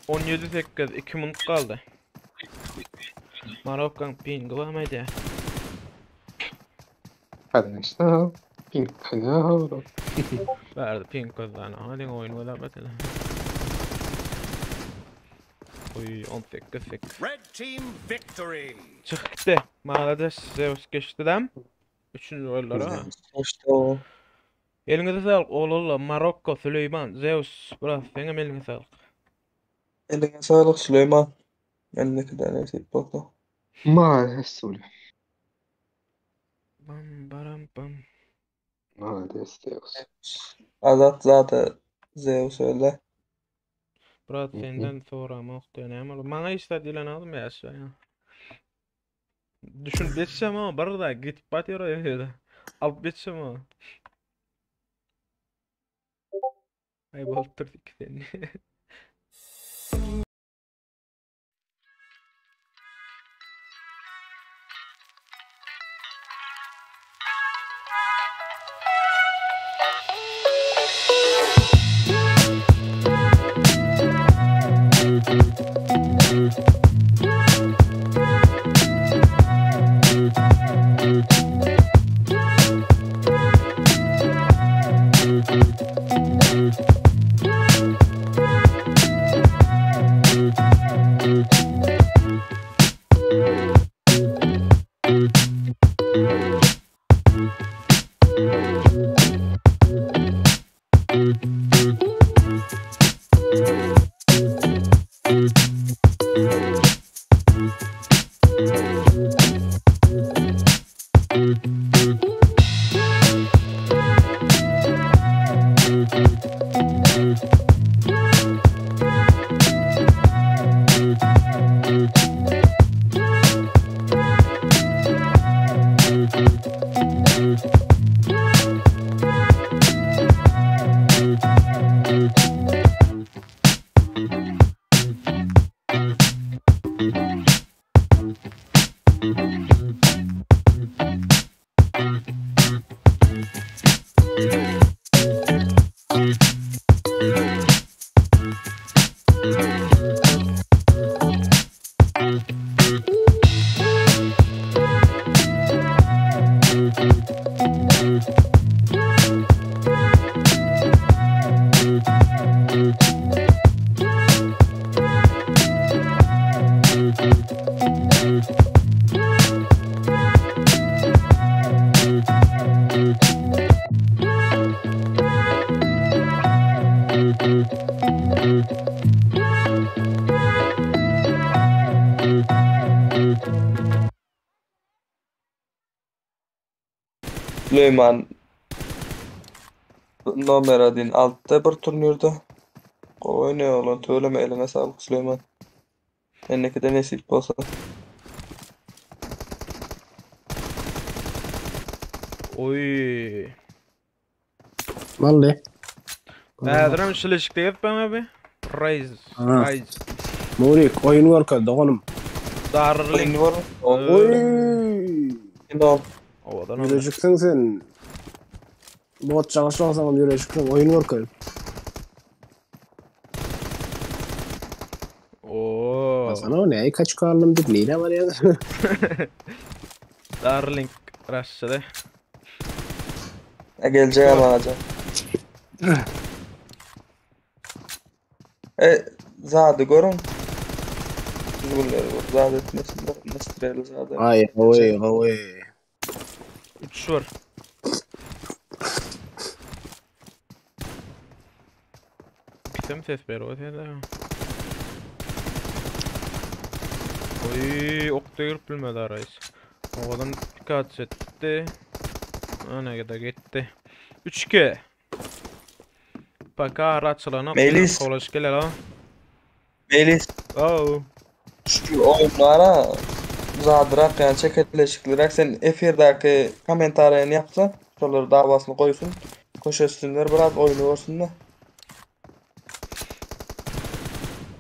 17 8 2 minut galdy. Marokkaň pingi bar aýdýar. Конечно. Ping tanýar. Bärde ping gözlän. Aha diňe oýun gözläp öteli. Oý 18 8. Red team victory. Çykdy. Malades Zeus geçdi dam. Üçünji gollara. İşte o. Eliňize saglyk oglanlar. Marokko, Süleýman, Zeus. Biraz seňem eliňe saglyk. Eline sağlık Süleyman. Elindeki nesip bolsa. Maalesef. Bam baram bam. Maalesef. Azat zaten Zeus öyle. Brat senden soramak diýen näme boldy? Maňa hiç zat diýlen alym ýa şu ýa. Düşünip ýetişem ama bir da gitip batýar o ýerde. Alyp ýetişem ama. Aý bolupdyr iki sen. Süleyman nomera din altta bir turnirde. Gowy oğlan töleme eline sağlık Süleyman. Enneki de nesip bolsa. Oý. Vallahi. Häzirem şileşikde gezip ben abi. Rise. Ha. Rise. Murik oyun görkezdi oğlum. Darling. Oyun var. Oy. Oy. Owadan oldu. Ýürejiksiň sen. Bot çagyşlasaň ýürejiksiň oyun görkezdi. Oo. Sana ne kaç kaldım dit nere var ya? Darling rastladı. E geleceğim alacağım. E zady görün. Düzgünleri gör. Zady etmesinler. Nestreli zady. Ay oy oy. 3 var. Kim ses ver o sende? Oy, ok degirip bilmedi arayız. Owadan dikkat etdi. Ana gida gitdi. 3-2. Paka araçlana Melis. Kolaş geler ha. Melis Oh. şu oyunlara zadyrak yani çekeleşiklirak sen efirdaki kommentariýany yapsa şolar davasyny goýsun. Köşesinler biraz oyunu görsün de.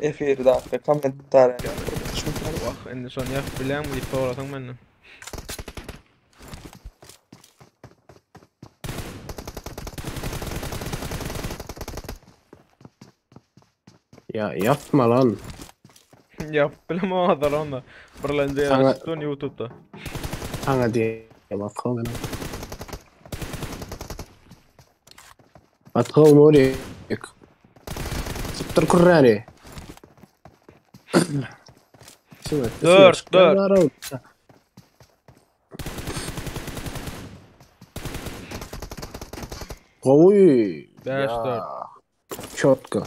Efirdaki kommentariýany Wah, endi son ýap bilen diýip sorasaň menden. Ya yapma lan. Ýapyp bilemok azar onda. Birlenje Saňa- ýazyp dön YouTube'da. Saňa diýe bak men. Atgaw Morik. Sıptır kurrani. Dört, dört. Gowy. Bäş, dört. Çotko.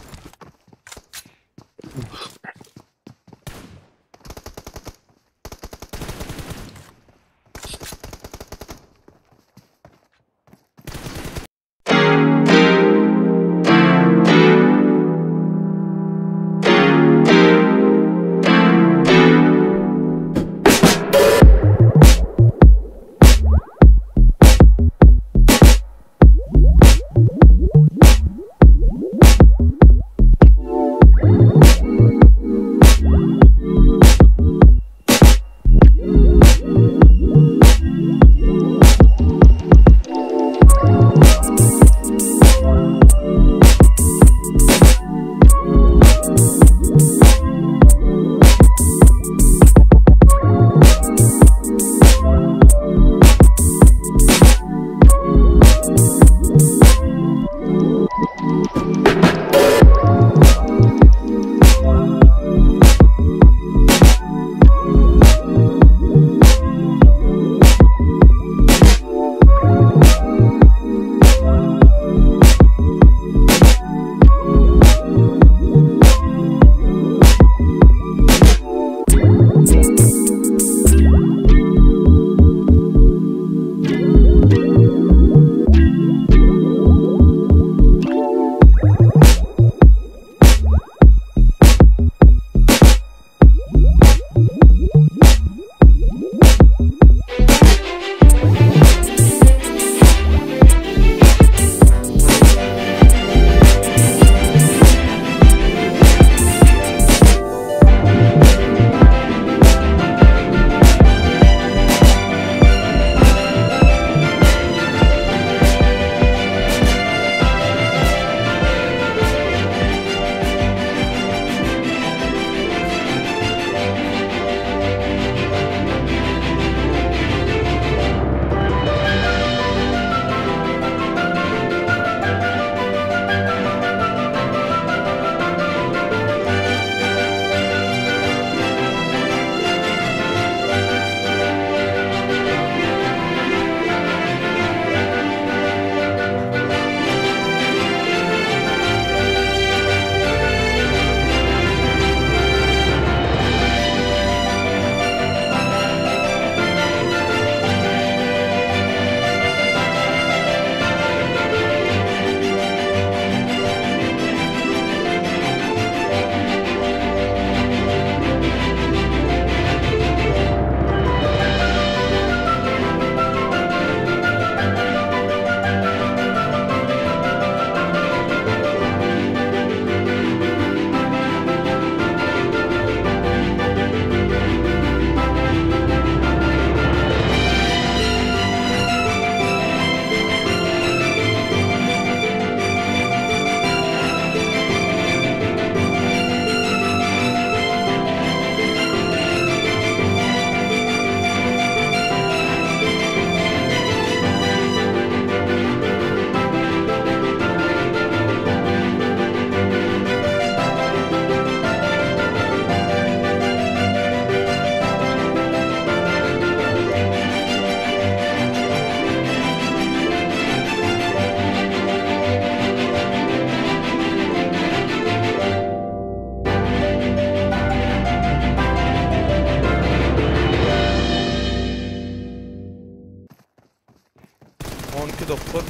12 9.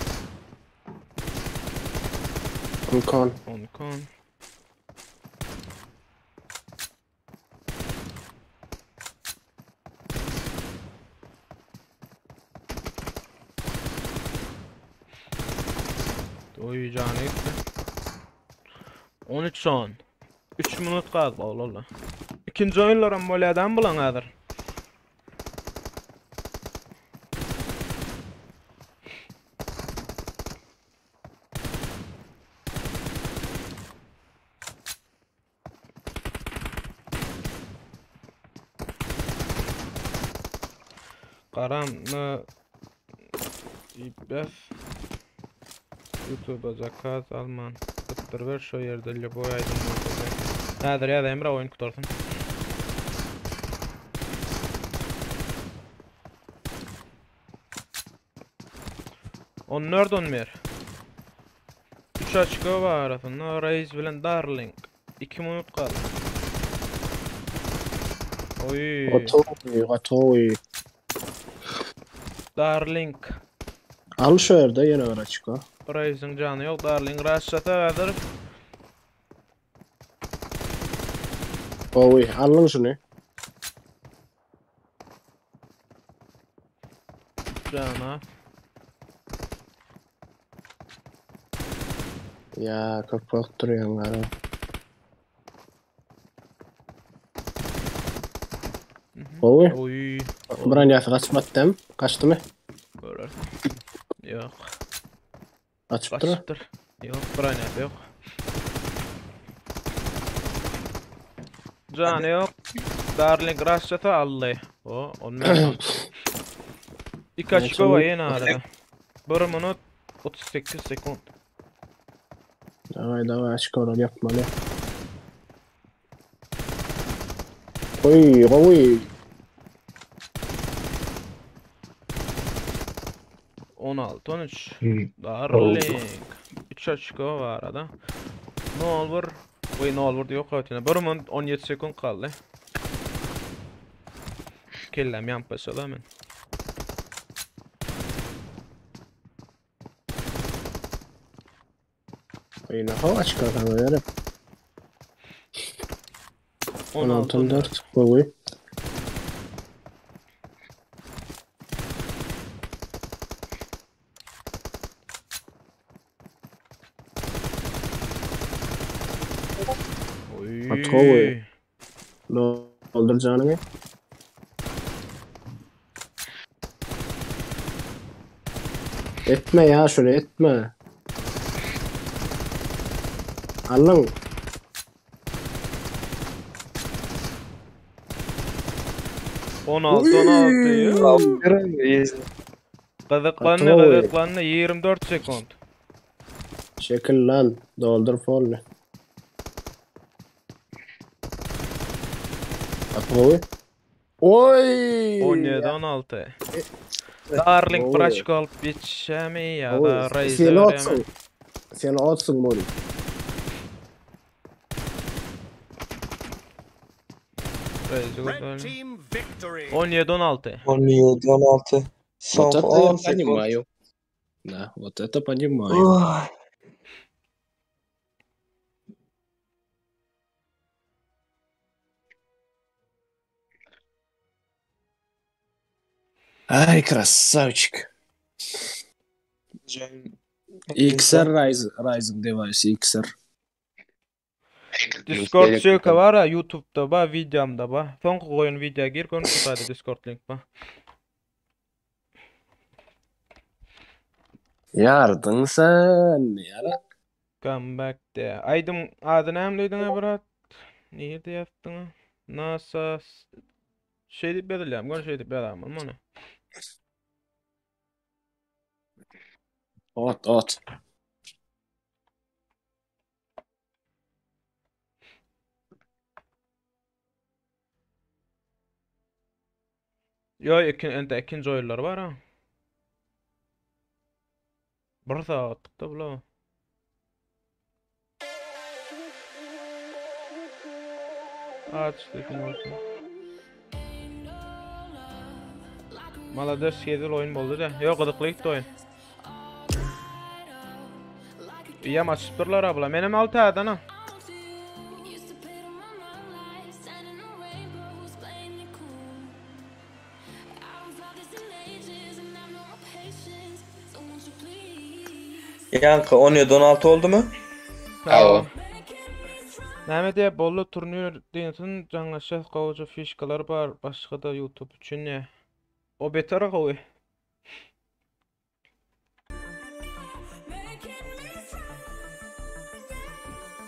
Onkon. Onkon. Oý jany gitdi. 13 son. 3 minut galdy oglanlar. Ikinji oýunlaram bolýadan bulan häzir. Garam na diýip YouTube'a zakaz alman. Tutdur şo ýerde lýuboý aýdym bolsa. Häzir ýa Emre oýun kutarsyn. On dört 11. 3 açko var arasında Reis bilen Darling. 2 minut kaldı. Oy. Gotowy, gotowy. Darling. Al şu ýerde ýene bir açko. Reis'in canı yok. Darling rushlasa hazır. Gowy, aldyň şuny. Cana. Ya köp wagt durýaň gara. Gowy. Oy. Bronýasy gaçmatdym. Gaçdymy? Görersin. Yok. Gaçypdyr. Gaçypdyr. Yok, bronýasy yok. Canı yok. Darling rushlasa aldy. O, ondan. İki açko var yine arada. 1 minut 38 sekund. Dawaj, dawaj, açkolar ýapmaly. Oy, gowy. 16 13. Darling. 3 açko var arada. Ne olur? Oy ne olur diyor yok 1 minut 17 sekund kaldı. Kellem ýanp başlady men. Oy, ho açko sana berip. 16 16 14 gowy. Oy. Gotowy. Doldur janyňy. Etme ya şunu etme. Alın. 16 16. Gyzyklandy, Gotowy. gyzyklandy 24 sekund. Şekil lan. Doldur folny. Gotowy. Oy! 17 16. Darling Oy. bir açko alyp geçişemi ya Oy, da Razer Sen otsun. Sen otsun Mori. Red team victory. 17 16. 17 16. Son Вот это я 10 sekund. понимаю. Да, вот это понимаю. Oy. Ay красавчик. XR Ryzen, Ryzen device XR. Discord söýke var ha YouTube'da ba, videomda ba. Soňky goýun video gir görüp tutady Discord link ba. Yardın sen yara. Come back de. Aýdym ady näme diýdiň brat? Nirde ýapdyň? NASA şey diýip berilýär, gör şey diýip beräm ony. Ot ot. Yo, ikin, ente ikinji oýunlar bar ha. Bir saatlikde bula. Aç dedim olsun. Malades schedule oyun boldy da. Yok gyzykly gitdi oyun. İyi açypdyrlar abla. Menem 6 adan ha. Yankı 17 16 oldu mu? Awa. Näme diýip bolly turnir diýsin jaňlaşýas gowja fişkalar bar başga da YouTube üçin ne. O beter gowy.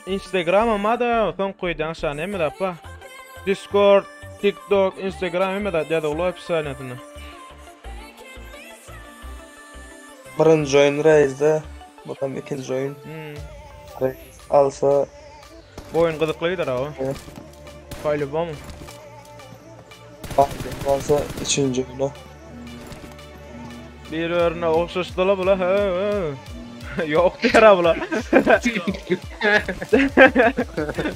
Instagram ama da soň goýdan şa näme da pa. Discord, TikTok, Instagram hemme da ýa-da uly opisiýasyny. Birinji oýun Reýzde, bu hem ikinji oýun. Hmm. Reýz alsa Bu oýun gyzykly gider abi. Po-любому. Alsa üçünji oýuna. Bir örüne ogşaşdyla bula he he. Ýok diýer ha bula.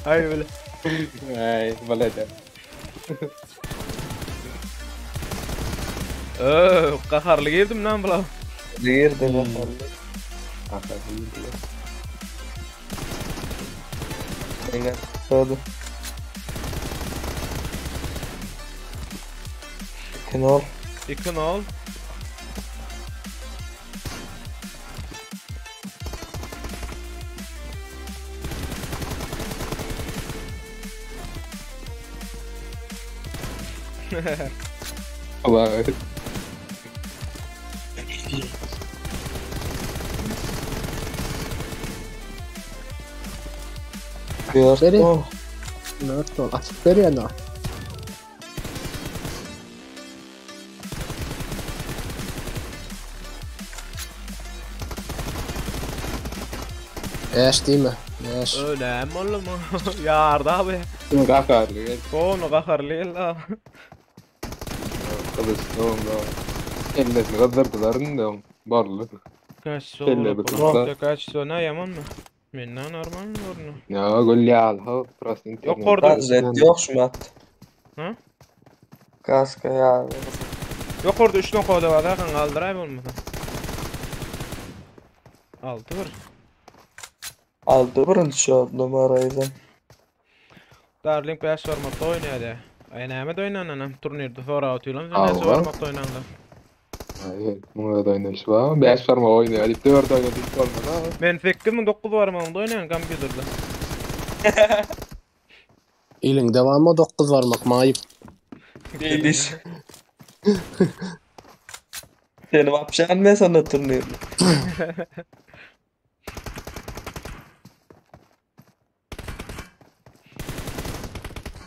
Aý bile. Ay, bolady. Öö, gaharly girdim lan bula. Girdi gaharly. Gaharly girdi. Eňe tutdy. 2-0. 2-0. Allah. Dört gol. Dört gol. Açyp berýän o. Bäş diýme. Bäş. Öyle mi mu? Yarda abi. Kim gaharly geldi. Onu gaharly geldi abi. Kılıçlı onda. Ellesini gyzdyrdylar indi oň. Barly. Kaç Kelle bir tutsa. Kaç ne yaman mı? Menden normal mi görünüyor? Ya gol ýaly. Ha, prosto internet. Yok orada. Jet yok şu mat. Hı? Kaska ya. Yok orada 3 nokta var zaten kaldıray olmasa. 6 bir. Aldı birinci şut numarayı. Darling 5 varmakta oynaýar. Ay näme de oýnanan turnirde sonra atıyorlar. Allah. Näçe varmakta oýnandy. Hayır, muňa da oýnaýyş bar. 5 barma oýnaýar, diýip 4 oýnaýar diýip bolmaz. Men 89 varmagymda oýnaýan kompýuterde. Iliň devamı 9 varmak maýyp. Gidiş. Seni vapşan men sana turnir.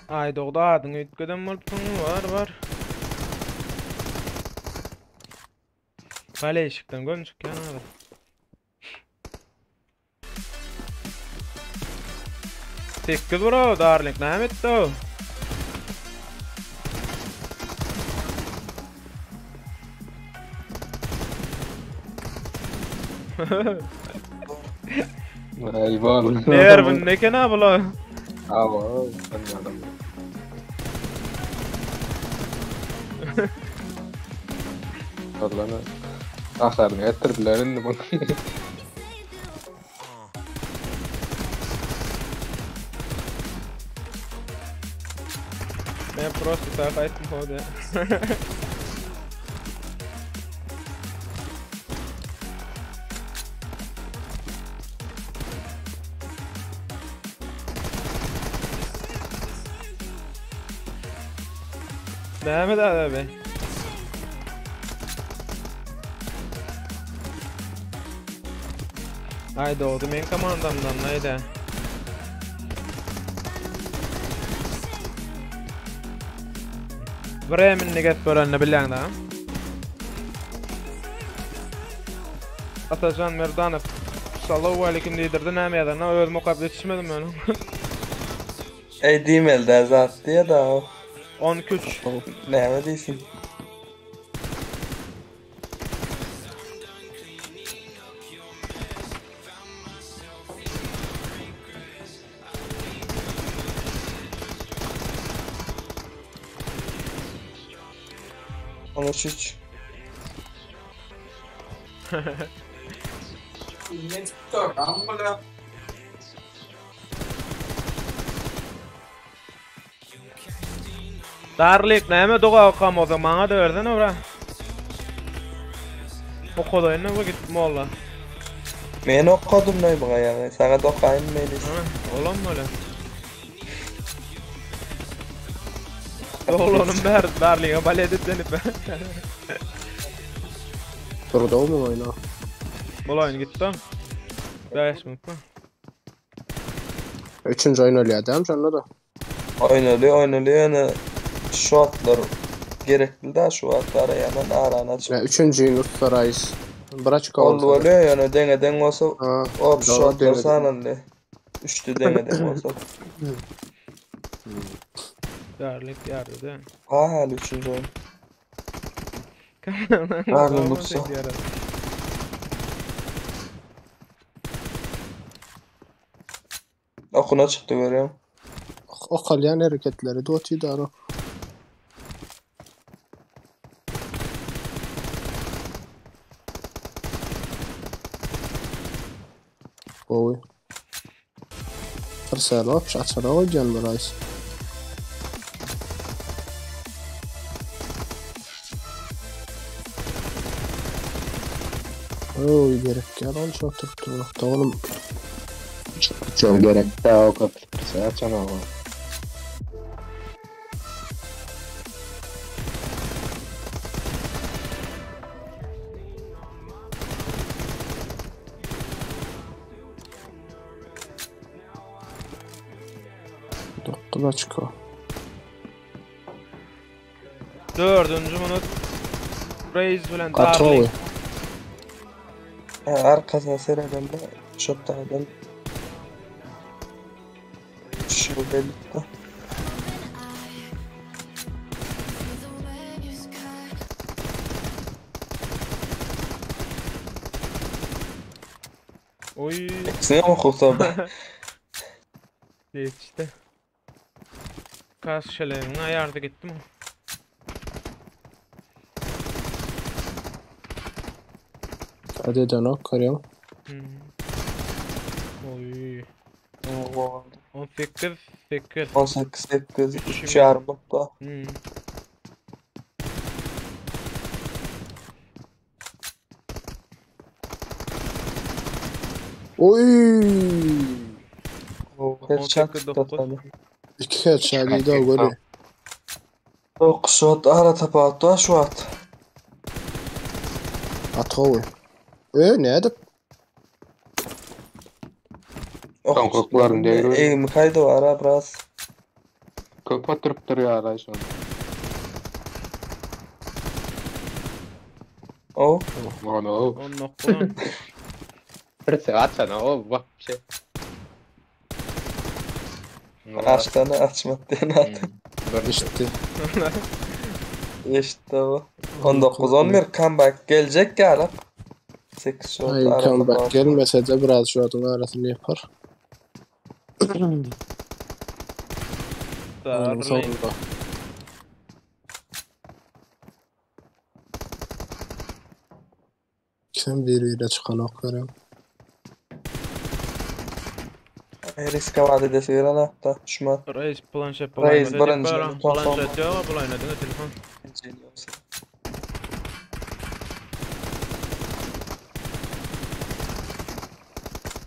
Ay doğdu adyň üýtgeden bolupsyň var var. Kale işikden gön çykýan abi. 8 bro Darling näme etdi o? Ay barly. Nervin ne kena bula? Awa, anladım. Allah'ına. Aharyny getirdiler indi bunu. Men prosto tak aýtdym howda. Mehmet abi. Ay doğdu men komandamdan neydi? Bremen get bölenini bilýän da. Atajan Merdanow. Salam aleyküm diýdirdi näme ýadan? Özüm okap ýetişmedim men. Ey diýmeli zat diýe da o. 13. Näme diýsin? On üç. Darlik näme doga okamada maňa da berden ora. Okadaýyn bu git molla. Men okadym näme yani. Sana da okayım meylis. Ha, olam öyle. Oğlum ber Darlik'e balet etdenip. Durdy mu oýna? Bol gitti. 5 minut. Üçünji oýun ölýär dämi şonda da. Oynaly oynaly yani şotlar gerekli da şu atlara yanan arana açıp. Ya üçünji oýun Ustaraýys. Bir açka Oldu bolsa. bolýar ýöne deňe deň bolsa Ha, op dogry, şotlar deňe deň. sanaldy. Üçde deňe deň bolsa. Darling ýardy-da. Ha hali üçünji oýun. Darling utsa. Okuna çykdy görýän. Okalýan hereketleri doty daro. Gowy. Pırsal opş açara goýjan bir aýs. Oy gerek ýa ol şu oturup durmakda oğlum. Çok gerek de o köp pırsal açan o. Dokuz açko. Dördünji minut. Raze bilen Gaty Darling. gowy. Ha, arkasyna seredende şotlardan şu belli. Oy. İkisini mi kurtardı? Yetişti. Kas şelerin ayardı gitti mi? Hadi dönok görýän. Hmm. Oy. Oo, 18 8. 18 8 3 yarım nokta. Hmm. Oy! Oo, headshot 18 9. tutmadı. İki headshot ýedi o göri. 9 shot ara tapawut var şu at. At gowy. E, nädip? Soňkuklaryn degri. Eğimi kaydı var ha biraz. Köp oturup duruyor hala şu an. Oh. Onu o. 19 10. Pırsal açan o bak bir şey. Açtığını açmadı diye attı. İşte. İşte bu. 19 11 comeback gelecek galiba. 8 shot Hayır, ara comeback tapawut. gelmese de biraz şu adın arasını yapar. Oyunun Darling. sonunda. Sen bir-bire çıkan ok görýän. Riske vaat edesi gelen hatta. Şuma. Raze planşet Raze bulaymadı. birinci. Planşet yok bulaymadı ne telefon.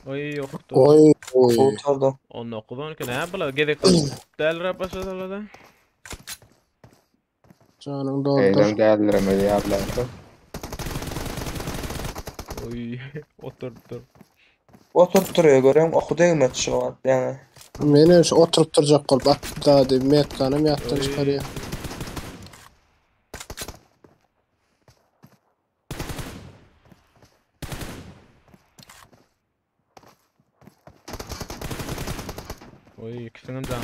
Oy yoktu. Oy oy. Kurtardı. 19 12 ne bula gerek del başladılar da. Canım doldur. Eylem değerlendiremedi ya abla. Oy oturdu. Oturtturuyor görüyorum. Oku değmedi şu an yani. Meni şu oturup duracak bolup at da diýip metkanım ýatdan Oy. çykarýar. Oy ikisinin canı.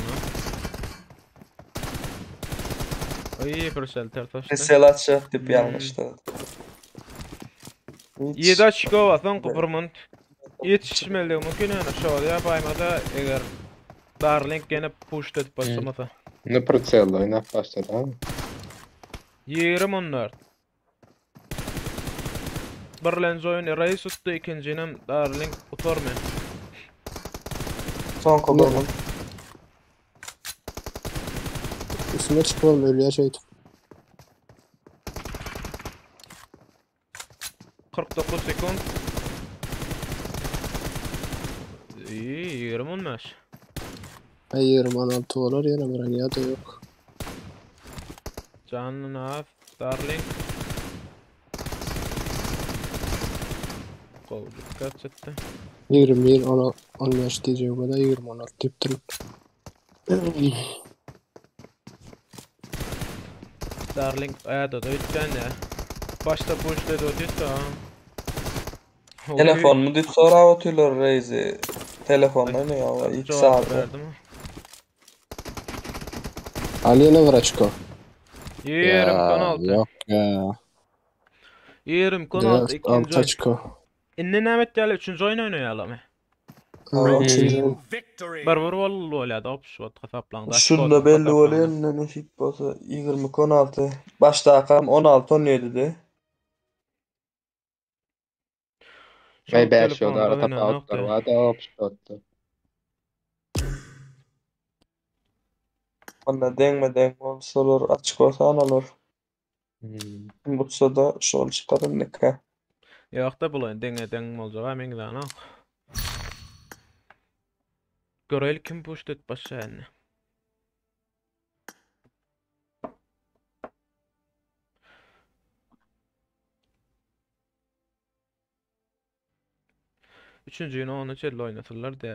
Oy Brüssel ters açtı. Mesela açacak tip Hmm. yanlıştı. Hiç. 7 açko var son kupurmunt. Yetişmeli mümkün yani şu ya baymada eğer Darling gene push edip başlamasa. Ne pırsal oynap başladı ha. 20 14. Birlenji oyunu Reis tuttu ikincinem Darling utormy. Son kullanım. Üstüne çıkıp ölýär şeýdip. 49 sekund. İyi 20 15. Ay 20 16 bolar ýene bir ýa da yok. Canını az Darling. Kovduk kaç etti. 21 10 15 diýjek da 20 16 diýip Darling ayada da üç tane. Başta push dedi o diyor da. Telefonumy diýip sorap otyrlar Reýzi. Telefonda oýnaýar 2 Jogap saat. berdim. Al ýene bir oçko. Ýerim Ya, 16. Yok ya. Ýerim 16 Dört, ikinji altı oýun. oçko. Indi näme etýärler? Üçünji oýun oýnaýarlarmy? Ha, üçünji oýun. Bir bir boldy bolýar-da, opş bot hasaplaňda. Şunda belli bolýar indi nesip bolsa 22 16. Başdakam 16 17-di. Ay Şol 5 telefonda ara oýnanokdy. tapawutlar bar da opşotda. Onda deňme deň bolsalar açyk bolsa analar. Kim utsa da şol çykar indiki. Ýok-da bul oýun deňe deň boljaga meňzänok. Göreli kim puşt edip başlaýar indi. Üçünjini ona çenli oýnasynlar de.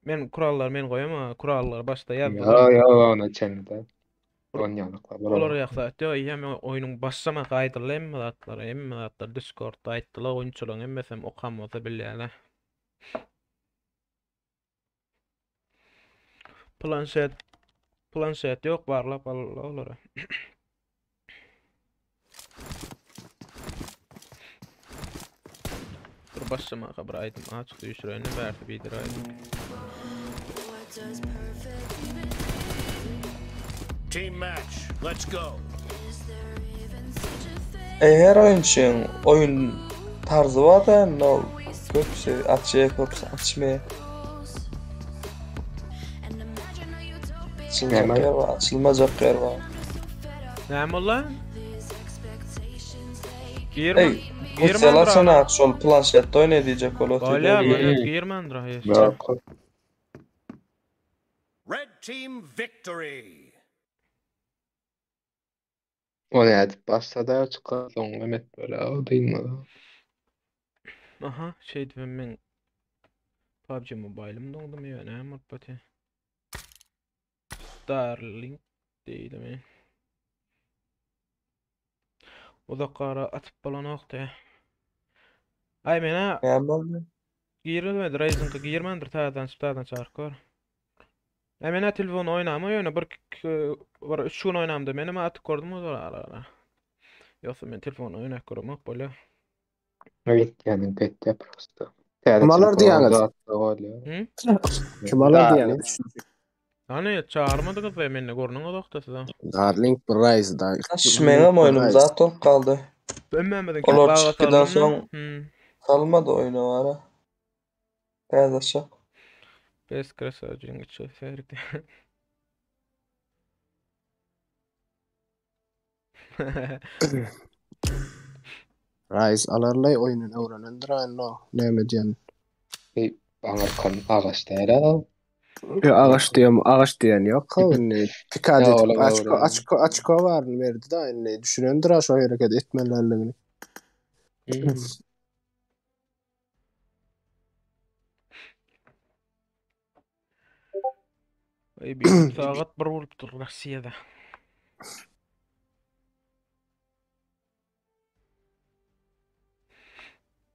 Men kurallar men goýama, kurallar başda Yo ýazdylar. yo ona çenli de. On ýanyklar. Olar ýaksa aýtdy, ýa men oýnuň başlama gaýdyly hemme zatlar, hemme zatlar Discordda aýtdylar, oýunçylaryň hemmesi hem okan bolsa bilýärler. Planşet planşet ýok barlap al olara. Bir başlamaka bir aýdym aç düşüreni bärsi bidir aýdym. Team match. Let's go. E her oýunçyň oýun tarzy bar da indi ol köpüsi açýar, köpüsi açmaýar. Açyljak Näme? ýer bar, açylmajak ýer bar. Näme boldy? Girme. Ey, Russiýalar sana şol planşetde oýna diýjek bolup Bolýar, otyrlar. bolýar, girmändir ha. Yok. Red team victory. O ne edip başlady çıkar soň emet böyle o dynmady. Aha, şey diýip men PUBG Mobile'im doňdumy ýa näme bolup baty? Starlink diýdimi? Uzak ara atyp bolanokdy. Ay mena Näme boldy? girilmedi, Ryzen'ka girmändir täzeden täzeden çagyryp gör. Ay mena telefon oýnama ýöne bir bir 3 gün oýnamda menem atyp gördüm o ara ara. Ýogsa men telefon oýnap göremok bolýar. Evet yani petýä prosto. Täze Kim alar telefon diýýäňiz? zatda bolýar. Hı? Kim alar Darling. diýýäňiz? Hani çağırmadyňyz be meni görnüňiz okda size. Darling bir Rise da. Aş meňem oýnum zat bolup kaldy. Ömmemediň Olar baga çykdydan saldymy? soň Hmm. salmady oýna bara. Täze şak. Bes krasavcıyım içi ferdi. Rise alarlay oýnuny öwrenendir no. Näme diýen? Ey, aňarkan agaç däl al. Ýa agaç diýem, agaç diýen ýok. Ha indi pikad Ýa edip olar açko öwren. açko açko baryny berdi da indi düşünendir ha şo hereket etmeliligini. Hmm. Ay bir saat bir bolupdyr Russiýada.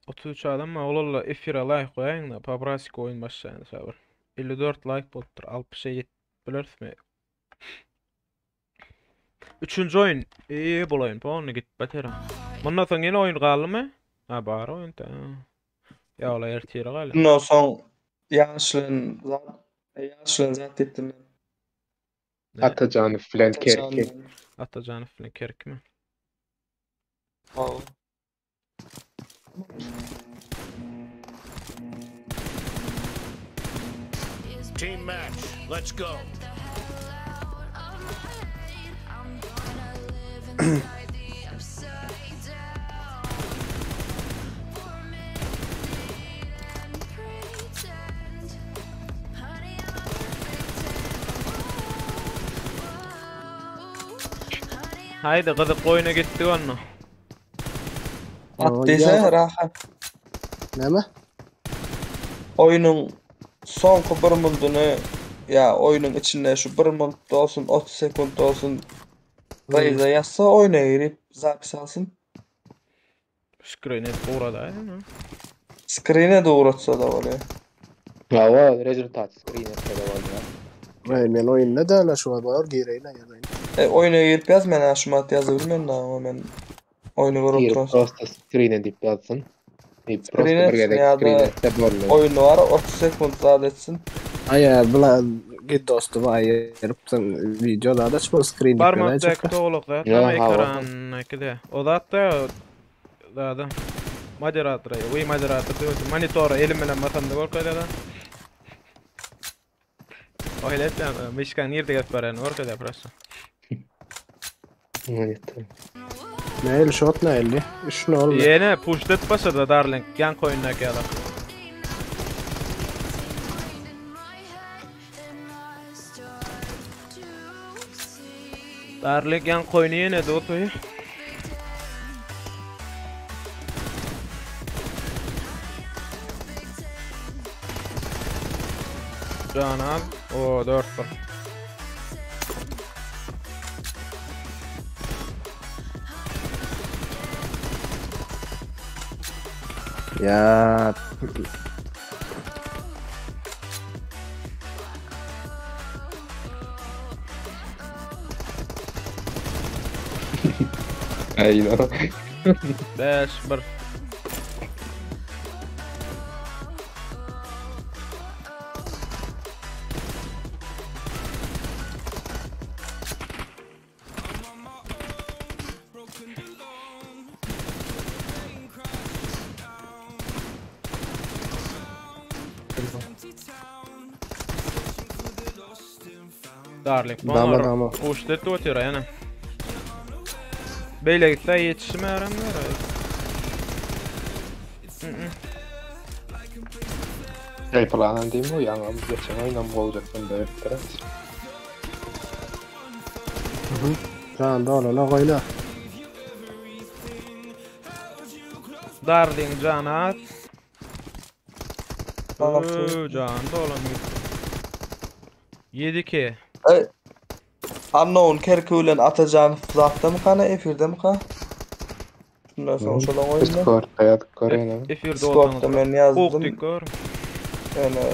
33 adam ma olalla efire like goýaýyň da Pabrasik oýun başlaýan sabır. 54 like bolupdyr. 60-a ýetip bilersmi? Üçünji oýun. Eee bul oýun. Pony git batera. Mundan soň ýene oýun galdymy? Ha bar oýun ta. Ýa ola ertire galdy. Bundan soň ýaşlan zat ýaşlan zat etdim. Ne? Atajanow bilen Kerki. Atajan. Atajanow bilen Kerkimi? Hawa. Team match. Let's go. Haydi gyzyk oýuna gitdik onda. At diýse rahat. Näme? Oýnuň soňky bir munduny ýa oýnuň içinde şu bir munt olsun, 30 sekund olsun Rayza ýazsa oýna girip zapis alsyn. Şükür edip uğrady aýdym. Screen-e ugratsa-da bolýar. Hawa, rezultat screen etse-de bolýar. Eý, men oýunda däl-ä şu wagt bar, gireýin-ä ýazaýyn. E, oýuna girip ýaz, men-ä şu wagt ýazybilmen dagy, o men oýny görüp Girip oturan. prosta screen edip ýazsyn. Diýip Screen prosta bir etsin gezek ýa-da screen etse boldy. oýny bar 30 sekunt zat etsin. Aý, bula git dostumy aýyrypsyň, wideo zat açmaly screen diýip Barmak ýazaýjak-da. däki dogulak zat Ýa, ama hawa. ekrandaki-de. O zat-da zada. Moderatora, we moderator diýip, monitora elim bilen basamda görkezýär-de. O hele etýän, myşkaň nirde gezip barýanyny görkezýär prosta. Monitor. Nähili şot nähili? 3 nol. Ýene push edip başlady Darling, ýaňky oýundaky ýaly. Darling ýaňky oýny ýene dopy. Canan, o 4 bir. Ýa Aý, no. 5 1. Darling, Dama, dama. Uçdy etdi otyr ýene. Beýle gitse ýetişim ärenler. Ey planan diýme, ýaňam geçen oýnam boljakdan beripdir. Jan dolana goýna. Darling janat. Altı. Öö, Can dolan gitti. 7-2. Ey, Unknown Kerki bilen Atajan zatda mı kana, efirde mi ka? Şundan soň şolan oýunda. Discord'da ýazyp görýän. Efirde Discord'da men ýazdym. Okdyk gör. Yani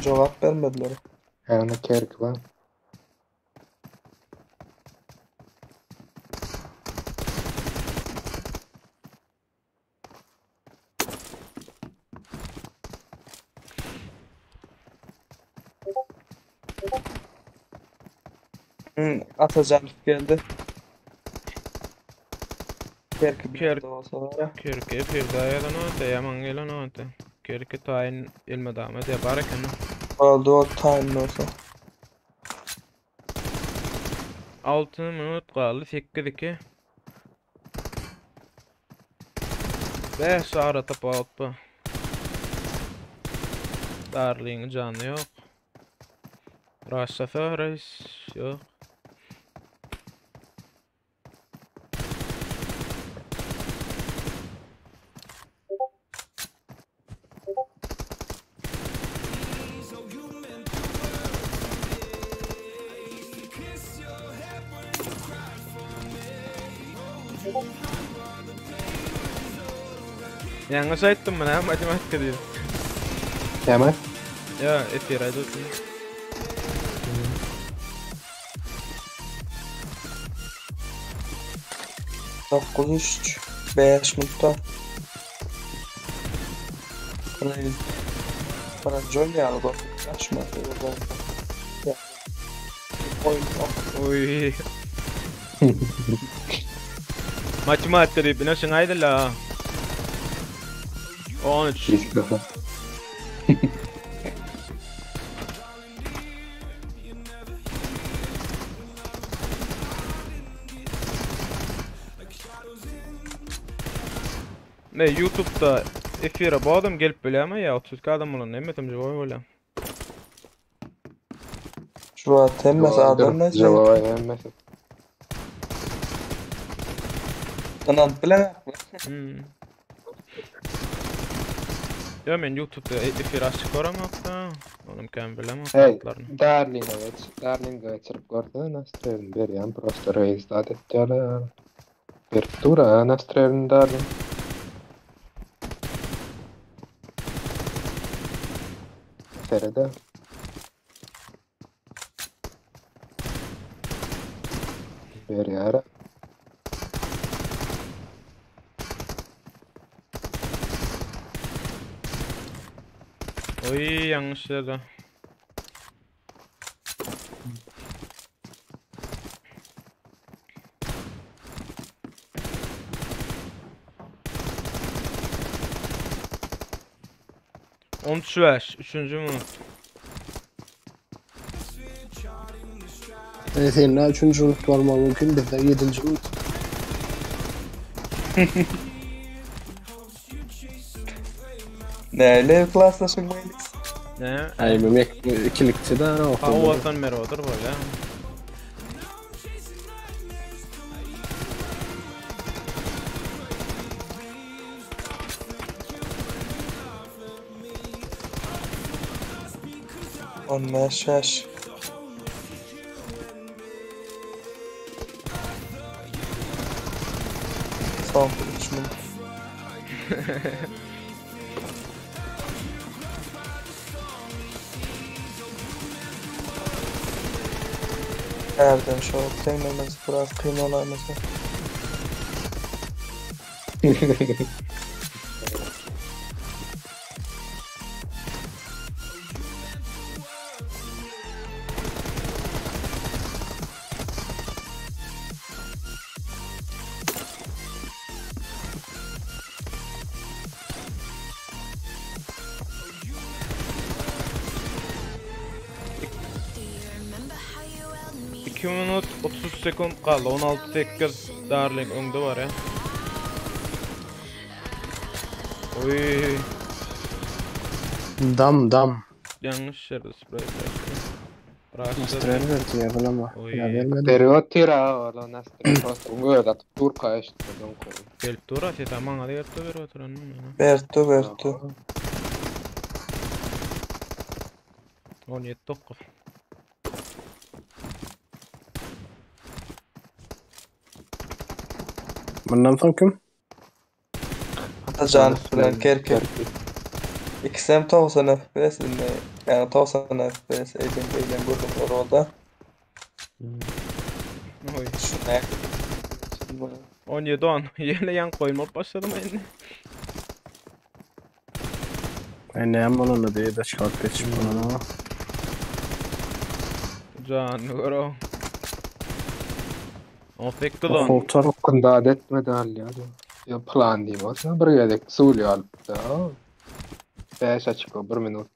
jogap bermediler. Ýagny Kerki bar. Hı, Atacan geldi. Kerki Kerk- bir olsa var ya. Kerki efirde ýalan onta, ýaman gelen onta. Kerki taýyn elmedama diýe bar eken. Oldu o time olsa. 6 minut galdy 8-2. 5 ara tapawut bu. Darling jany ýok. Raşasa reis ýok. Ýalňyş aýtdym men ha matematika diýip. Näme? Ýa, efir aýdyp. Dokuz üç, 5 minutda. Bana bana join ýaly bak. Açma. Ya. Oyun Oy. Matematika diýip ine şuň aýdyla. 13. Discord'da. Ne YouTube'da efire bu adam gelip bilýärmi ýa 32 adam bolan näme etmeli goý bolýar. Şu an hemmesi adam ne? Jogap hemmesi. Inan bilemem. Hmm. Ýa men YouTube'da efir açyk göremakda. Onuň kän bilemok. Hey, zatlaryny. Darling'e geç, Darling'e geçirip görsene Nastrel'in berýän prosta reis zat etýärler. Berip dur ha Nastrel'in Darling. Serede. Berýär. Oý ýalňyş ýerde. 13-5, üçünji minut. E, sen ne üçünji minut bolmagy mümkin bizde ýedinji minut. Näle klaslaşyň Meýlis? Ne? Aý men ikilikçi da. Hawadan beri otur böyle. On beş beş. Son 3 minut. Nereden şu teğmemiz biraz kıyma olayımız var. 2 minut 30 sekund kaldı. 16-8 Darling öňde var ya. Oy. Dam dam. Yanlış yerde spray çekti. Nastrel verdi ya bulama. Oy. Ya vermedi. Beri otyr ha ola Nastra. Öňe atyp durka işte. Gelip dur at tamam hadi gelip dur ver otur annem ya. Bertu Bertu. 17 9. Bundan soň kim? Atacan bilen Kerker. İkisi hem 90 FPS indi. Yani 90 FPS eýlen eýlen gördüm orada. Oy. Şu ne? 17 10. Ýene yan koyma başladım indi. Ay ne bolanda diye de çıkart geçip bolanda. Can goro. 18 10. Koltar Okunda etmedi al ya. Ya plan diyeyim olsa bir gezek sulýa alyp da. 5 açık o 1 minut.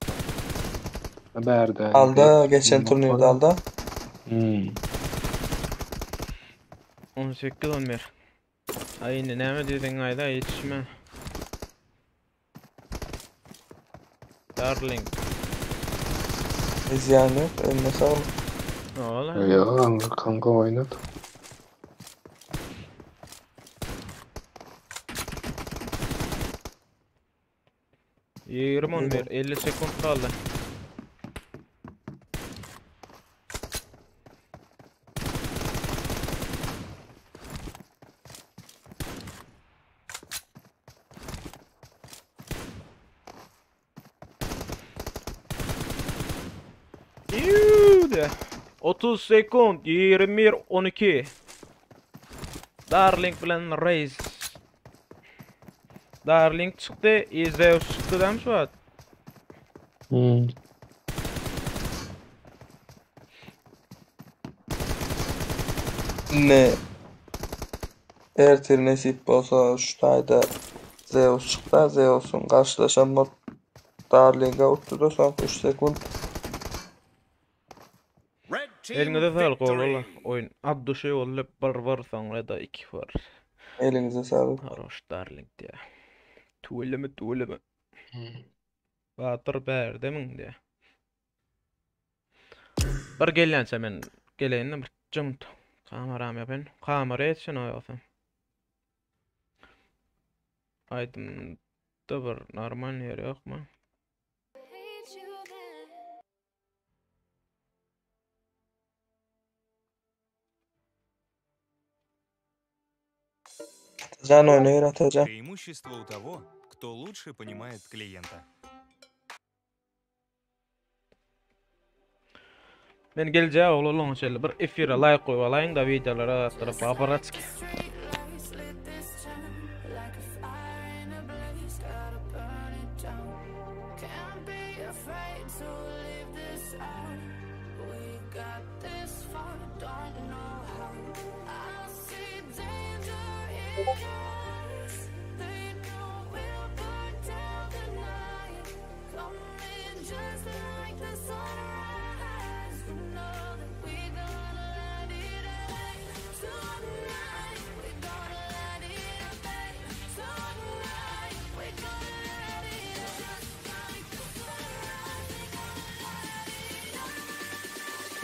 Bärde. Aldı geçen turnirde aldı. Hmm. 18 11. Ay indi näme diýdiň aýda ýetişme. Darling. İzleyen yok. Eline sağlık. Ola. Ya kanka oynat. 20 11 50 sekund kaldı. Yuh de. 30 sekund 21 12. Darling bilen Race. Darling çıktı, Zeus çıktı değil mi Suat? Hmm. Ne? Ertir nesip bolsa şu taýda Zeus çıktı. Zeus'un karşılaşan mod Darling'a uttu da son 3 sekund. Red team Elinize sağlık victory. oğlum. Oyun ad düşey oldu bir var soňra da 2 var. Elinize sağlık. Haroş Darling diye. Tüweleme tüweleme. Batyr bärde miň diye. Bir gelýänçe men geleýin bir jymt. Kameram ýapyn. Kamera etsin o ýogsa. Aýdym da bir normal ýeri ýokmy? Atacan oynuyor Atacan. Преимущество у того, кто лучше понимает клиента. Men geljek oglanlaryň şeýle bir efire laýk goýup alaýyň da wideolara zatlara babaraçki.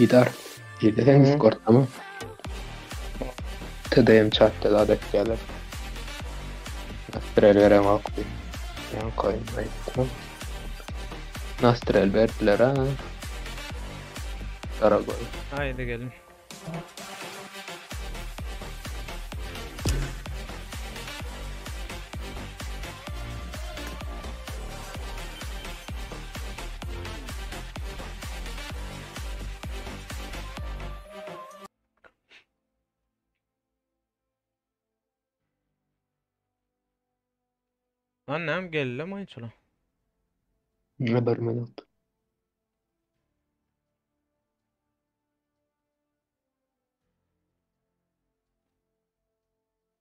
Gidar. Girdi sen Discord'da mı? TDM chat'ta da adet gelir. Nastrel veren ok bir. Yan koyayım ayıptım. Nastrel verdiler ha. Karakoy. Haydi gelin. Annem geldi mi ayçıla? Ne bir minut.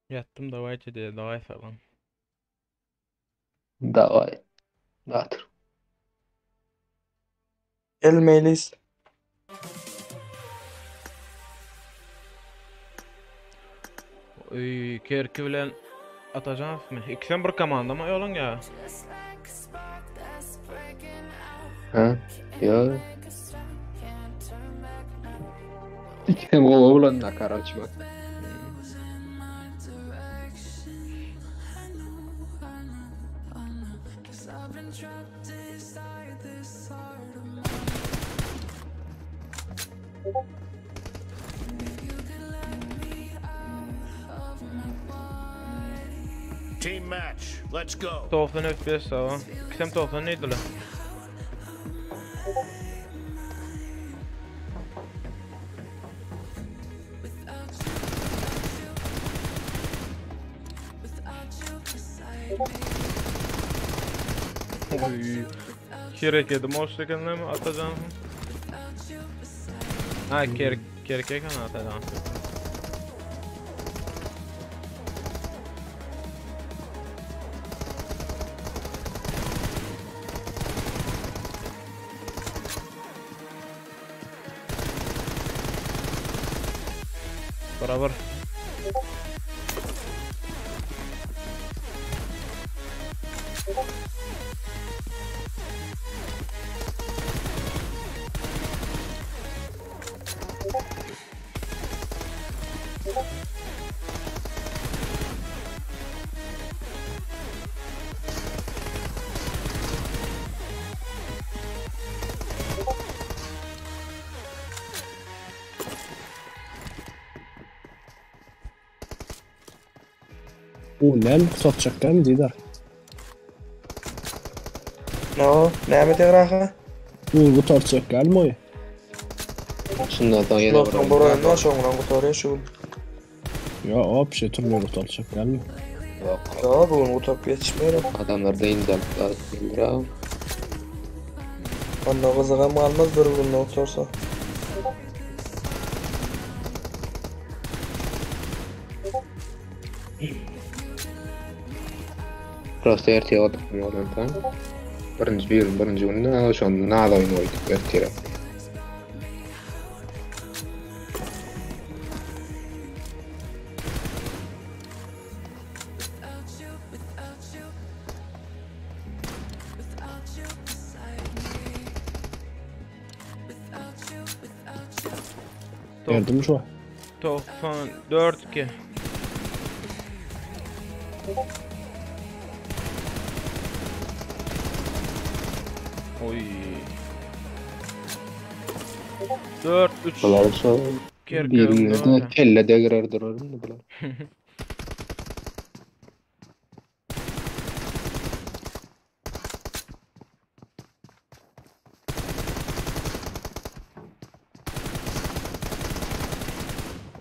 Yattım davayçı diye davay falan. Davay. Datur. Gelmeliyiz. Öy, Kerki bilen atacağız mı? İkisen bir komanda mı yolun ya? Ha? Ya. İkisem gowy bolan da karoç bak. Team match. Let's go. 90 FPS sawa. İkisem 90 neydi lan? Oy. Kerek edim hoş ekenler mi atacağım? Ha kerek kerek eken atacağım. Beraber. Bu nem satacak Didar. No, näme tegraha? Bu bu tartacak gelmiyor. Şundan sonra yine Şundan bir oyun var, şoňdan gutarýar şu gün. Ya abi şey turnir tartacak gelmiyor. Yok. Ya bugün gutaryp ýetişmeýär. Adamlar da inceltler. Bildir Onda gyzygam galmaz bir günde gutarsa. Prosta erteye oturtma olan tamam. Birinci bir birinci günde şu an nada oyun oynadık erteye. Geldim şu an. 94 ki. Oy. 4 3 Bular şu Kerke bir günde öldü. kelle de girer durarım da bular.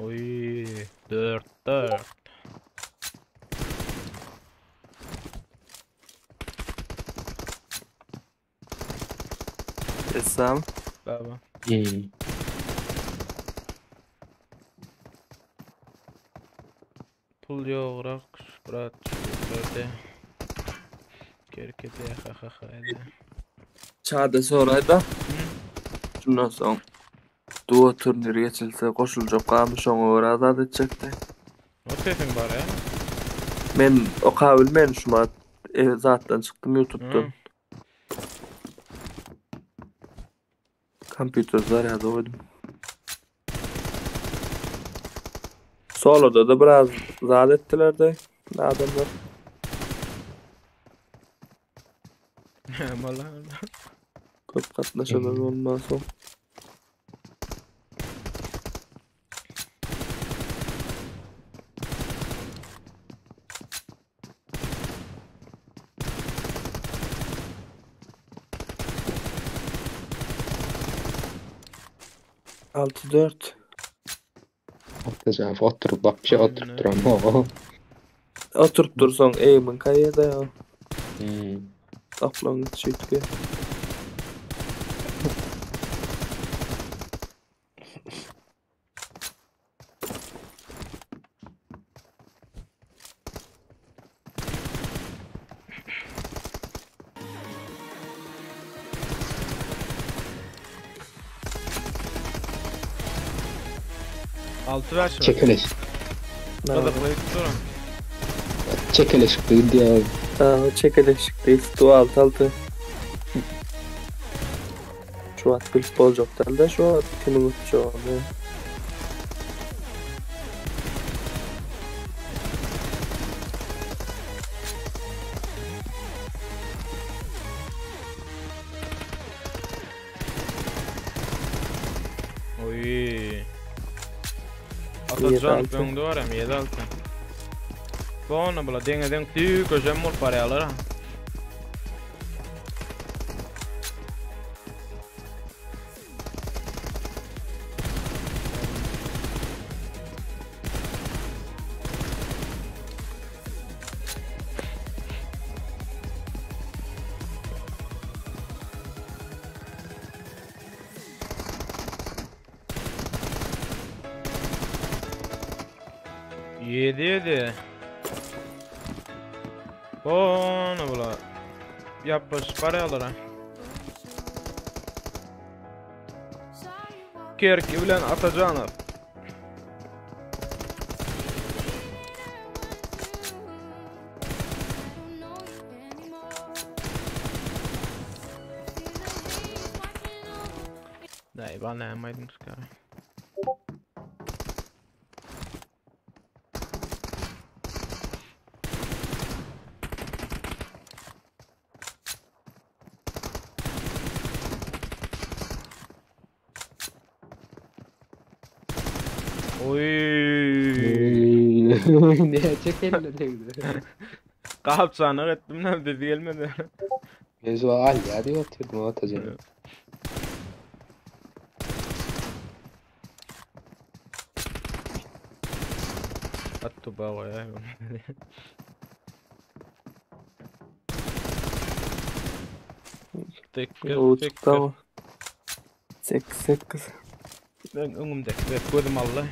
Oý, 4 4. Esam. Baba. Hmm. Pul ýograk, brat, şularda. Kerkede ha ha ha ede. Çada sorayda. Şundan soň duo turniri geçilse goşuljak gamy şoňa görä azat etjekdi. O sesiň bar ya. Men oka bilmen şumat e, zatdan çykdym YouTube'dan. Hı. Kompýuter zarýada goýdum. Soloda da biraz zat etdiler de adamlar. Mala. Köp gatnaşanlar olmaz soň. Altı dört. Atacağım oturup bak bir şey oturup duran. O. Oturup dursan eğimin kayada ya. Hmm. Aklın çitki. Altı ver şimdi. Çekiliş. Gyzykly durun. Çekiliş diye. Aa, çekeleşik değil. Du altı altı. Şu at bilip olacak da şu at kimin uçağı ne? Oy. Yedi Atacan altı. öňde var hem 7 6. Bona bula deňe deň tüý köşem bolup barýarlar ha. Yedi yedi. Bona bula. Yapış barýarlar ha. Kerki bilen Atacanov. Nej, bara närmare den ska. Oy. Ne çekeli değdi. Kapçanı ettim lan dedi gelmedi. Mevzu al ya diye oturdum atacağım. Attu bawa ya. Tek O çıktı ama. Sekiz sekiz. Ben öňümde ve gözüm aldı.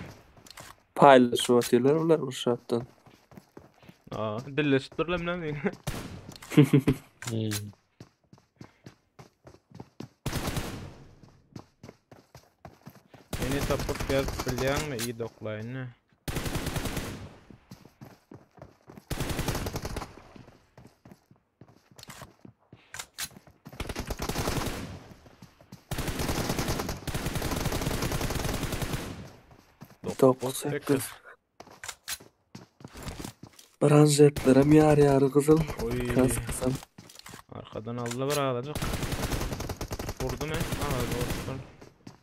Paylaşıp atıyorlar ular bu şarttan. Aa, dilleşip dur lan lan. Hmm. Beni tapıp ýazyp bilýäňmi iyi doklaýyn. Dokuz sekiz. Branjetlerim yar yarı kızıl. Oy. Kaskısam. Arkadan aldı bir alacak. Vurdu mu? Aa, vurdu.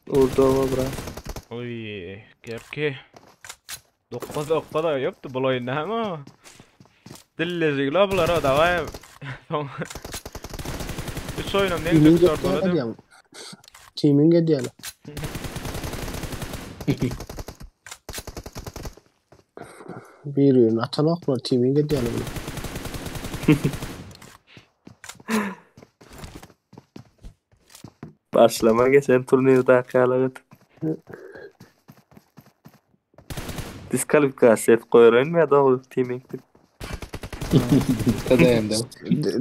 Orada ama bırak. Oy, kerki. Dokuz dokuz yoktu bu oyunda ama. Dillezik la bulara davay. Son. Üç oyunum ne Kimin güzel getýär orada. diýem. Kimin getýär? Bir-birini atanoklar, teaming edýärler bular. Başlama geçen turnirdaky ýaly edip. Diskalifikasiýa edip goýaraýynmy ýa dogry teaming diýip. TDM-de.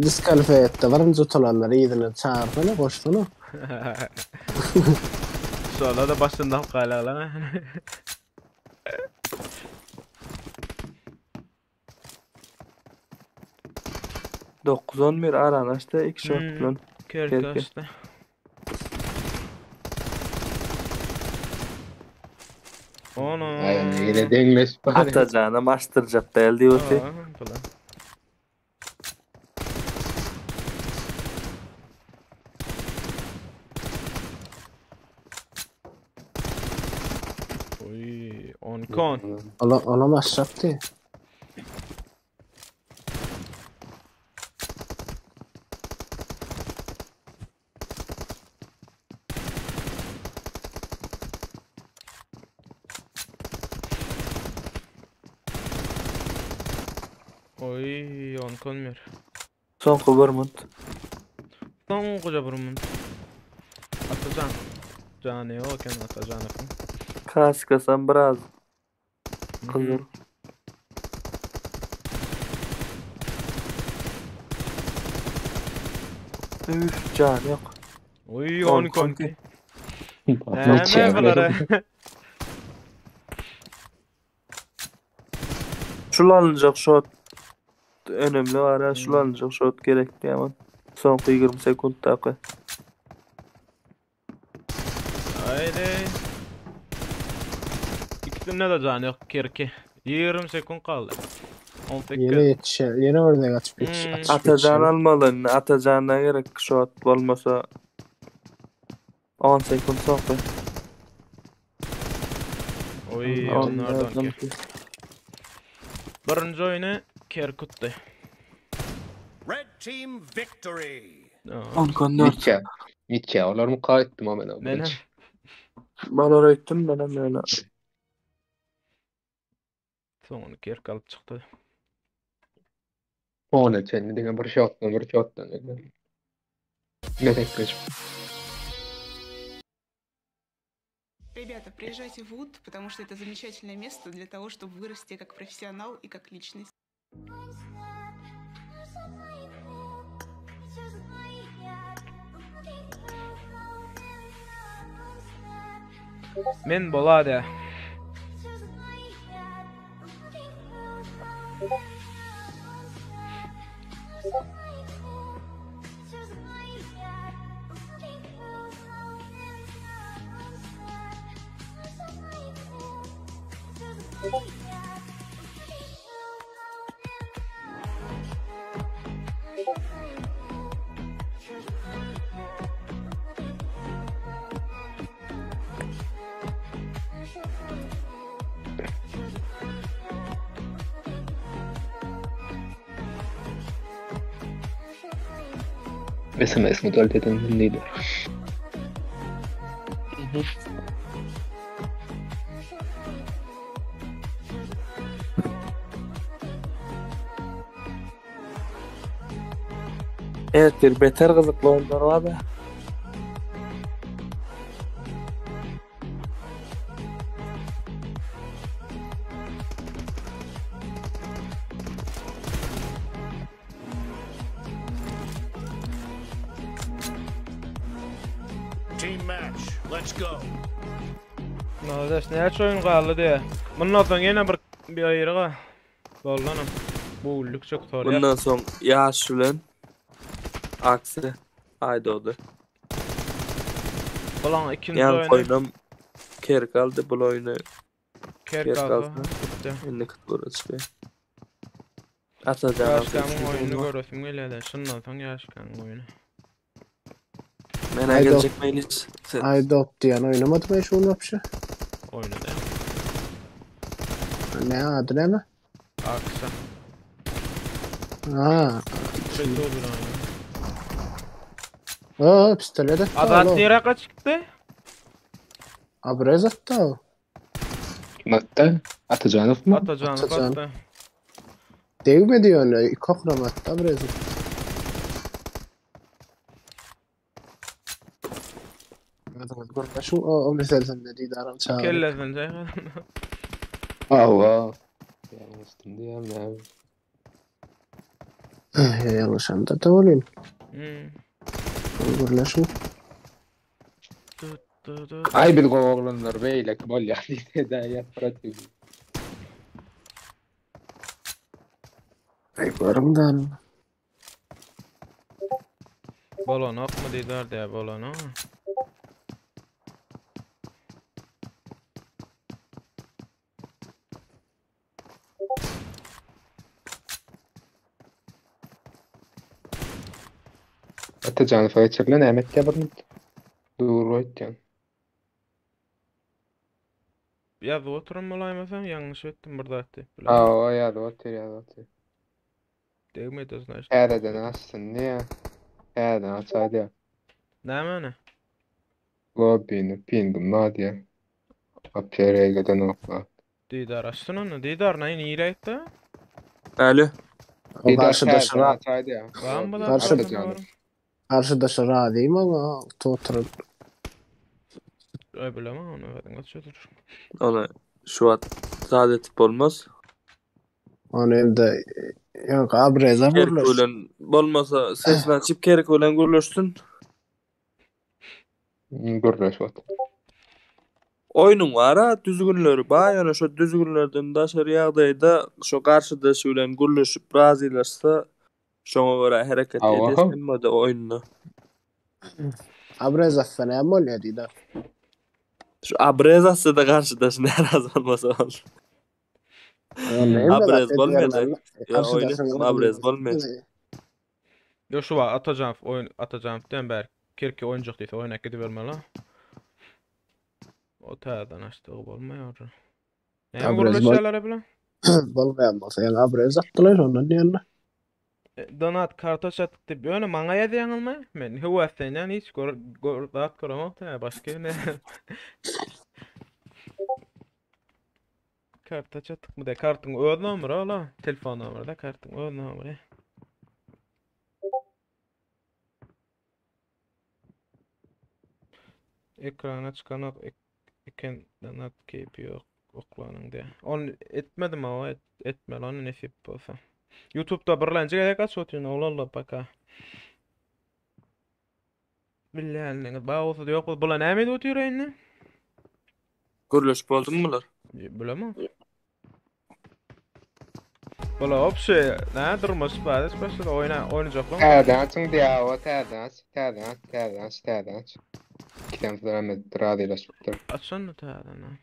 Diskalifiýa etdi. Birinji utulanlary yzyna çagyrsana, goşsana. Şolar da başynda alyp galarlar. 9-11 arany açdy, iki şot bilen. Kerki açdy. Ona. Aý, ýene deňleşip bar. Atajanam açdyrjak däl diýip otyr. Oý, onkon. Ola, olam açjakdy. Oý, onkon bir. Soňky bir munt. Soňkuja bir munt. Atajan. Jany ýok eken Atajanyň. Kaskasam biraz gyzyl. Üf, jany ýok. Oý, onkon. Näme bulara? Şul alynjak şot önemli var ya. Şul alynjak şot gerek diýemem. Soňky 20 sekuntdaky. Haydi. İkisinde de can yok Kirki. 20 sekund kaldı. 18. Ýene ýetişer, ýene bir dek açyp ýetiş, Hmm. açyp Atajan ýetişer. almaly. Atajandan gerek şot bolmasa 10 sekund soňky. Oy, onlardan ki. Birinji oýny Kerkutdy. Red team victory. 10 4. Mitkä. Mitkä olar mı kaýtdym o men. Menem. Balar öýtdüm menem ýöne. Soňuny Kerk alyp çykdy. Ona çenli diňe bir şotdan bir şotdan. Gezekleşip. Ребята, приезжайте в УД, потому что это замечательное место для того, чтобы вырасти как профессионал и как личность. Men bolady. SMS modaliteten lider. Ertir beter gyzykly oýunlar bar-da. Team match. Let's go. Nalades näçe oýun galdy diýe. Mundan soň ýene bir bir aýryga. Bollanam. Bu lükçek sorýar. Bundan soň ýaş bilen Aksi Aýdogdy. Bulan ikinji Ýa oýny oýnam Kerk aldy bul oýny. Kerk aldy. Bitti. Indi kutbura çykýar. Atajan Ýaşkamyň oýnuny göresim gelýär. Şundan soň Ýaşkamyň oýny. Men geljek mejlis. Aýdop diýen oýnamady men şuny wapşe. Oýnady. Ne ady näme? Aksa. Ha. Kötü bir oýun. Aa, pistolet atdy. Azat nirä kaçypdy? Abrez atdy. Kim atdy? Atajanowmy? Atajanow Atajan. atdy. Degmedi ýöne, iki okram atdy Abrezow. Özüňiz gürleşiň o, o meselesinde Didaram çagyryp. Kellesini çaýkadym. Hawa. Ýalňyşdym diýýän näme? Ýalňyşanda da bolyn. Hmm. Gürleşiň. Du, du, du, Aý biz gowy oglanlar beýleki bolýar diýdi-de ýatdyr. Aý görüň da. Bolanokmy Didar diýýär, bolanok. Atajanowa geçirilen näme etýär bir minut? Dur goýutýan. Ýazyp oturan bolaýmasaň, ýalňyş etdim bir zat diýip bilemok. Hawa, ýazyp otyr, ýazyp otyr. Degmedi znaýyş. Täzeden açsyn diýýär. Täzeden açaý diýýär. Nämäni? Lobbyny, pingim bar diýýär. Apýar egedenok zat. Didar açsyn onda. Didar naý nirä gitdi? Alo. O Didar garşydaşy täzeden ra açaý diýýär. Barmy bu Lobbyny, Garşy Atajanow. garşydaşy razymy oňa oturyp. Aý bilemok ony özüňiz çözür. Ony şu wagt zat etip bolmaz. Ony hem-de ýa Abreza Kerk gürleş. bilen bolmasa sesini açyp Kerk bilen gürleşsin. Gürleşip otyr. Oýnuň bar-a düzgünleri bar ýöne şo düzgünlerden daşary ýagdaýda şo garşydaşy bilen gürleşip razylaşsa şoňa görä hereket Hawa. edýär hemmede oýunda. Abrez atsa näme bolýar diýdi. Şu abrez atsa-da garşydaşy närazy bolmasa boldy. Abrez bolmaýar. Ýa oýun etdim abrez bolmaýar. Ýok şu wagt Atajanow oýun Atajanow diýen bäri Kerki oýunjak diýse oýnap gidibermeli. O täzeden açdygy bolmaýar. Näme Abrez bol gürleşýärler bilen? bolmaýan bolsa ýa abrez atdylar ondan diýenler. Donat karta çatyk diýip ýöne maňa ýazýaňyzmy? Men höweslenýän hiç gör, gör zat göremok da başga ne. Karta çatykmy de kartyň öz nomeri ola telefon nomeri da kartyň öz nomeri. Ekrana çykanok ek, eken donat keýpi ýok oklanyň diýä. Ony etmedim awa et, etmeli ony nesip bolsa. YouTube'da birlenji gezek açyp otyryn oglanlar paka. Bilýänligiňiz bar bolsa ýok bolsa bular näme edip otyr indi? Gürleşip boldumy bular? Bilemok. Bular obşe nä durmuş bar hiç başda oýna oýnajaklar. Täzeden açyň diýýär, hawa täzeden aç, täzeden aç, täzeden aç, täzeden aç. Ikisem razylaşypdyr, razylaşypdyr. Açsana täzeden.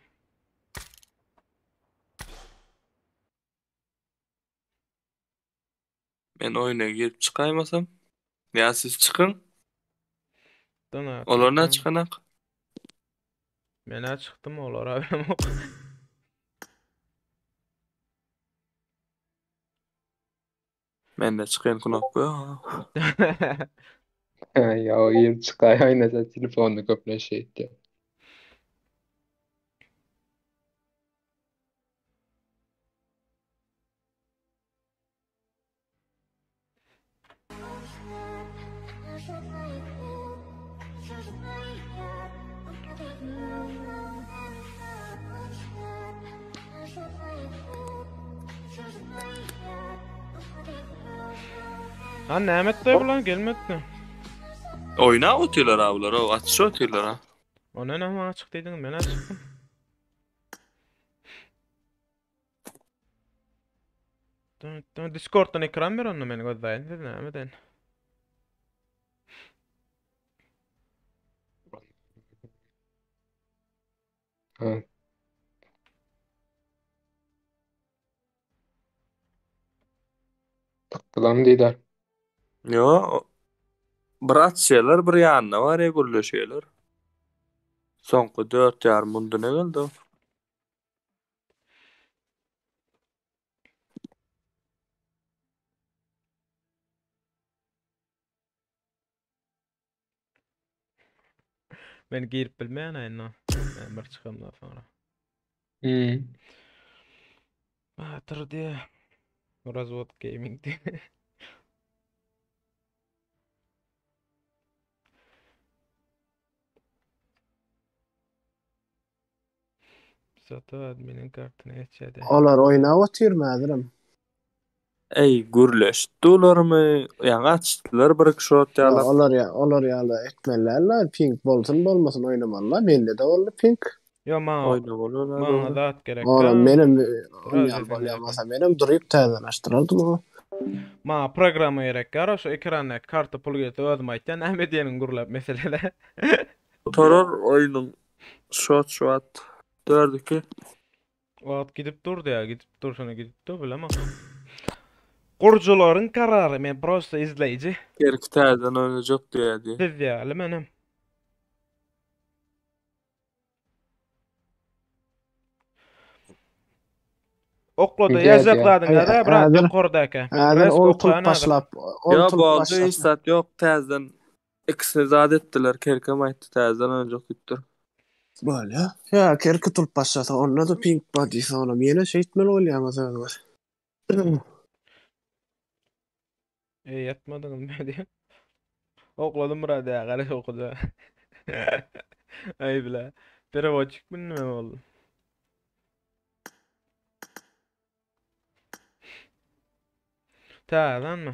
Men oýuna girip çykaýmasam. Ýa siz çykyň. Dana Olar nä çykdym. çykanak? Men-ä çykdym olara bilemok. Mende çykýan knopka ýok. Ýa girip çykaý oýnasa telefonda köplenç şeýtýär. Ha näme etdi bular gelmedi. Oýna otyrlar ha bular, o açyş otyrlar ha. Ona näme açyk diýdiň men açykdym. Discord'dan ekran ber onda meni gözläýin siz näme den. Ha. Tıkdylam diýler. Ýo, bir açýarlar, bir ýanyna barýar gürleşýärler. Soňky 4,5 mundy ne geldi o? Men girip bilmeýän indi. Men bir çykamdan soňra. Hmm. Batyr diýe. Razwod Gaming diýe. Zato adminiň kartyna geçýärdi. Olar oýnap otyrmy häzirem? Eý gürleşdilermi? Ýaňy açdylar bir iki şot Ýa ýalak. olar ýa olar ýaly etmeli däldi. Ping bolsun bolmasyn oýnamalyda. Mende-de boldy ping. Ýo maňa Oýnamaly maňa dogry. zat gerek Olam da. menem Biraz on ýaly esen bolýan gerek. bolsa menem duryp täzeden açdyrardym oňa. Maňa programma gerek ýar şu ekrandaky karta pul gelse özüm aýtýan näme diýeniň gürläp meselede. Gutarar oýnuň şot şu wagt. 4-2. Wagt gidip durdy ya, gidip durşuna gidip dur bilemem. Gurjularyň karary, men prosta izleýji. Kerki täzeden oýnajak diýýärdi. Siz ýaly menem. Oklada Gidýär ýazjak diýýär. zadyň Aý, ýa-da brat häzir ýokardaka. häzir Resk ol turup okaýan häzir. başlap, ol Ýa turup boldy başlasa. hiç zat ýok täzeden ikisini zat etdiler Kerkem aýtdy täzeden oýnajak diýipdir. Bolýa. Ýa kerki turup başlasa onda-da ping bar diýse onam ýene şeýtmeli bolýaňyz özüňiz. Eý ýatmadyňyzmy diýip. Okladym brat ýa garaş okuja. Aý bile. Perevodçik mi näme boldy? Täzedenmi?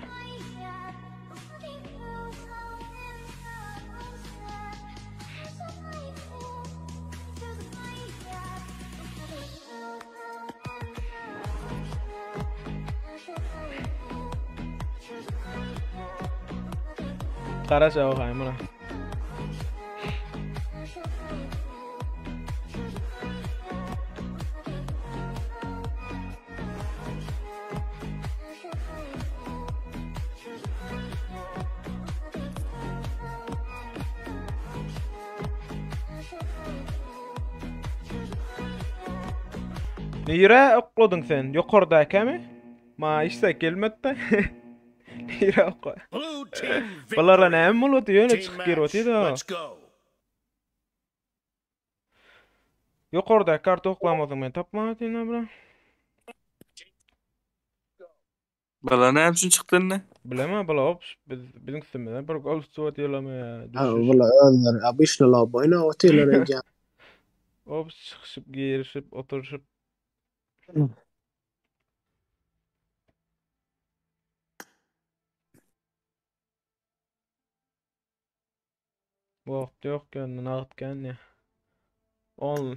Garaş okaýyn muny. Nirä okladyň sen? Ýokardakymy? Maňa hiç zat gelmedi-de. Nirä okla? Blue team Bulara victory. näme boldy? Ýöne Team çykyp girip match. otyr-da. Let's go. Ýokardaky karta oklamasaň men tapman otyryn bro. Bala näme üçin çykdy indi? Bilemem bula op biz biziň üstümizden bir gol tutup otyrlarmy ýa Ha, düşüş. bular özleri obычно lob oýnap otyrlar öýdýän. Op çykyşyp girişip oturyşyp. Wagt ýok ýa nagt kän ýa. Ol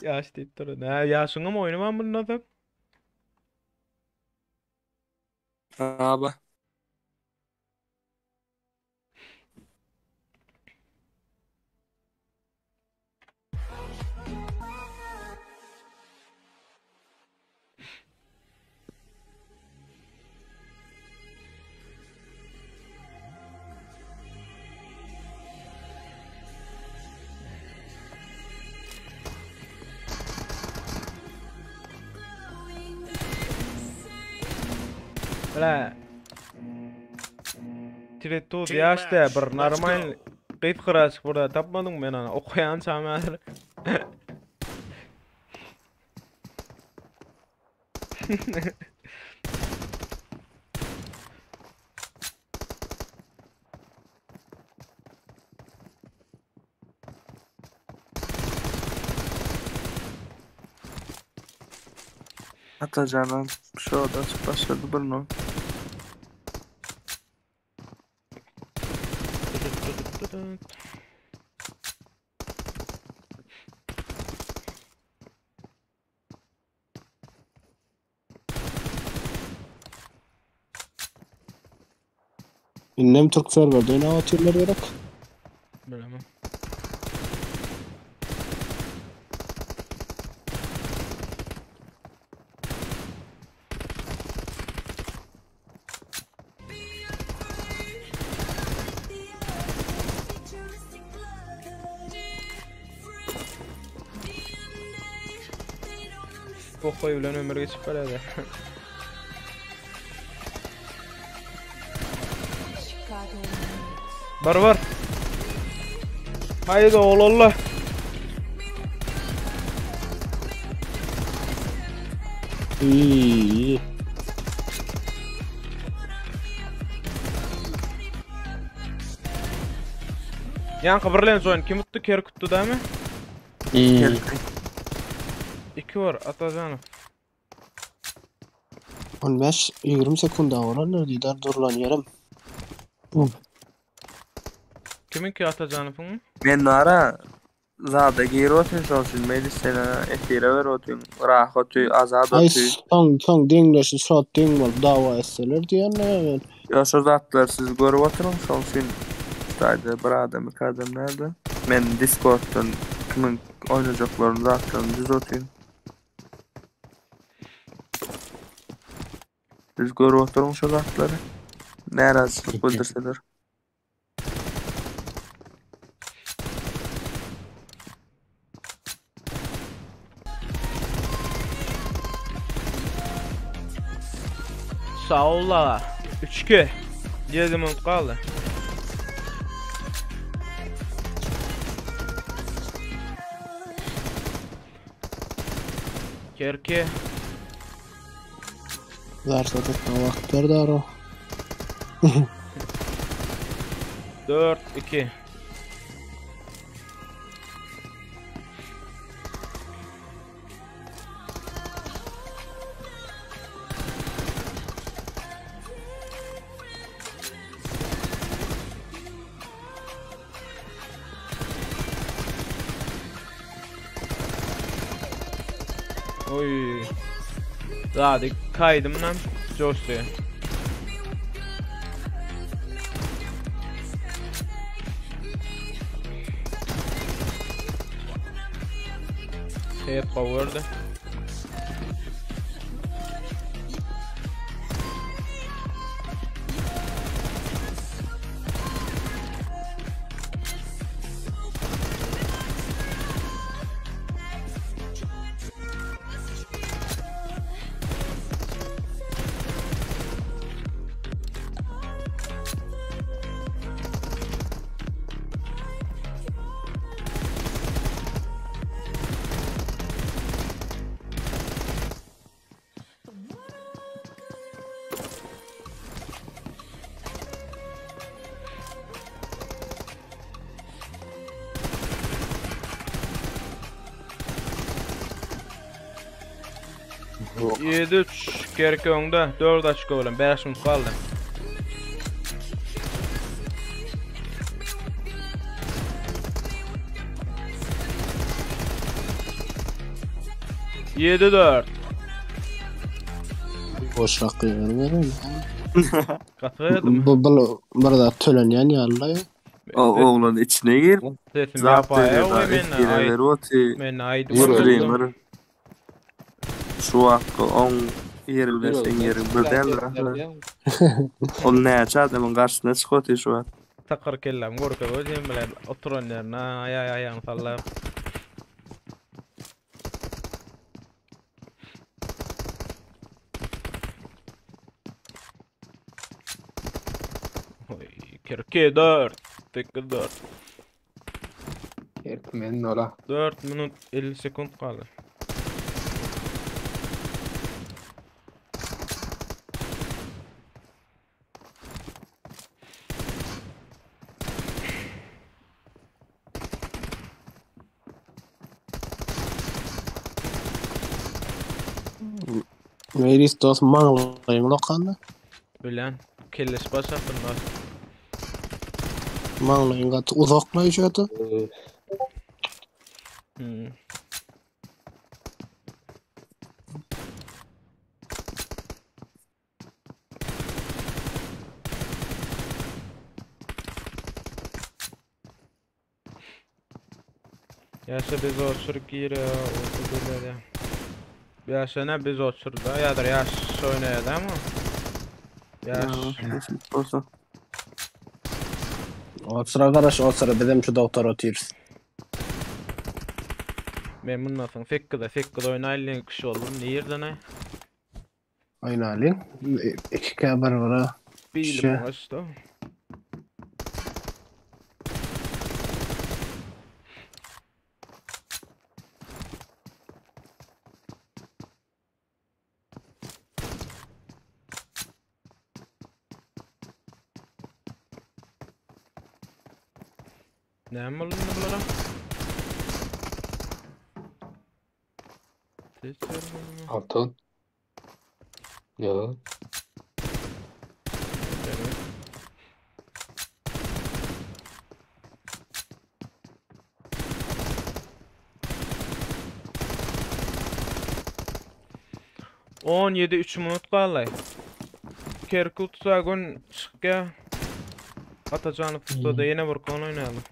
Ýaş diýip dur. Nä ýaşyňam oýny bar bunda da. Aba. Bile. Tretuz Team ýaş da match. bir Let's normal go. gyz gyraçyk burada tapmadyň men ana okaýan çam häzir. Atacanam şu açıp başladı bunu. Indem Türk serwerde oýnap otyrlar gerek. Bilemem. Pokoý bilen ömür geçip barýar. Bar bar. Haydi oğul Allah. Iýii. Ýaňky birlenji oýun kim utdy? Kerk utdy dämi? Kerki. 2 var Atajanow. 15 20 sekunda bolandyr didar durulan ýerim. Kimiňki Atajanowyňmy? Men ara zada girip otyryn şoň üçin meýlis sene efire berip otyryn. Rahat oty, azat Aý oty. soň soň deňleşip şot deň bolup dawa etseler diýende men. Ýa şo zatlary siz görüp oturyň şoň üçin ştaýda bir adam iki adam dälde. Men discorddan kimiň oýnajaklaryny zatlaryny düz otyryn. Siz görüp oturyň şo zatlary. Närazyçylyk bildirseler. Saula 3-2. 7 minut galdy. Kerki. Zarsa tutma wagt berdi aro. 4 2. Oy. Zady kaýdym lan. Joşdy. Hep power'dı. Yedi üç Kerki öňde 4 açko bilen 5 minut galdy. Yedi dört. Boşrak gygyr Gaty Bu bu bir zat tölenýän ýaly. O oglan içine gir. Sesim Zat ýapaýa berýär, oý men efire aý. berip oty. Men aýdym Streamer. Şu wagtky oň ýeri bilen seň ýeriň bir däldir ahyry. Ol näçe adamyň garşysyna çykyp otyr şu wagt. Takar kelläm gorka gözüm bilen oturan ýerine aý aý aýagyny sallap. Oý, 44 8 4. Kerk men ola. 4 minut 50 sekund galdy. Meylis dost maňlaýyň lokanda. Bilen kelleş baş atynlar. Maňlaýyň gaty uzaklaýyşady. Hmm. Yaşa biz oçur gir oldu böyle. Yaşa ne biz oçur da yadır yaş oynayada ama. Yaş. Nesip bolsa. O sıra garaş o sıra bizem şu doktor otyrys. Men bundan soň 8-de 8 oýnaýly kişi oldum. Nirden ay? Oýnalyň. 2K bir bira. Bilim açtı. Näme boldy indi bulara? Ses bermedi. Altın. Yo. Evet. On ýedi üç minut galdy. Kerki tutsa gün çykýa. Atajanow tutsa-da ýene bir kon oýnaýaly.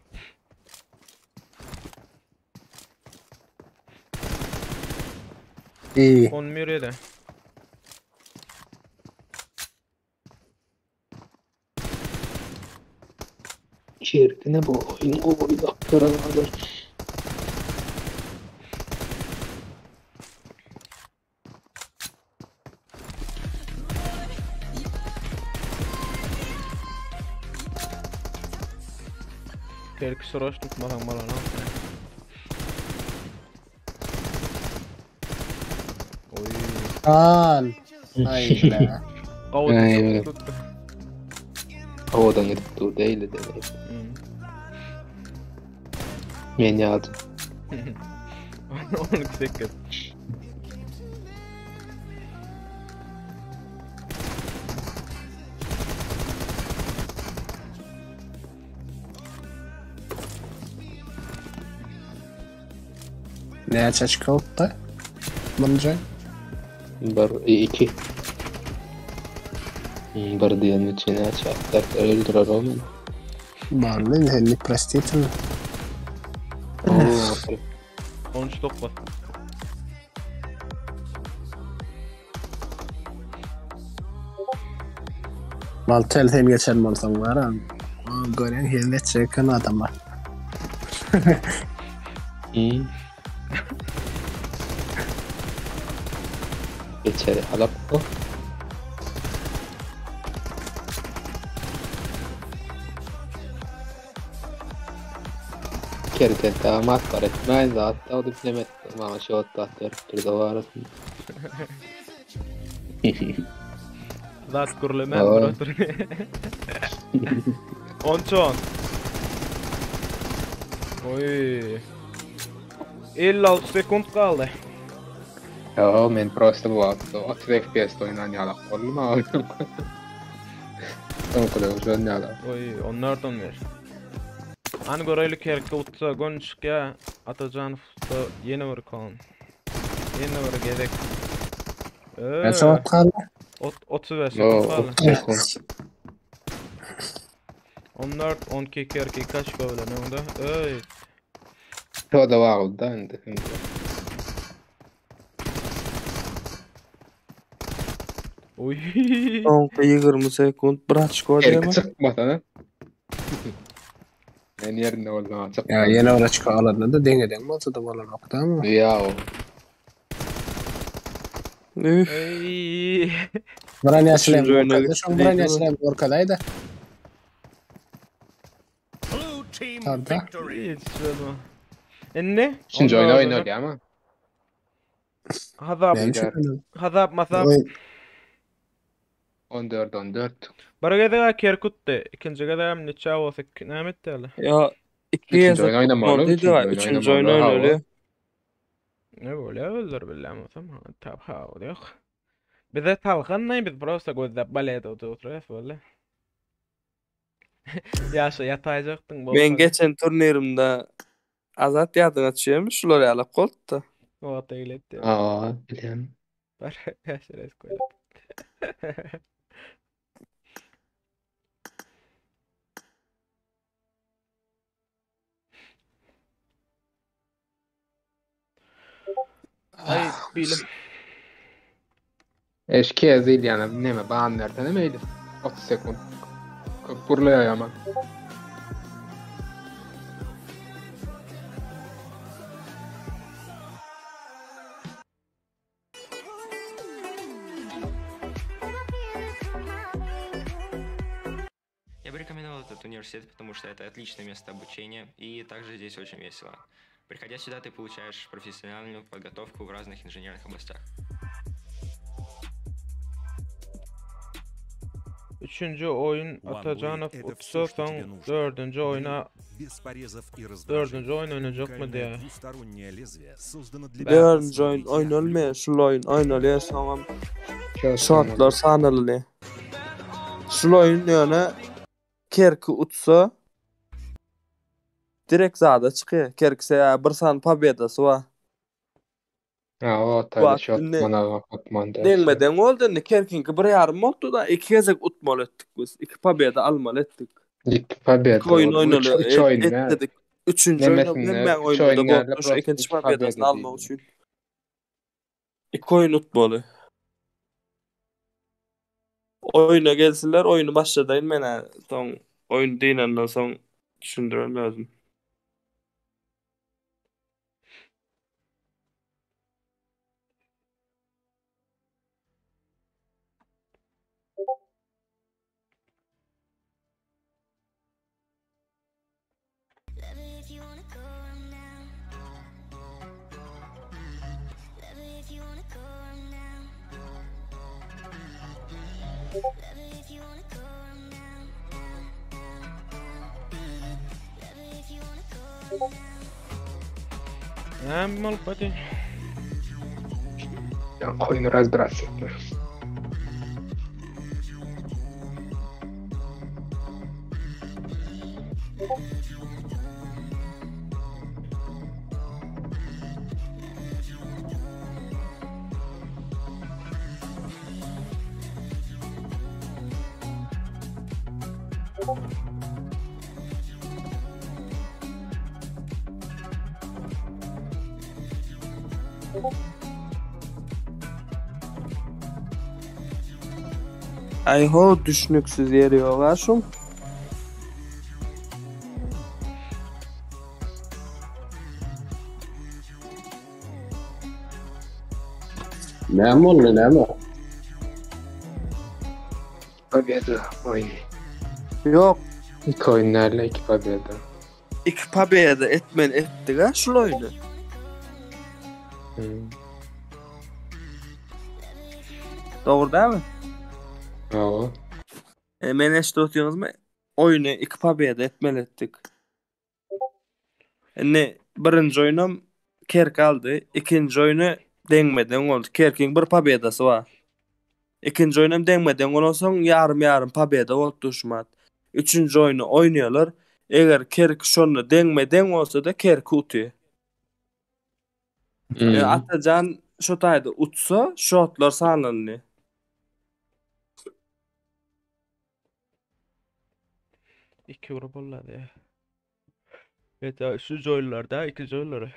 İyi. 11 ýedi. Çirkine bu oyun gowy dakikalar. Kerki suraş tutmasaň bolany. Oý. Al. Ay be. Gawudy tutdy. Havadan gidip dur değil de. Hmm. Men ýaly. 12 8. Näçe açık oldu? Bunca. Bir, iki. Bir diýen üçin näçe atlar öldürer o meni. Barly, sen простительно. Oo, 13 9. Maltel sen geçen bolsaň var ha. Gören hezlet çeken adama. Hmm. Geçeri alıp o. Kerten damat var etmez hatta o diplomat bana şu hatta terörde var. Zat gürlemän Aa. dur otur. 13 10. Oy. 56 sekund galdy. Ja men prosta bu hafta 30 FPS oynan yalak oldum aldım. Son kadar uzun yalak. Oy, 14 11. An göreli kerki utsa gön çykýa Atajan tutsa ýene bir kon. Ýene bir gezek. Näçe wagt galdy? Ot 35 Oo, sekund galdy. 30 sekund. 14 12 kerki kaç bilen onda? Öý. O da var da indi. Oy. Soňky 20 sekund bir açko Erki diýme. çıkmasana. Ben yerinde oldum çık. Ya yine bir açık alanında da denge denge bolsa da bolan nokta mı? Ya o. Üf. Ey. Buran yaşlem Üçünji oýuna orkada, şoň buran gitdi. yaşlem orkadaydı. Blue team Tarda. victory. Hiç şöyle. Indi? Üçüncü oyun oyun öyle ama. Hazap. Näme üçin? Hazap masap. Oý, 14 14. Bir gezek kerkutdy. İkinji gezek hem neçe bolsa näme etdi ýaly? Ya iki Üçüncü gezek oyun oynamalı, tutmaly üçüncü da oyun üçüncü oyun oynamalı, oynaly. Ne bolýar öldür bilmem olsam. Tab ha yok. Bize talgan ne biz prosta gözläp balet oturyp boldy. Ýaşa ýataýjakdyň bolsa. Men geçen turnirimde Azat ýadyňa düşýärmi şular ýalak boldy. Wagt egletdi. Aa, bilýän. Bar ýaşa res koýup. Ay bilim. Eşki ezil yani neme ban nereden neydi? 30 sekund. Burlaya ama. Я бы рекомендовал этот университет, потому что это отличное место обучения, и также здесь очень весело. Приходя сюда, ты получаешь профессиональную подготовку в разных инженерных областях. Üçünji oýun One Atajanow Blade — это utsa всё, что тебе soň нужно. dördünji oýuna Без порезов и раздражений. Dördünji oýun oýnajakmy Уникальное diýýär. двустороннее лезвие создано для Dördünji безопасного oýun бритья в oýnalmaýar, şul oýun oýnalýar, soňam Şot şotlar sanalýar. Şul oýun ýöne Kerki utsa direkt zada çykýar. Kerki sebäbi bir sany pobedasy bar. Ha o taýda Wagt şot indi mana hökman däl. deňme-deň boldy indi Kerkiňki bir ýarym boldy-da, iki gezek utmaly etdik biz. Iki pobeda almaly etdik. Iki pobeda Iki oýun boldy. Üç, oýnaly üç oýun däl. etdik. Üçünji oýun Nemesinde hemmäň üç oýnunda oýun däl boldy. Şu prosto ikinji iki pobedasyny pobeda almak diýdim. üçin. Iki oýun utmaly. Oýuna gelsinler, oýuny başladaýyn men-ä. Soň oýun dynandan soň düşündiren özüm. Näme bolup hadi. Ýa oýny razbrаться etme. Aý ho düşnüksiz ýeri ýok-a şuň. Näme boldy näme? Pobeda oýny. Ýok. Iki oýun däl iki pobeda. Iki pobeda etmeli etdik-ä şul oýny. Hmm. Dogry dälmi? Hawa. E, men eşidip otyňyzmy? Oýny iki pobeda etmeli etdik. Indi birinji oýnam Kerk aldy. Ikinji oýny deňme-deň boldy. Kerkiň bir pobedasy bar. Ikinji oýnam deňme-deň bolansoň ýarym-ýarym pobeda bolup duşmat. Üçünji oýny oýnaýarlar. Eger Kerk şonda deňme-deň bolsa-da Kerk utýar. Hmm. E, Atajan şo taýda utsa, şotlar sanlandy. Iki bir boldy diýýär. Evet, üçünji oýunlarda, ikinji oýunlary.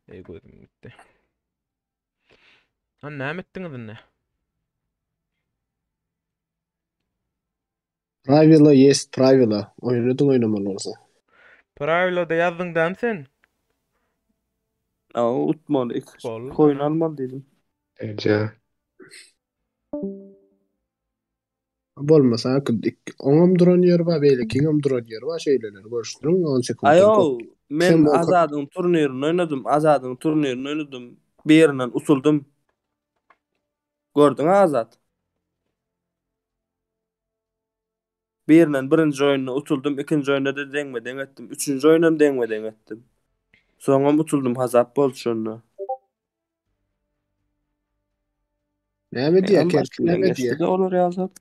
Ey gözüm gitti. Ha näme etdiňiz indi? Pravila jest pravila. Oýnadyň oýnamaly bolsa. Prawiloda ýazdyň dämi sen? Aa, utmaly. Iki Boldy. oýun almaly diýdim. Eje. Bolmasa oňam duran ýeri bar, beýlekiňem duran ýeri bar, şeýleleri görüşdiriň 10 sekuntdan Aýow, köp. men Sen bolsa Azadyň turnirinde oýnadym, Azadyň turnirinde oýnadym. Birinden utuldym. Gördüň Azat? Birinden birinji oýunda utuldym, ikinji oýunda-da deňme-deň etdim. Üçünji oýunam deňme-deň etdim. Soňam utuldym, hasap boldy şonda. Näme diýýär, Eýýäm Kerki başymdan näme diýýär? geçdi-de olar ýaly zat.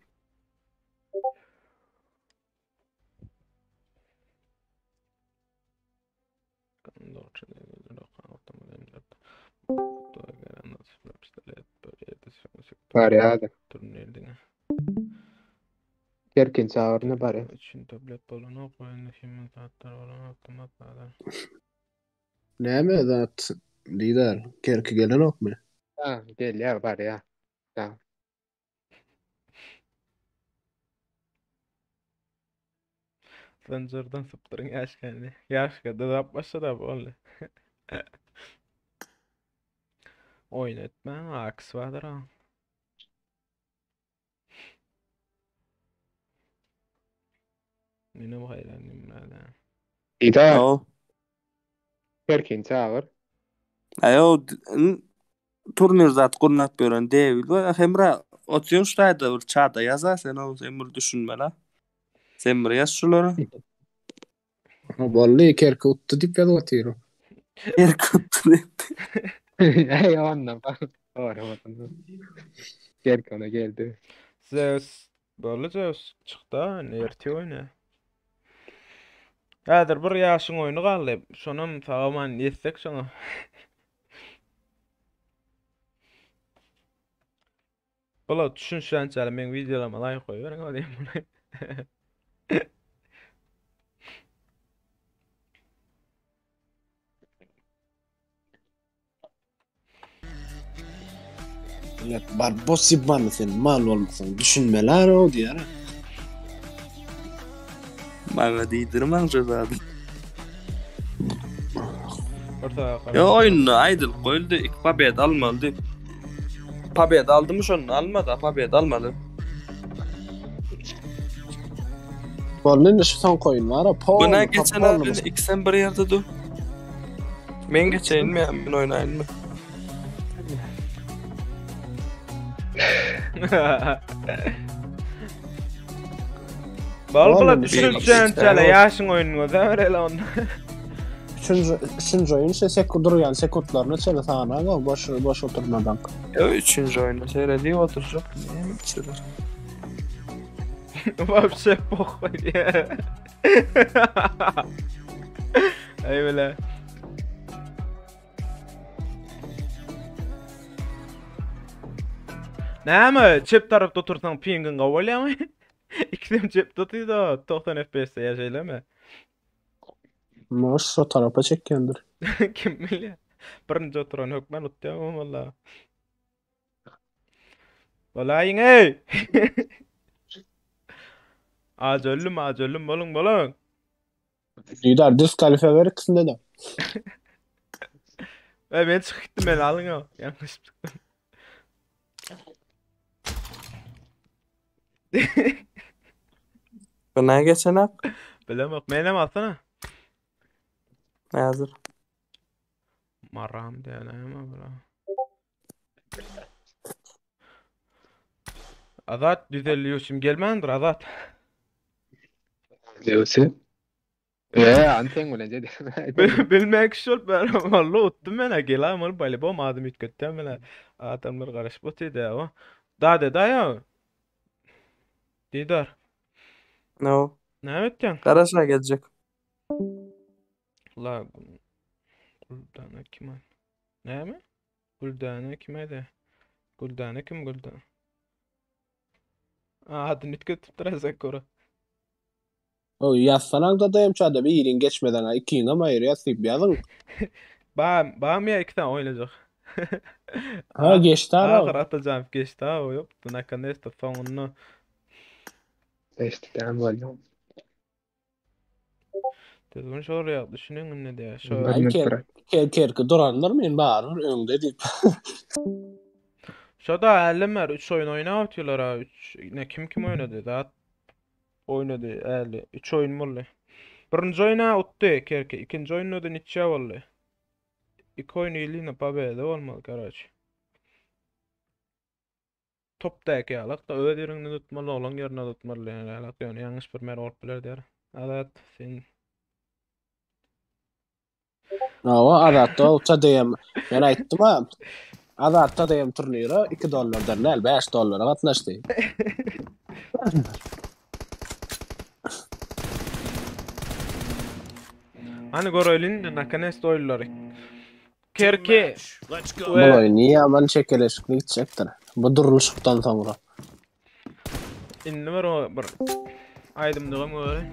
Barýar. Turnirdiňe. Kerkin çagyryna barýar. Üçin tablet bolanok, oýunda hemme zatlar bolan awtomatlarda. Näme zat Didar, Kerki gelenokmy? Ha, gelýär barýar. Ha. Zynjyrdan sypdyryň ýaşkany. Ýaşka dyzap başlady boldy. Oýun etmäň, aks bardyr ha. Menem haýran näme. Didar. Hawa. Kerkin çagyr. Ayo turnir zat gurnap ýören Devil we Hemra otyň şu taýda bir çada ýaza sen o sen bir düşünmeli. Sen bir ýaz şulara. Boldy Kerki utdy diýip ýazyp otyr. Kerki utdy diýip. Ey ondan bak. Doğru. Kerki ona geldi. Zeus boldy Zeus çykdy ha indi ertir oýna. Häzir bir ýaşyň oýny galdy. Şonam sag-aman ýetsek şoňa. Bula düşünşänçäle meň wideolaryma laýk goýberiň o diýen muny. Millet bar bos ýybany sen mal bolmasaň düşünmeler o diýer. Maňa diýdirmäň şu zady. Yo oýunda aýdylyp goýuldy, iki pobeda almaly diýip. Pobeda aldymy şonda? Almady, pobeda almady. Boldy indi şu soňky oýun bar. Bu ne geçen abi ikisem bir ýerde dur. Men geçeýinmi ýa men oýnaýynmy? Bal bula düşünjän çäle ýaşyň oýnuny gözäbereli onda. Üçünji, üçünji oýun şu sekund durýan sekundlaryny çenli sanaň boş boş oturmadan. Ýa üçünji oýny seyredip oturjak. Näme etseler? Вообще похуй. Aý bile. Näme, çep tarapda otursaň pingiň gowy bolýarmy? Ikisem çepde otyr-da, 90 FPS-de ýa şeýlemi? Moş şo tarapa çekýändir. Kim bilýär. Birinji oturan hökman utýar walla. Bolaýyň ey. Az öldüm, az öldüm, boluň, boluň. Didar diskalifiýa ber ikisinde de. Ey men çykyp gitdim, meni alyň o. Ýalňyş çykdym. Bu ne geçen ak? Bilemok, menem alsana. Hazır. Maram diýen näme bula? Azat 153 gelmändir Azat. Zeus'u. Eee anten bilen dedi. Bilmek şol ben valla utdum men gelam ol bolibom adym üýtgetdim men. Adamlar garaşyp otyrdy o. Da de da ya. Didar. No. Näme etýäň? Garaşa gelecek. La Güldana kim? Näme? Güldana kim edi? Güldana kim Güldana? Adyny üýtgetipdir Sakura. O ýazsanaň da DM çada biriň geçmeden ha ikiňem aýyrýas diýip ýazyň. Ba, bamy ýa iki sany oýnajak. Ha geçdi ara. Ahyr Atajan geçdi ha o ýokdy nakонец-то soňunda. Geçdi tamam boldy. Düzgün şol ýa düşüniň indi diýä. Şo Ay ker, ker, kerki duranlar men barybir öňde diýip. Şo da älimler 3 oýun oýnap otyrlar ha 3 ne kim kim oýnady zat oýnady äli 3 oýun boldy. Birinji oýna utdy Kerki, ikinji oýunda da niçýa boldy. Iki oýun ýylyna pobeda bolmaly karoç. Topdaky ýalak da öz ýeriňde tutmaly, oglan ýerinde tutmaly diýen ýalak ýöne ýalňyş bir mer bolup biler diýer. Azat sen Hawa Azatda uça diýem. Men aýtdym ha. Azatda diýem turnire 2 dollardan däl 5 dollara gatnaşdy. Hany göreýli indi nakonec oýunlary. Kerki Bu oýun ýaman çekeleşikli gitjekdir. Bu durluşykdan soňra. Indi bir o bir aýdymdygam göreýin.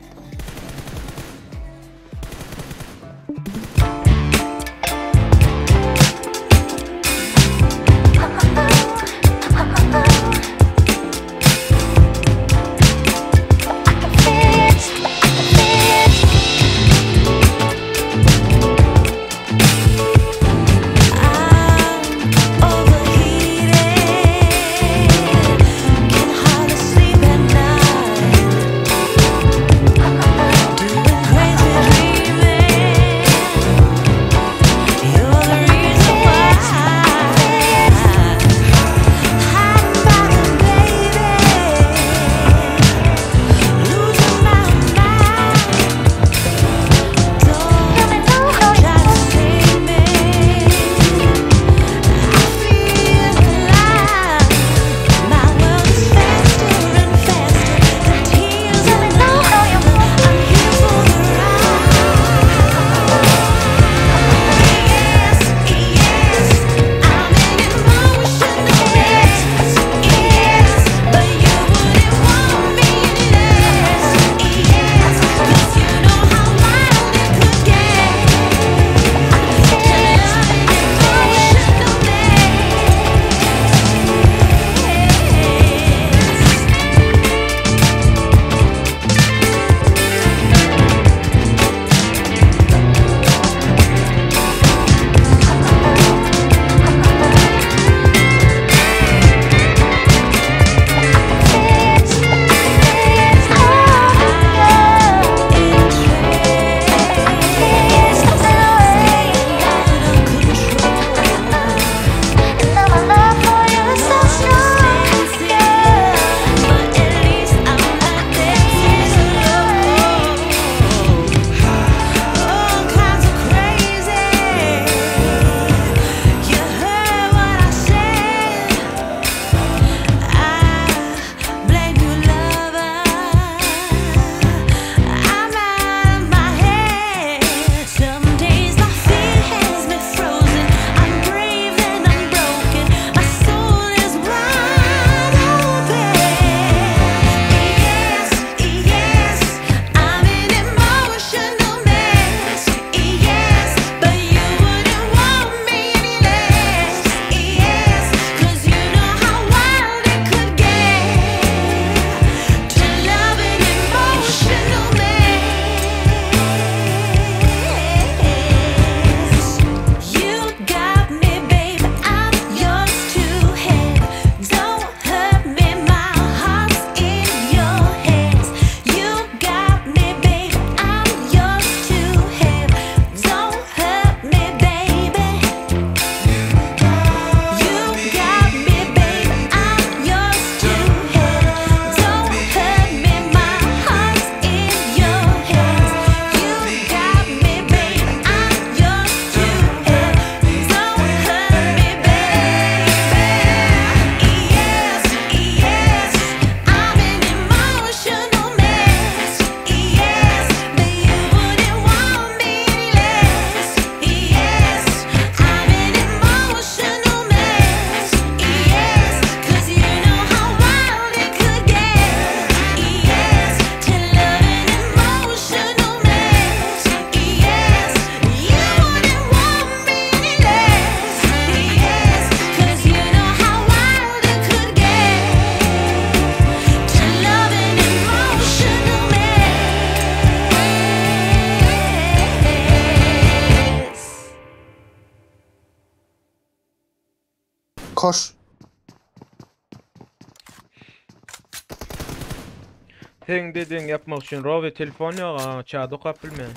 Koş. Seň dedigiňi ýapmak üçin Rowy telefon ýok a çat okap bilmeýän.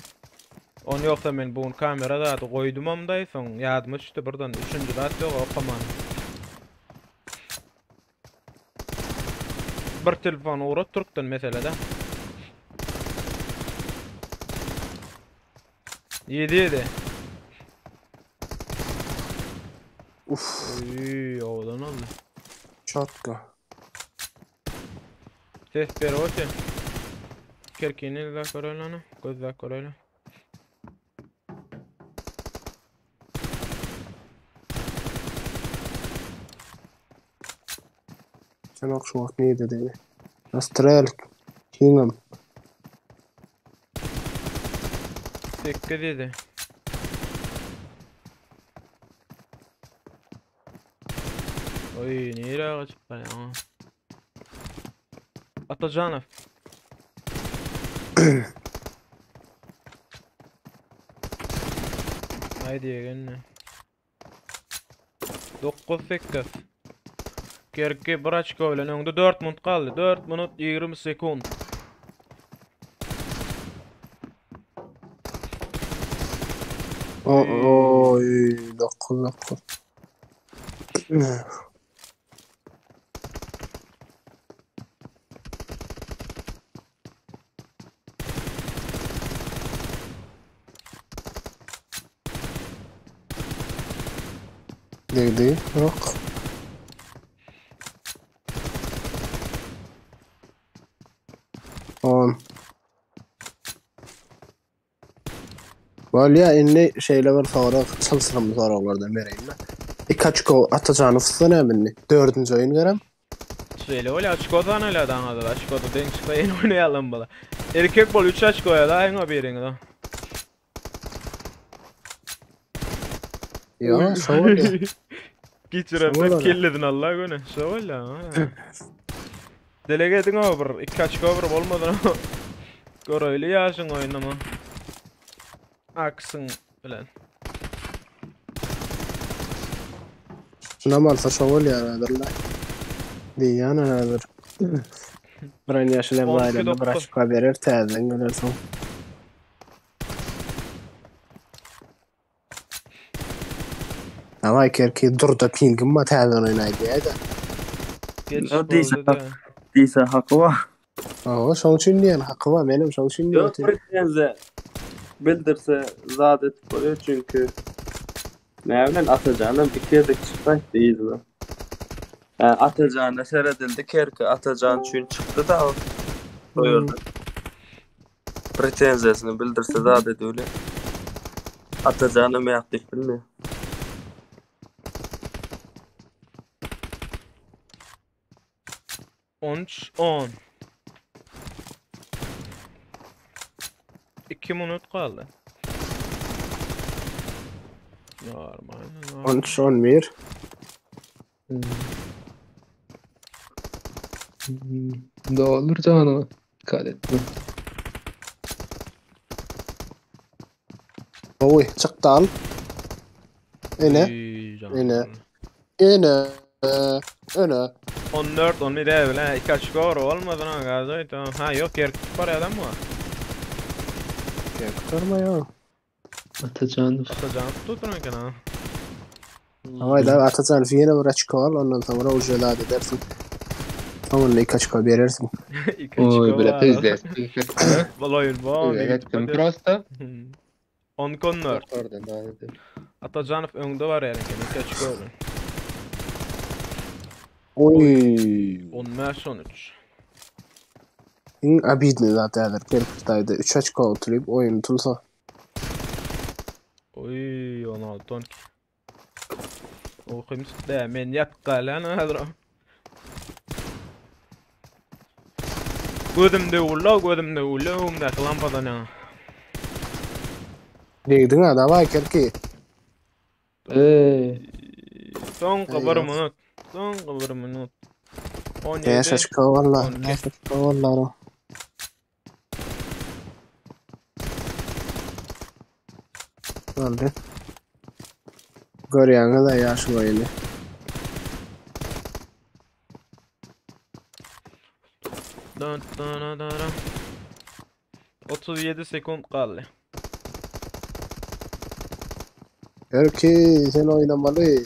Ony ýogsa men bu gün kamera zady goýdumam daý soň ýadyma düşdi birden üçünji zat ýok okaman. Bir telefon ugrat türkden meselede. Ýedi ýedi. Uff. Oý, owadan oldy. Çotko. Ses berip otyr. Kerkini izläp görelim ony. Gözläp görelim. Sen ok şu wagt nirde dedi. Astrel. King'im. 8 7. Oý, nirä gaçyp barýaň? Atajanow. Aý diýegende. 9 8. Kerki bir açko bilen öňde 4 minut galdy. 4 minut 20 sekund. Oy 9 9. Degdi. Yok. On. Bolýa indi şeýle bir sorag, çylşyrymly soraglardan bereýin-de. Iki oçko Atajanow tutsa näme indi? Dördünji oýun gerem. Şeýle bolýa oçko sanalýar daňada oçkoda deň çyksa ýene oýnaýalam bala. Erkek bol 3 oçko ýa-da biriňiz. Ýa, şo bolýa. Geçiremden kelledin Allah göni. Şo bolýa. Delege ediň o bir iki oçko bir bolmadan. Göreýli ýaşyň oýnuny. Aksyň bilen. Şunam alsa şo bolýar häzir-le. Diýýän häzir. Biren ýaşyl hem aýlanda bir oçko berer täzeden gelersoň. Daway kerki durda pingim bar täzeden oýnaý diýäýdä. Geç No, diýse hak, diýse haky bar. Hawa, şoň üçin diýen haky bar, menem şoň üçin diýip Ýok, otyryn. pretenziýa bildirse zat edip bolýar çünki näme bilen Atajanam iki gezek çykyp aýtdy yzyna. Hä, Atajana seredildi Kerki Atajan üçin çykdy da o ýerde. Pretenziýasyny bildirse zat edöwli. Atajanam ýak diýip bilmeýär. On üç, on. İki minut galdy. Normal. On üç, on bir. Doldur janyňy. Dikkat etme. Gowy, çykdy al. Ene. Ene. Ene. Ene. 14 11 ev bilen 2 açık or olmadı lan gazoy tamam. Ha yok yer tutar adam mı? Yer tutarma ya. Atajanov. Atajanov tutar mı ha? Hawa da Atajanov ýene bir açyk al, ondan soňra uje zat edersiň. Soňunda iki açka berersiň. İki Oy açık bile var. pizdes. Vallahi bu Ettim prosta. 10 14. Oradan daha dedim. Atajanov öňde var yani iki açık or. Oy. 15 13. Iň obidny zat häzir Kerkitaýda 3 açka oturyp oýun tutulsa. Oy 16 12. Okuyum de men yat galan häzir. Gözümde ulla gözümde ulla öňdäki lampadan ýa. Degdiň ha, daway Kerki. Eee. Soňky bir minut. Soňky bir minut. 17. 5 açka walla, 12. 5 açka walla. Boldy. Görýäňiz-ä ýaşyl oýny. Dun dun dun dun. 37 sekund galdy. Erki sen oynamaly.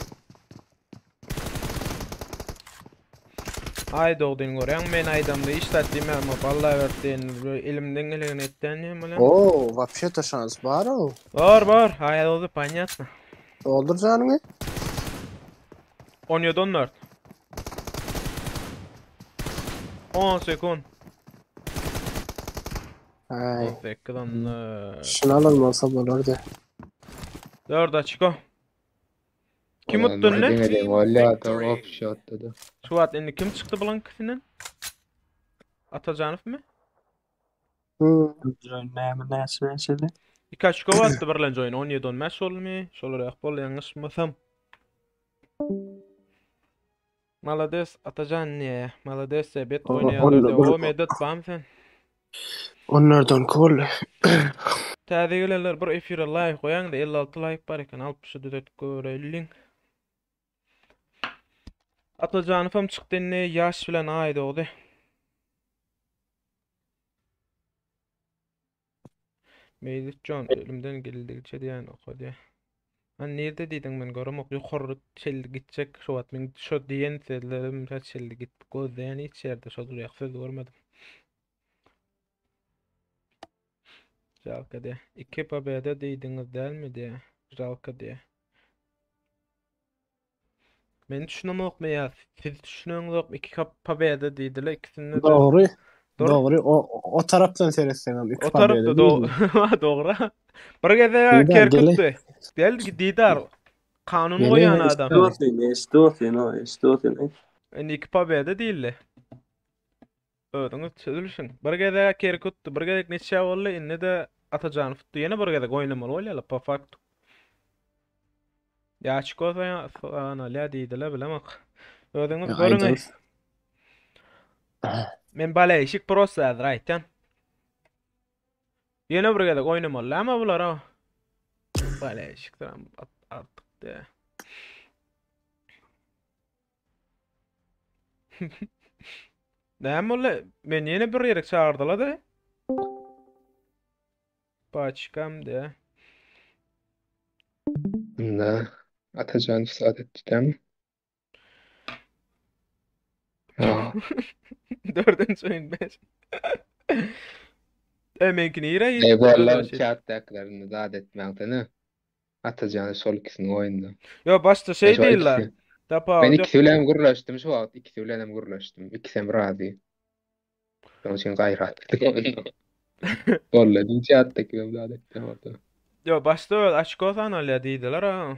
Ay dogdyn görýäň men aýdamda hiç zat diýmän vallahi berdi elimden gelenini etdän diýen bilen. Oo, вообще-то şans bar o. Bar bar, aý oldy понятно. Doldur janyňy. 17 14. 10 sekund. Ay. 18 14. Şunu alınmasa bolardy. 4 açko. Kim utdu ne? Deňe bolýar da offshotda da. Şu wagt indi kim çykdy blankisinden? Atajanow mi? Näme näçe näçedi? 2 açko batdy birlenji oýun 17 15 boldumy? Şolar ýak boldy ýalňyşmasam. Malades Atajan ne? Malades bet O- oýnaýarlar. onda bir- O medet bam sen. Onlardan kol. Täze gelenler bir efire like goýaň da 56 like bar eken 60-y düzetip görelim. Atajanow hem çykdy indi ýaş bilen aý dogdy. Meylikcan elimden geldigiçe diýen okady. Han nirde diýdiň men göremok ýokary çeldi gitjek şu wagt men şo diýen sözlerim çeldi git gözleýän hiç ýerde şo durýak söz görmedim. Žalka diýe. 2 pobeda diýdiňiz dälmi diýe. Žalka diýe. Men düşünemokmy ýa siz düşüneňizokmy 2 pobeda diýdiler ikisinde de. Dogry. Dur. Dogry. O o tarapdan seretseň hem iki O tarapda pobeda do diýdi. dogry. Bir gezek Didar kerk gele. tutdy. Gel Didar kanun Gele goýan adam. Eşitdi eşitdi otyn o eşitdi otyn. Indi 2 pobeda diýildi. Özüňiz çözülişiň. Bir gezek kerk tutdy, bir gezek neçe boldy, indi de Atajanow tutdy. Ýene bir gezek oýnamaly bolýarlar po faktu. Ýa açko sanalýa diýdiler bilemok. Özüňiz Ya, görüň. aýdalys. Men baleýşik prosta häzir aýtýan. Ýene bir gezek oýnamaly ama bular ha. Baleýşik artyk de. Näme boldy? Men ýene bir ýere çagyrdylar da. Paçkam de. Ne? Atajan saat etdi Ha. Dördünji oýun 5. E menki nire Ey gitdi? bollar chatdakilerini zat etmäňsene. Atajan şol ikisini oýunda. Yo başda şey Şol diýirler. ikisi. Tapa Ben ikisi bilen gürleşdim şu wagt ikisi bilen hem gürleşdim. İkisi hem razy. Şonuň üçin gaýrat etdim. Bollar chatdaki bilen zat etdim orada. Yo başda öz açko sanalýa diýdiler ha.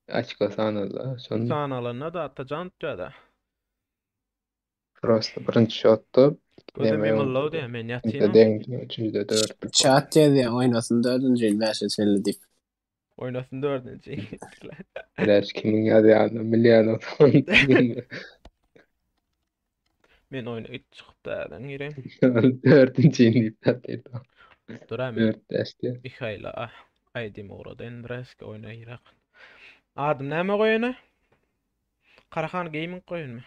Açık sanalda. Şonu Sanalanda da Atajan tutýar da. prosta birinci shotda Gözüm Neme ýumuldy diýe men Üçünde ýatýan. deňdi, üçünde dört. Chat diýdi oynasyn dördünji ýyl bäşe çenli diýip. Oýnasyn dördünji. Bilaş kimin ýazýanyny bilýän olsam. Men oýna git çykyp da gireyim. Dördünji diýip tatdy. Dur men Dört deşti. Mihaila ah aýdym ugrady Andreska oýna girak. Adym näme goýany? Karahan Gaming goýanmy?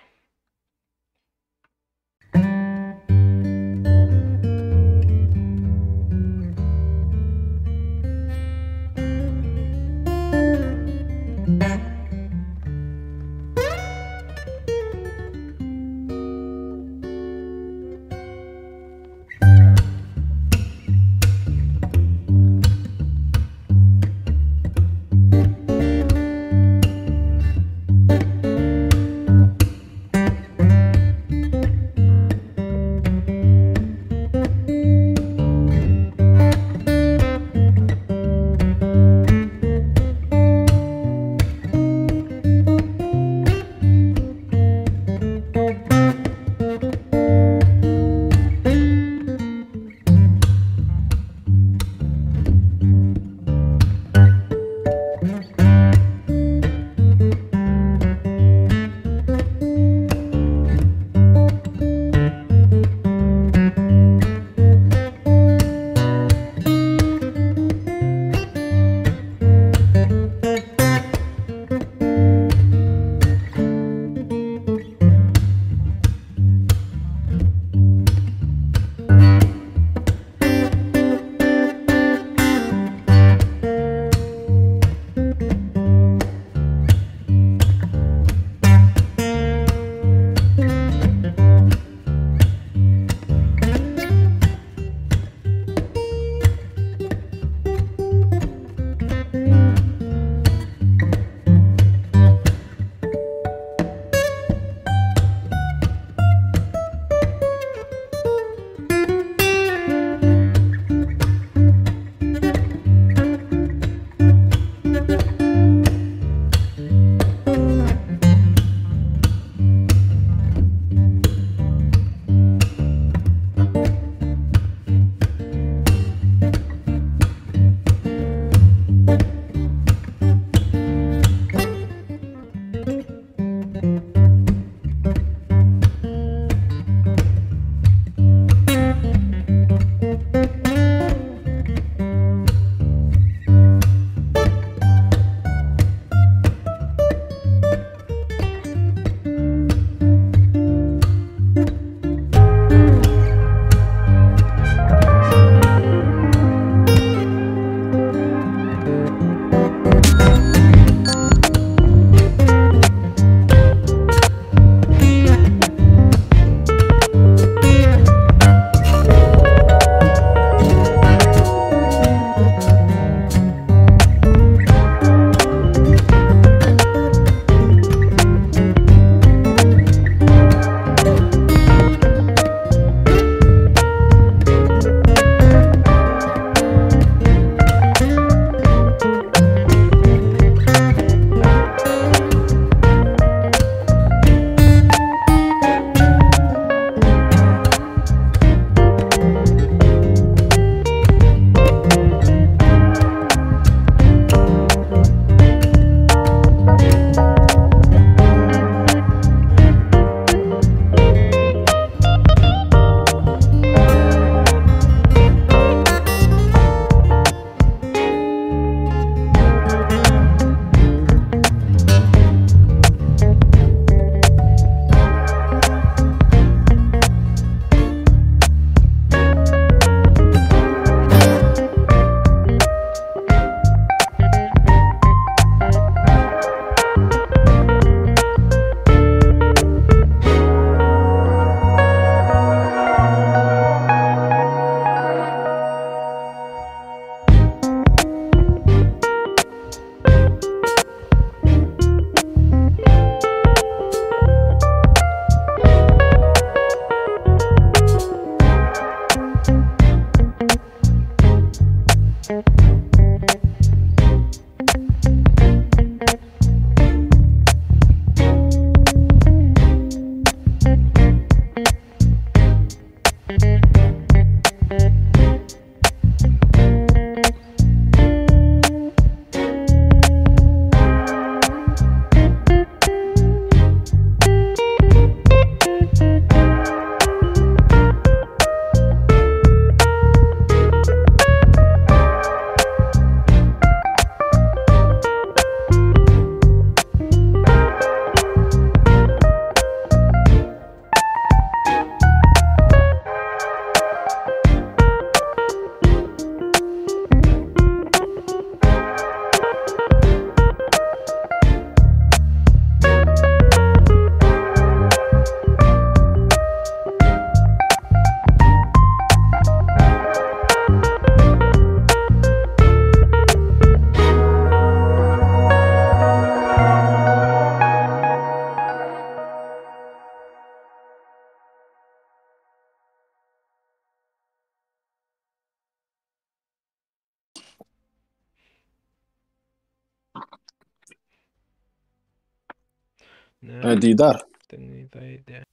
Ha, Didar. Diňleýdi.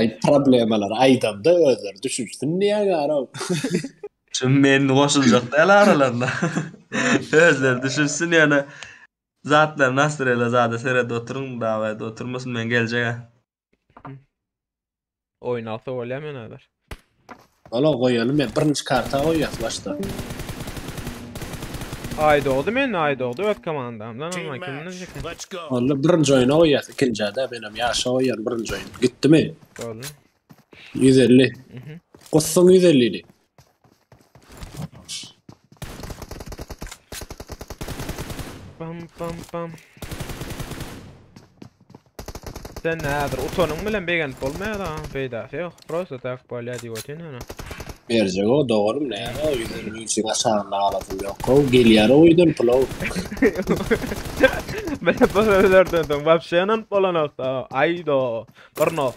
Ay problemalar aýdamda özleri düşünsün diýýär garaw. Şu men goşuljak däl aralarynda. Özleri düşünsün ýöne zatlar nastrela zada seret oturyň dawa edip oturmasyn men geljek. Oýun alsa bolýar men häzir. Ola goýaly men birinji karta goýýas başda. Aý dogdy men aý dogdy öz komandamdan ama kimden çeken. Onda birinji oýuna goýýas ikinjide menem ýaşa goýýan birinji oýun. Gitdimi? Boldy. 150. Mhm. Gossuň 150-ni. Pam pam pam. Sen häzir utanyň bilen begenip bolmaýar da, peýdasy ýok. Prosta tak bolýar diýip otyryn ýöne. Berjek o doganym näme o 153 üçin aşagynda galasym ýok. Gow gelýär o öýden pulaw. Men bu sözlerden soň wapşe ynanyp bolanok da. Aýdo. Bir no.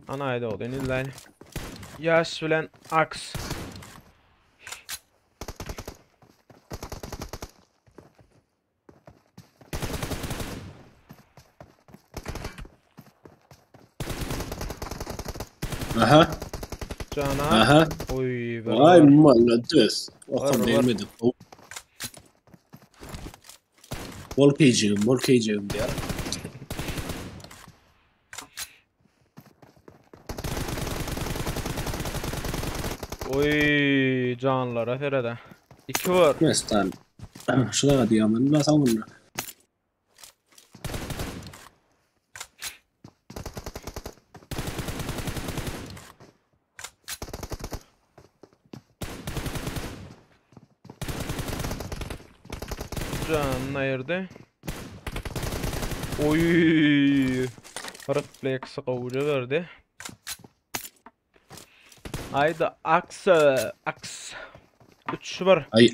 Ana aýdo, deniz Ýaş bilen aks. Aha. Jana. Aha. Oy, Vay malades. Okam Var, var. değmedi. Bol keyicigim, bol keyicigim diýär. Oy, canlara serede. 2 var. Mestan. Şu da diýýän, ben soňunda. Canını ayırdı. Oy. Refleksi gowja berdi. Aýda aks aks 3 1. Ay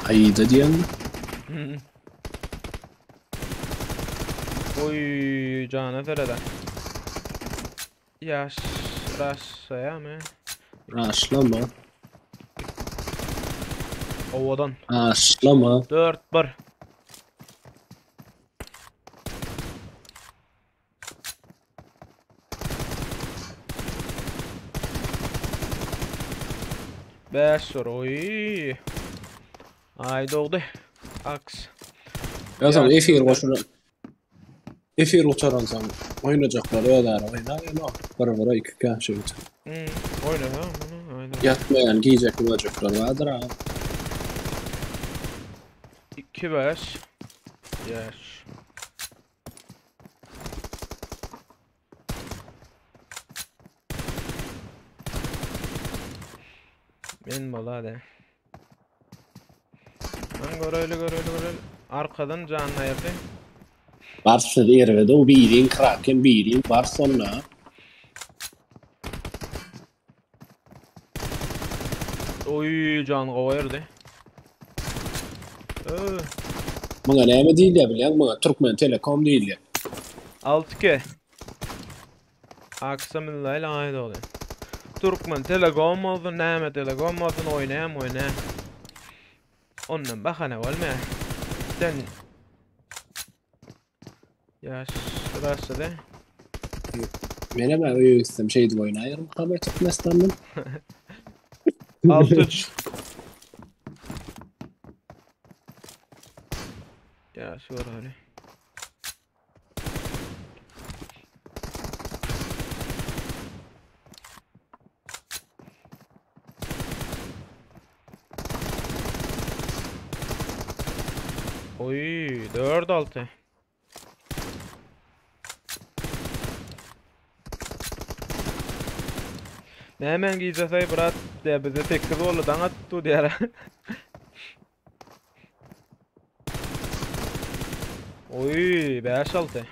Aýda diýen. Hmm. Oy cana serede. Ýaş raşlaýamy? Raşlama. Owadan. Raşlama. 4-1. Beş bir oy. Ay dogdy. Aks. Ýa efir goşulan. Efir uçaransoň oýnajaklar özara oýnar ýöne bir bire iki kä şeýdip. Hmm, oýna ha, oýna. Ýatmaýan gijeki boljaklar bardyr ha. 2 5 Yaş. Men bolady. Lan göreli göreli göreli. Arkadan canını ayırdı. Barsa erbedi o birin Kraken birin Bars onda. Oy can goýardy. Öö. Muňa näme diýilýär bilýäňmi? Muňa Türkmen Telekom diýilýär. 6-2. Aksamyllaýla aýda boldy. Türkmen Telekom bolsun, näme Telekom bolsun, oýnaýam oýnaýam. Ondan bahana bolmaýar. Sen Ýaş başlady. Menem öýe gitsem şeýdip oýnaýarym Kabul Türkmenistandan. 6-3. Ýaş göreli. Oy 4-6. Nämen gijese brat de bize 8 boldy daň atdy diýär. Oy 5-6.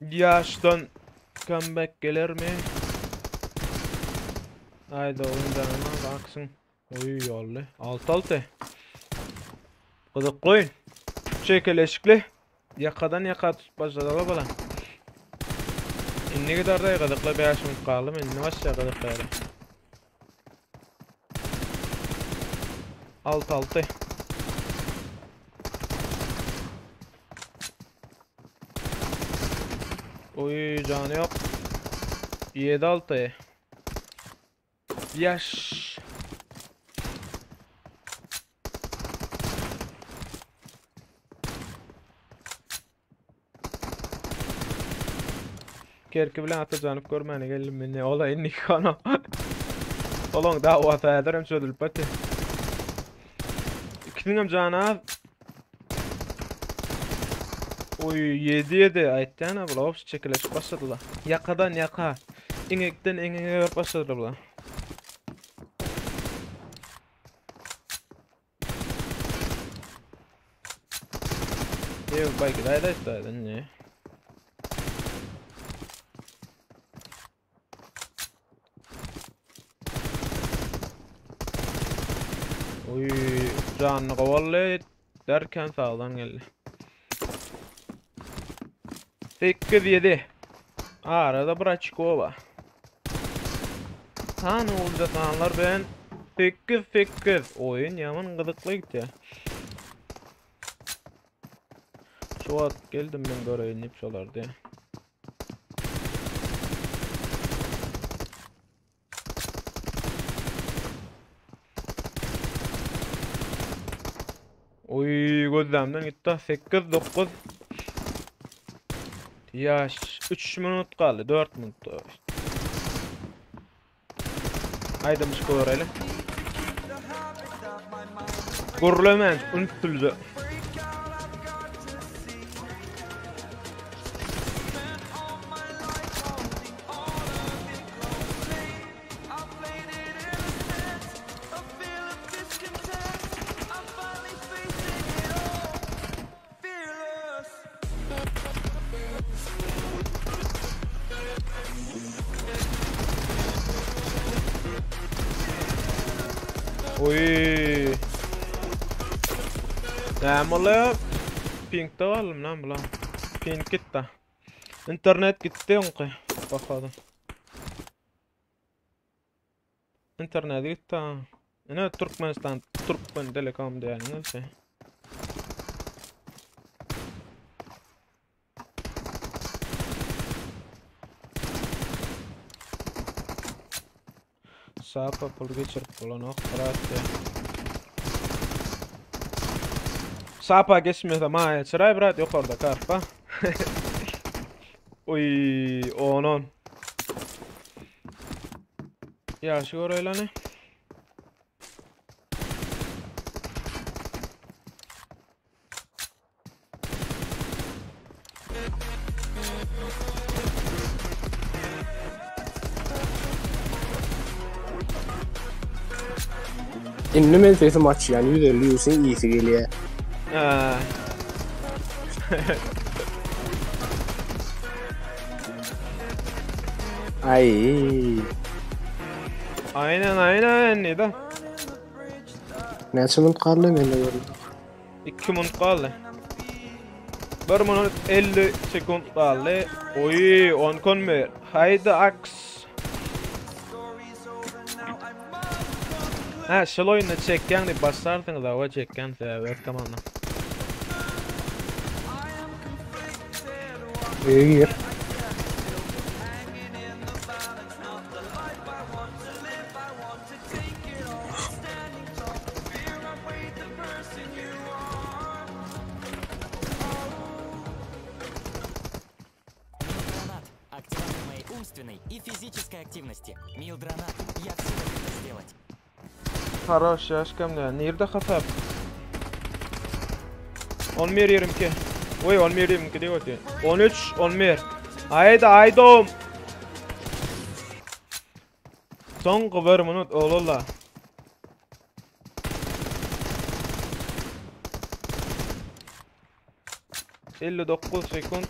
Ýaşdan comeback gelermi? Haydi oğlum canına baksın. Oy ýolly. 6-6. Gyzykly oýun. Çekeleşikli. Ýakadan ýaka tutup başladylar bala. Indi giderdi gyzykly 5 minut galdy. Indi başlaýar gyzykly ýeri. 6-6. Oy canı yok. 7-6. Yaş. Kerki bilen atacanyp görmäne geldim men ne ola indi kana. Olan da o ataýar hem çözülüp batdy. İkisiniň hem jany az. Oy 7 7 aýtýan bular hop çekileşip başladylar. Ýakadan ýaka. Eňekden eňege berip başladylar bular. Ew baý gidaýda aýtdy ne. Oy janyny gowally derken sağdan geldi. 8-7. Arada bir açko var. San olacak anlar ben 8-8 oyun yaman gyzykly gitdi. Şu wagt geldim men göreýin diýip şolar diýe. Oy gözlemden gitti. 8 9 Yaş 3 minut kaldı 4 minut. Aýdymyş görelim. Gurlemen unutuldu. Oy. Näme bolýar? Pinkde galdym lan bular. Pink gitdi. Internet gitdi oňky. Bakalım. Internet gitdi ha. Ine Türkmenistan Türkmen Telekom diýýän şey. Sapa pul geçirip bolanok brat ya. Sapa geçmese maýa çyraý brat ýokarda karpa. Oý, onon. Ýaşy göreýleni. Indi men sesim açýan 150 ýusin iyisi gelýär. Ha. Ay. Aynen aynen nida. Näçe minut galdy mende gördüm. 2 minut galdy. 1 minut 50 sekund galdy. Oy, 10 konmer. Haydi aks. Ha, şol oyunda çekýän diýip başlarsyňyz awa çekýän sebäbi öz komanda. Öýe gir. Милдронат. Активатор моей умственной и физической активности. Милдронат. Я в силах это сделать. Хорош, aşkım ya. Nerede hasap? 11 22. Oy 11 22 diýip otyr. 13 11. Haydi haydom. Soňky 1 minut oglala. 59 sekund.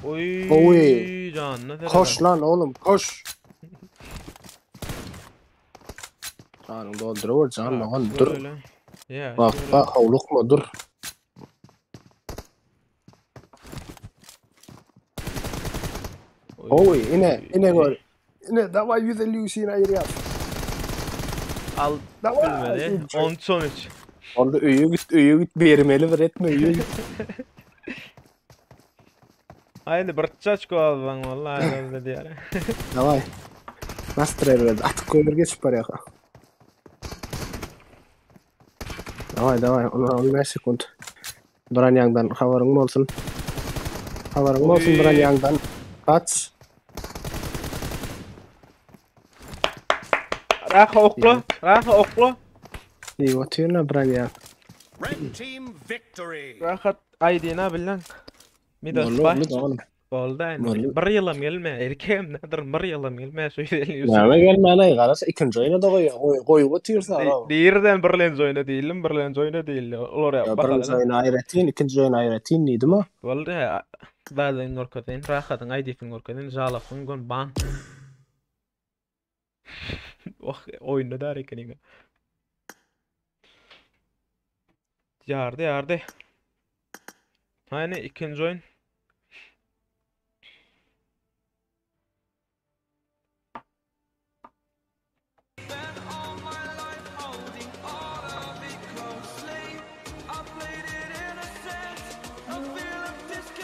Oy, Oy. canına Koş lan oğlum koş. Canım dolduruyor can lan dur. Ya, Bak bak havlukma dur. Oy ine ine gör. Ine davay 150 Hüseyin ayır yap. Al Davay. bilmedi. 13 13. Oldu öýe git öýe git bermeli bir etme öýe git. Haydi bir çaçko aldan vallahi herhalde diýär. Davay. Master verdi. Atık koyur geçip barýar. Davay davay. Ona 15 sekund. Branýaňdan habaryň bolsun. Habaryň bolsun Oy. Branýaňdan. Kaç. Raha okla, raha okla. İyi otyrna Branýaň. Red team victory. Rahat aýdyna bilen. Midas Boldy, bay. boldy, oğlum. Boldy indi. Boldy. Bir ýylam gelme, erkeğim nedir bir ýylam gelme şu ýyl. Näme gelmäne garaş ikinji oýuna da goý goý goý otyrsa. Diýirden birlenji oýna diýilim, birlenji oýna diýildi. Olar Ya ýa birinji oýuna aýratyn, ikinji oýuna aýratyn diýdim o. Boldy. Bazen görkezin, rahatyň aýdysyny görkezin, jalafyň gön ban. Oh, oýunda dar ekeniň. Ýardy, ýardy. Hani ikinji oýun.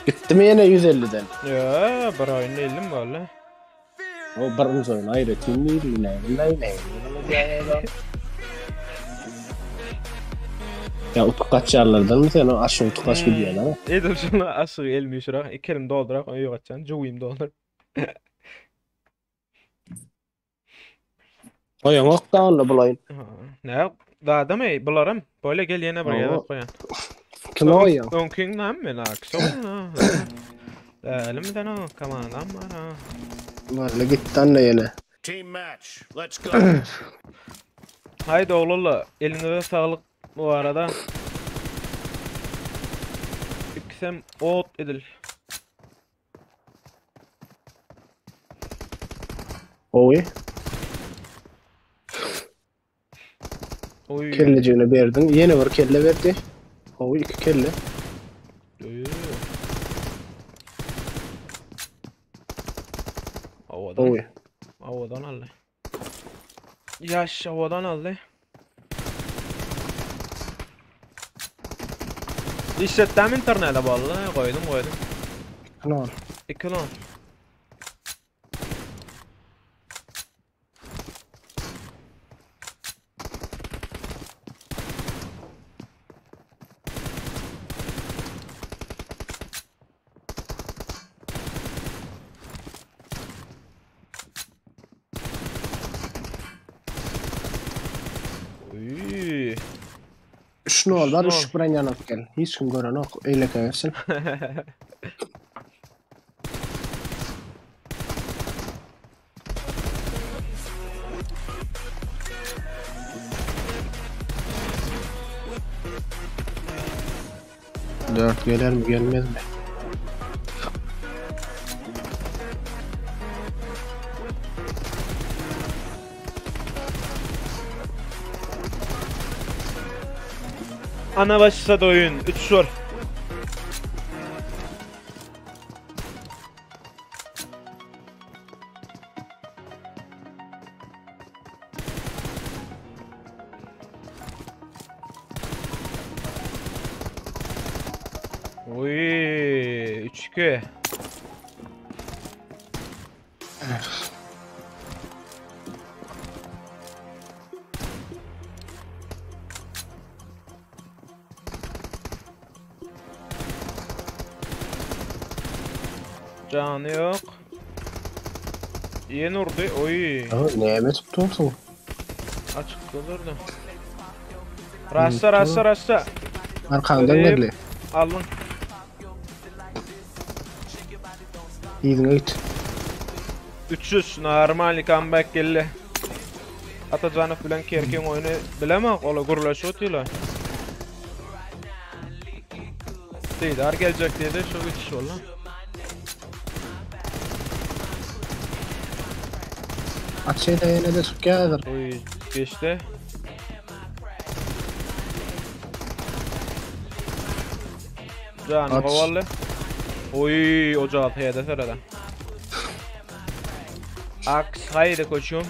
Gitdi mi ýene 150-den? Ya, bir oýun diýildim boldy. O birinji oýuna aýratyn diýdi, näme näme. Ya utuk kaçýarlardan mı sen o aşyk utuk kaç gidýärler? Edil şunu aşyk elmi şura, iki elim doldurak, öýe gaçan, juwym doldur. Oýun ok da onda bulaýyn. Ne? Zadam ey, bularım. Böyle gel ýene bir Hawa. ýere goýan. Kime goýýaň? Öňküň näme men akşam. Elimden o kamanam var ha. Boldy gitdi anne ýene. Team match. Let's go. Haydi oğlulla elinize sağlık bu arada. İkisem ot edil. Oy. Oy. Kellecigini berdin. Ýene bir kelle berdi. Oy iki kelle. Oy. Owadan. Gowy. Owadan aldy. Ýaş owadan aldy. Işletdäm internete boldy. Goýdum, goýdum. 2-0. 2-0. Uy. 3-0 bar, 3-0. 3 bilen ýanyp gel. Hiç kim görenok, eýleke bersin. Dört geler mi gelmez mi? Ana başlady oýun. 3 var. Oy, 3-2. Canı yok. Yeni urdu. Oy. Aha, näme tutdursun? Açık durdu. Rassa rassa rassa. Arkandan geldi. Aldın. Ýüzüňe git. 300 normal comeback geldi. Atajanov bilen Kerkin oyunu bilemem. Ola gurlaşıyor otuyla. Didar gelecek diye de şu geçiş oldu. Atşeýde ýene de çykýadyr. Oy geçti. Can At. havalı. Oy ocağı hede sırada. Aks haydi koçum.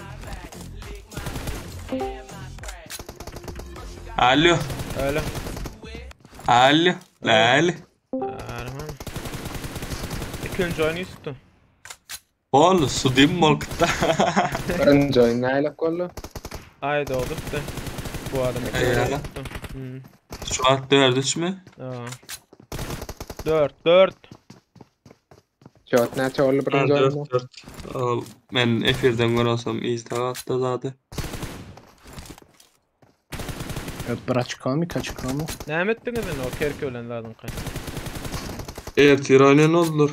Alo. Öyle. Alo. Alo. Erman. İkinci oyunu tuttu. Bol sudim molkta. Birinci oýun nälik boldy? Haydi oldu tuttu. Bu adam ikinci Eyvallah. oyunu tuttu. Hmm. Şu an 4-3 mü? Aa. 4 4. Şot näçe boldy birinci oýunda? 4-4. Men efirden görosam izde atda zady. Evet, bir açık mı, kaçık mı? Ne ettiniz o kerki ölen zaten kay. Ertir oynayan oldular.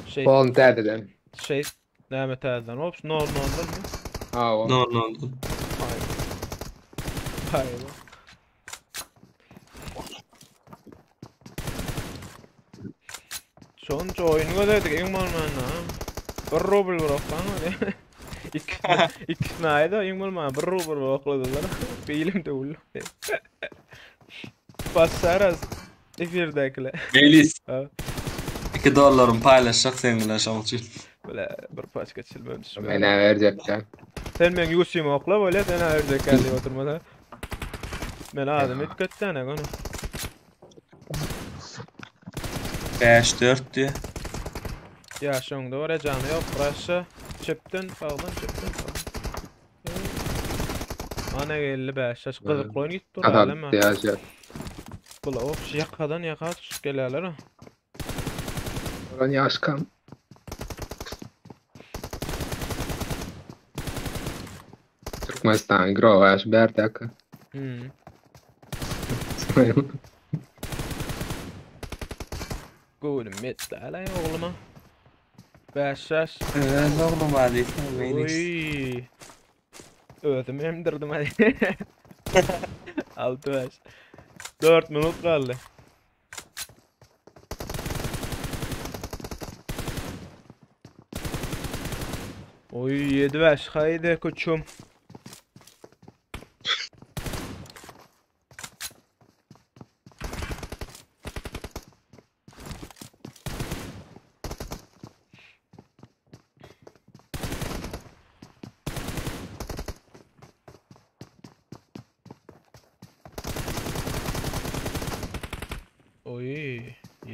Şey Bolny täzeden. şey Mehmet Erden. Ops no no no. Hawa. No no no. Hayır. Sonuç oyunu gözledik en bolmanda. Bir rubl bıraklan hadi. İkisini, ikisini ayda en bolmanda bir rubl bırakladılar. Beyilim de ullu. Basarız. Efirdäkiler. Melis. Ha. 2 dolarımı paylaşacak senin bilen şoň üçin. Böyle bir paçka çilmemiş. Menä berjekden. Sen men Yusuf'u okla böyle sen ördek geldi oturmada. Men adam et köttene konu. 5-4 diye. Ya şoňda var canı yok. Burası çöpten sağdan çöpten sağdan. Ana geldi be. Şaş gyzykly oyun gitdi dur Adam diýär. Bula op yakadan yaka tutup gelýärler ha. Olan ýaşkam. Türkmenistan growaş berdäki. Hmm. Göwnüm etdi älä ogluma. 5 şaş. Evet oglum hadi. Melis. Oy. Özüm emdirdim hadi. 6 5. 4 minut kaldı. Oy 7 5 haydi koçum.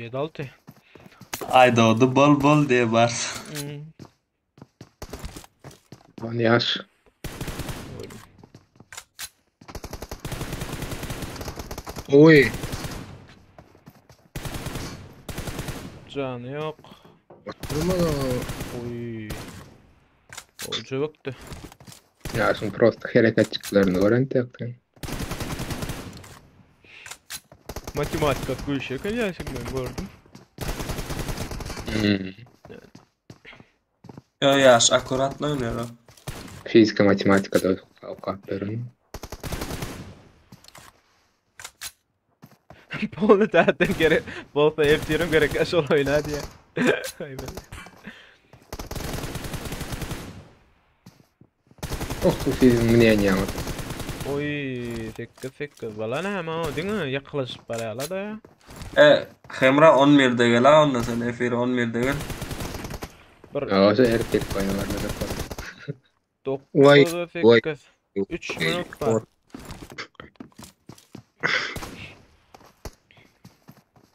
7-6. Aýdogdy bol bol diýe bars. Hmm. Lan yaş. Oy. Jany yok. Oturma da. Oy. O cöbükdü. Yaşın prosta hareketçiklerini gören tekten. Matematika gülşek yaşım ben gördüm. Hmm. Yo yaş akkuratla oynayar o. Fizika matematikada avukatların. Polny tähten gerek bolsa ertirim gerek şol oýna diýe. Ay ben. Oh bu sizin мнениеңiz. Oy 8 8 bala näme o diňe ýaklaşyp barýarlar da ya. E Hemra 11'de gel ha ondan sen efir 11'de gel. Bir Ýa erkek oýnalar 9 Vay, vay. 8 3 minut bar.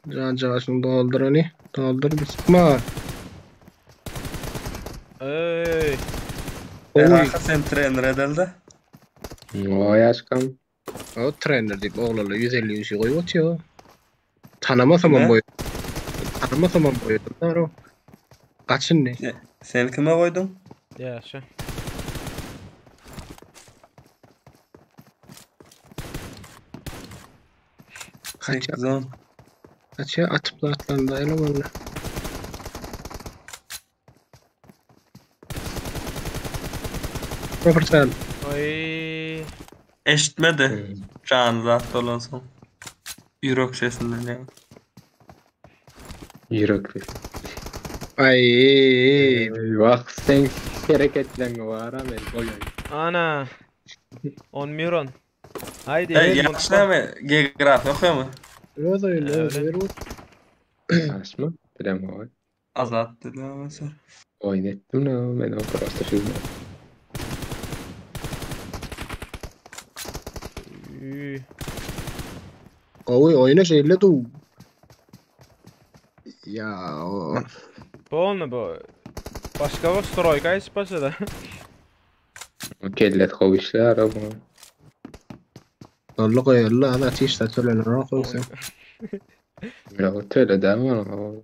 Can caşını doldur hani. Doldur bir sıkma. Ey. E Oy. Raka sen trener edildi. Vay aşkım. O trener deyip oğlanla 150 yüzü koyup atıyor. Tanımasam Ne? boyu. Tanımasam boyu. O. Kaçın ne? Sen kime koydun? Ýaşa. Kaç 8 10. kaç atıp da atlandı elemanla. Robertson. Oy. Eşitmedi. Can zat olan son. Yürek sesinden ya. Yürek. Ay. Bak sen hareketlerini var ama ben koyayım. Ana. 10 miron. Haydi. E yaş näme? Geografiýa okaýmy? Öz öyle öz Öyle. öyle. Açma. Bilem o. Azat dedi ama sen. Oyun ettim ne ben o prosta film. Üy. Oy oyuna şeyle du. Ya o. Bolny bu. Başka bir stroyka hiç başladı. Kellet kovuşlar ama. Dollu koyuyorlar. Hadi ateş de tölenir. O koysun. Ya töle de ama. Anladım.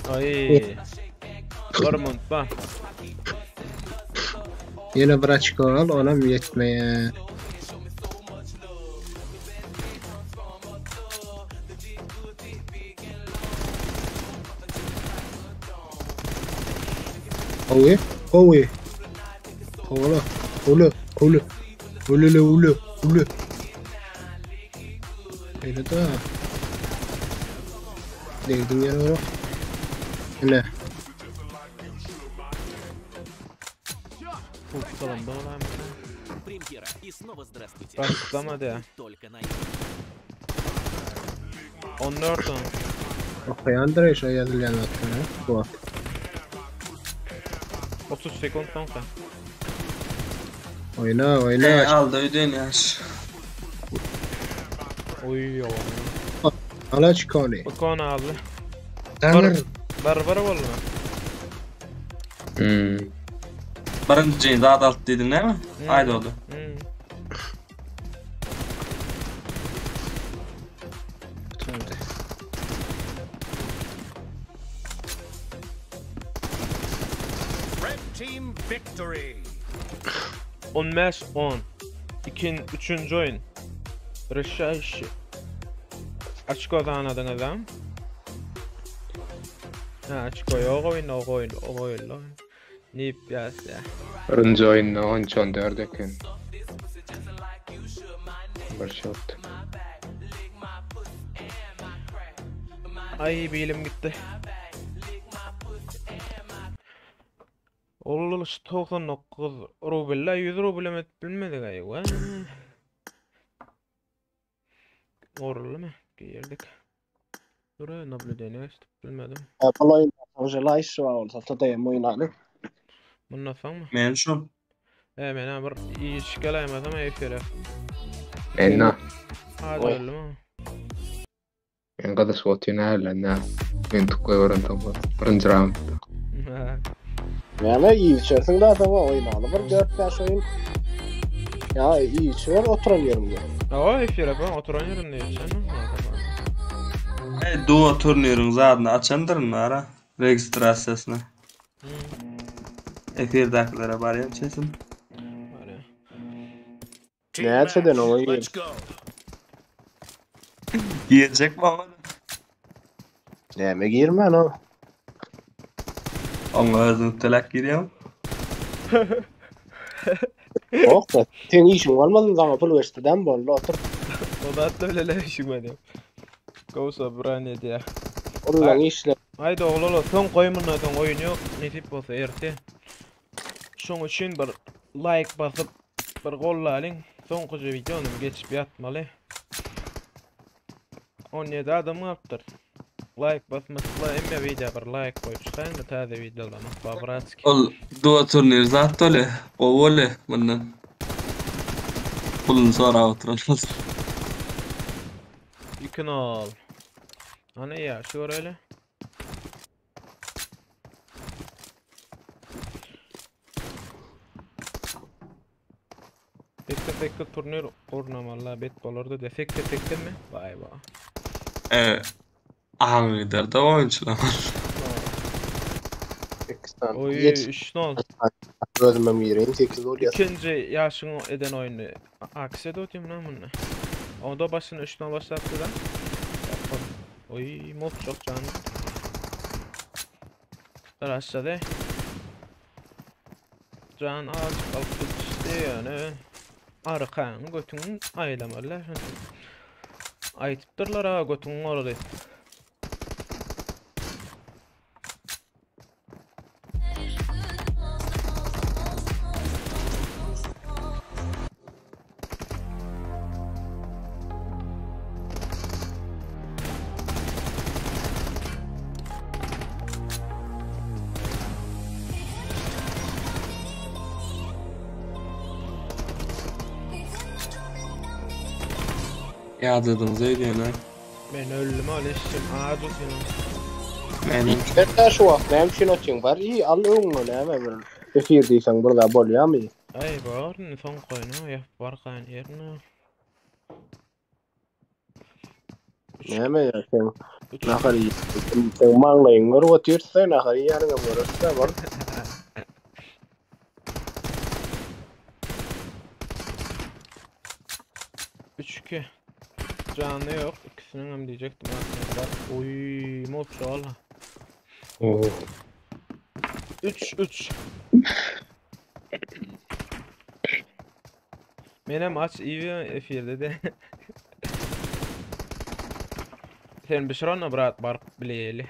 Ay. Bir minut ba. Yine bir açık al ona mı yetmeye? Oy, oy. Ola, ola, ola. Ola, ola, ola. Öyle de. Değdin yere bak. Ne? Salam bana. Премьера. И снова здравствуйте. Başlamadı ya. Только на 14 on. Okuyandır şu yazılan atını. Bu. 30 sekund soňka. Oyna, oyna. E aldı ödün yaş. Oy yalan. Ala çıkanı. Bu konu aldı. Tanır. Barbar boldy. Hmm. Birinci zat alt dedin değil mi? Hmm. Haydi oldu. Hmm. Red team victory. 15 10. 2 3. oyun. Rüşaş. Açko zanadyňyz ha? Ha, açko yok oyun, o oyun, o oyun. Nip ýas ya. Birinci oyunda 13-14 eken. Bir shot. Ay bilim gitti. Ol 99 rubl la 100 rubl et bilmedik ay. Vay. Goruldymy? Girdik. Dur, nablýudeniýe geçdik, bilmedim. Bul oýun уже laýş bar bolsa TDM oýnaly. Mundan soňmy? Men şu. E, men bir iş geläýmesem efire. Enna. Hadi öldüm. Men gyzyşyp otyryn hälden nä. Men tukga gören soň birinji raundda. Näme iýip içersiň da soň oýnaly bir 4-5 oýun. Ýa iýip içiber oturan ýeriňde. Awa efire ben oturan ýerimde içenim. Hey, duo turniriň zadyny açandyryn ara registrasiýasyny. Efirdäkilere barýan sesim. Barýan. Näçeden oňa gir. Girjek maňa. Näme girmän o? Oňa özüň töläp girýäň. Ýok, seň işiň bolmasyn, saňa pul geçdi däm boldy, otur. O zatla bile işiň bar diýip. Gowy sobraniýe diýýär. Ullaň işler. Aýda oglanlar, soň goý mundan soň oýun ýok, nesip bolsa erte. Şoň üçin bir like basyp bir gollalyň. Soňkuja wideony geçip ýatmaly. 17 adam galypdyr. Like basmasykla hemme wideo bir like goýup çykaýyň da täze wideolama po-bratski. Ol duo turnir zat bolýa, gowy bolýa mundan. Puluny sorap oturan bolsa. 2-0. Hany ýaşy göreýli. Sekde sekde turnir gurnamaly bet bolardy de sekde sekde mi? Vay va. E, aňy gider de oýunçylar. Oý 3-0. Özüm hem gireyim 8 bolýar. Ikinji ýaşyň eden oýny aksiýada otyryn lan munda. Onda başyny 3-0 başlapdy da. Oý, mod çok canlı. Başladı. Can azıcık alıp geçti yani. Arkaň götüň aýlamaly. Aýtypdyrlar ha götüň orady. Ýadadyňyz öýdýän ha. Men öldüm al işim az otyryn. Menem. Hatta şu wagt näme üçin otyň bar? İyi al öňüňe näme bir efir diýseň bir da bolýarmy? Aý bar, indi soňky oýna ýap barkan ýerine. Näme ýa sen nahar iýip, sen maňlaýyň görüp otyrsa, nahar iýýäniňe görürse bar. Üç iki. Canı yok. İkisinin hem diyecektim aslında. Oy, mod valla. Oo. 3 3. Menem aç iyi efirde de. Sen bişir onu brat baryp bileli.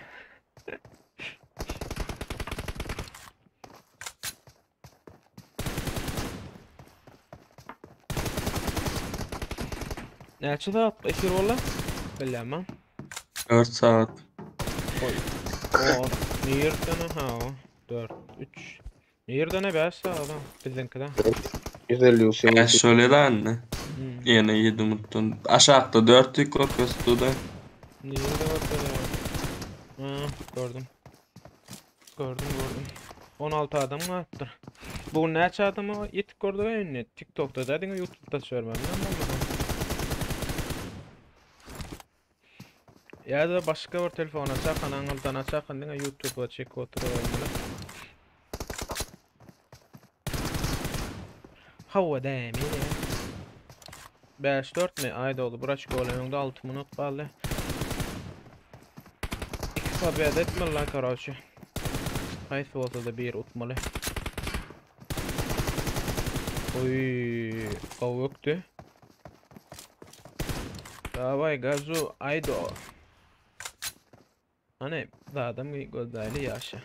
Näçe saat efir boldy? Bilýän 4 saat. Oý. O, nirden ha o? 4 3. Nirden 5 saat ha biziňkiden. 150 Ya şöyle de anne. Ýene 7 minutdan. Aşakda 4 dik görkezdi da. Nirde görkezdi? Ha, gördüm. Gördüm gördüm. 16 adam galypdyr. Bu näçe adamy ýetip gördük indi? TikTokda da diňe YouTube'da çörmem. Ya da başka bir telefona çakan, aňyldan çakan diňe YouTube'a çekip oturup Hawa dämi? 5-4 mi? Aý doldy. Buraç gol öňde 6 minut galdy. 2 pobeda etmeli lan karoçi. Haýsy bolsa da bir utmaly. Oy, gowy ökdi. Davay gazu aydo. Hani zadam gözlerli yaşa.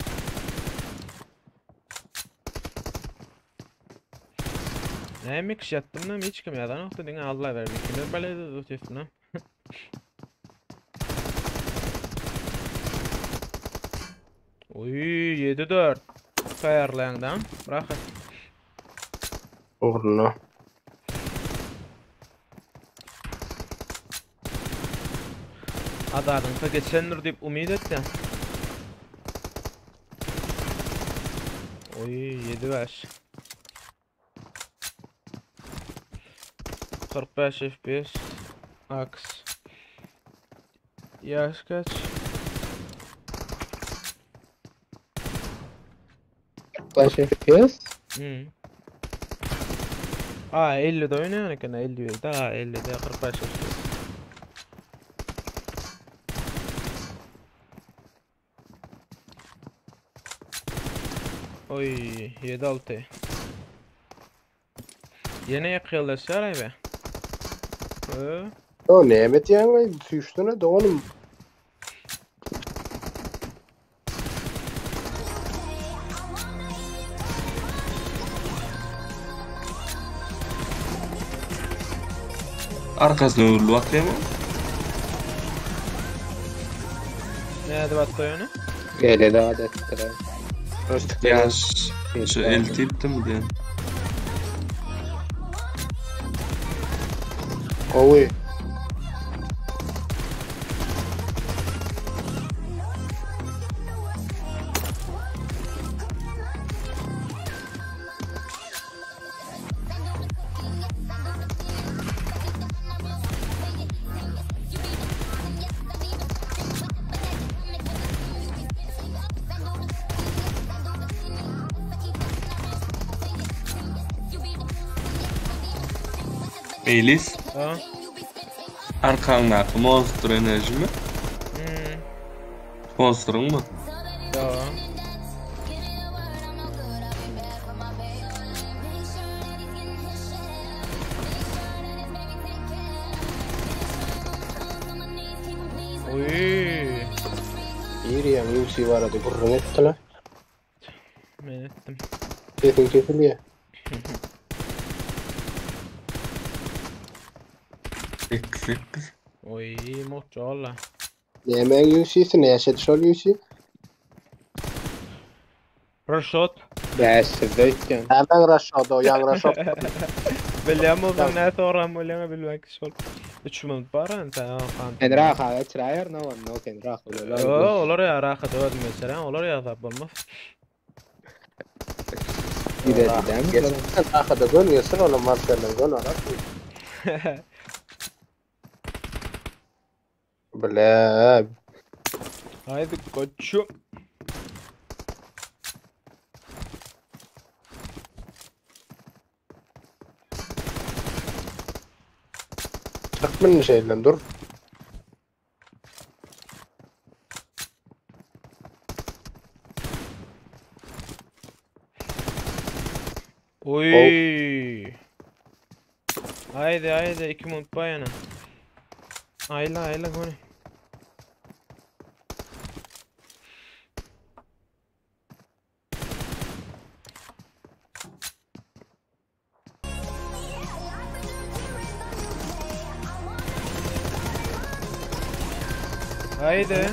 Näme kişi ýatdym hiç kim ýadan ýokdy diňe Allah berdi. Kimler bale ötesine. Oy 7-4. Taýarlaýaňdan. Rahat. Ugruna. Adadyňka geçendir diýip umyt etýän. Oy 7-5. 45 FPS. Aks. Yaş kaç? 5 FPS. Hmm. Aa 50'de oynayan eken 51'de ha 50'de 45 FPS. Oy 7-6. Ýene ýakýarlaşýar aýbe. Ö, O näme diýen süýşdüne doganım. Arkasyna öwrülip atýar mı? näde batdy ýöne? Ele de adettiler. Ya şu el tiptim diýen. Gowy. Elis Ha. arkaňdaky Monster Energy mi? Hmm. Sponsoryň mı? Ya. Oy. Ýerýän UFC barada gürrüň etdiler. Men ettim. Sesin kesilýär. 8 Oy, moçolla. Näme UFC'si näşe şol UFC? Rashot. 500 öýtken. Hemen Rashad o, ýaň Rashad. Bilýän bolsaň näme soran bolýaň bilmek şol. 3 minut bar anta. Sen rahat geçiräýer no no sen rahat Yo, olar ya rahat özüm geçirän, olar ya zap bolmaz. Gider Geçen Rahada gön geçsin olam Marcel'den gön arar. Bile. Haydi koçum. Çakmın şeyden dur. Oy. Haydi haydi 2 minut bayana. Ayla ayla goni. Haydi.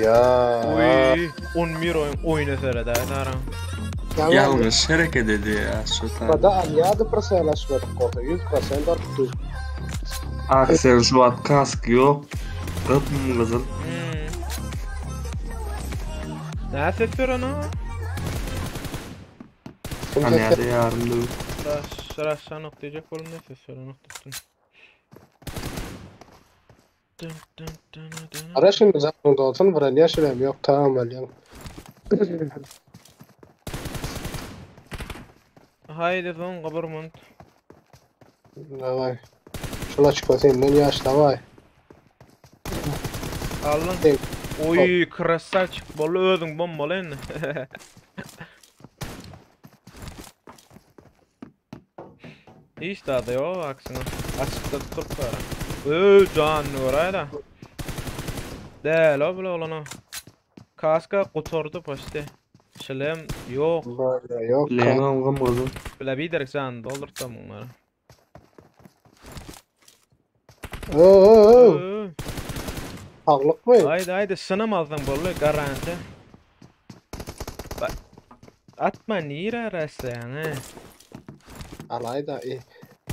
Ya. Oy, 11 oyun oyun ötürede taran. Yanlış hareket ediyor ya şu tane. Bada alýardy proselaşmadyk bolsa 100% artdy. Aksel şu at kask yok. Gıpım kızıl. Ne ses ver ona? Hani hadi yarın dur. Raş, raşan oklayacak oğlum ne ses ver onu tuttun. Dın dın dın dın. Ara şimdi zaten dolsun buran yaşıram yok tamam alýan. Haydi son kabur munt. Davay. Şul açık senden yaş davay. Aldın. Oy krasavçik bolu özün bombalı indi. Hiç daha da yok aksine. Açıkta tutup var. Öö can oraya da. Del o bile olana. Kaska kurtardı почти. Şilem ýok. Ýok. Leňam gymgyzy. Bile biderek janyny doldurtdam bunlara. Oo. Saglykmy? Haydi haydi şınam alsaň boldy garanti. Atma nire arasyan he. Alay da. E,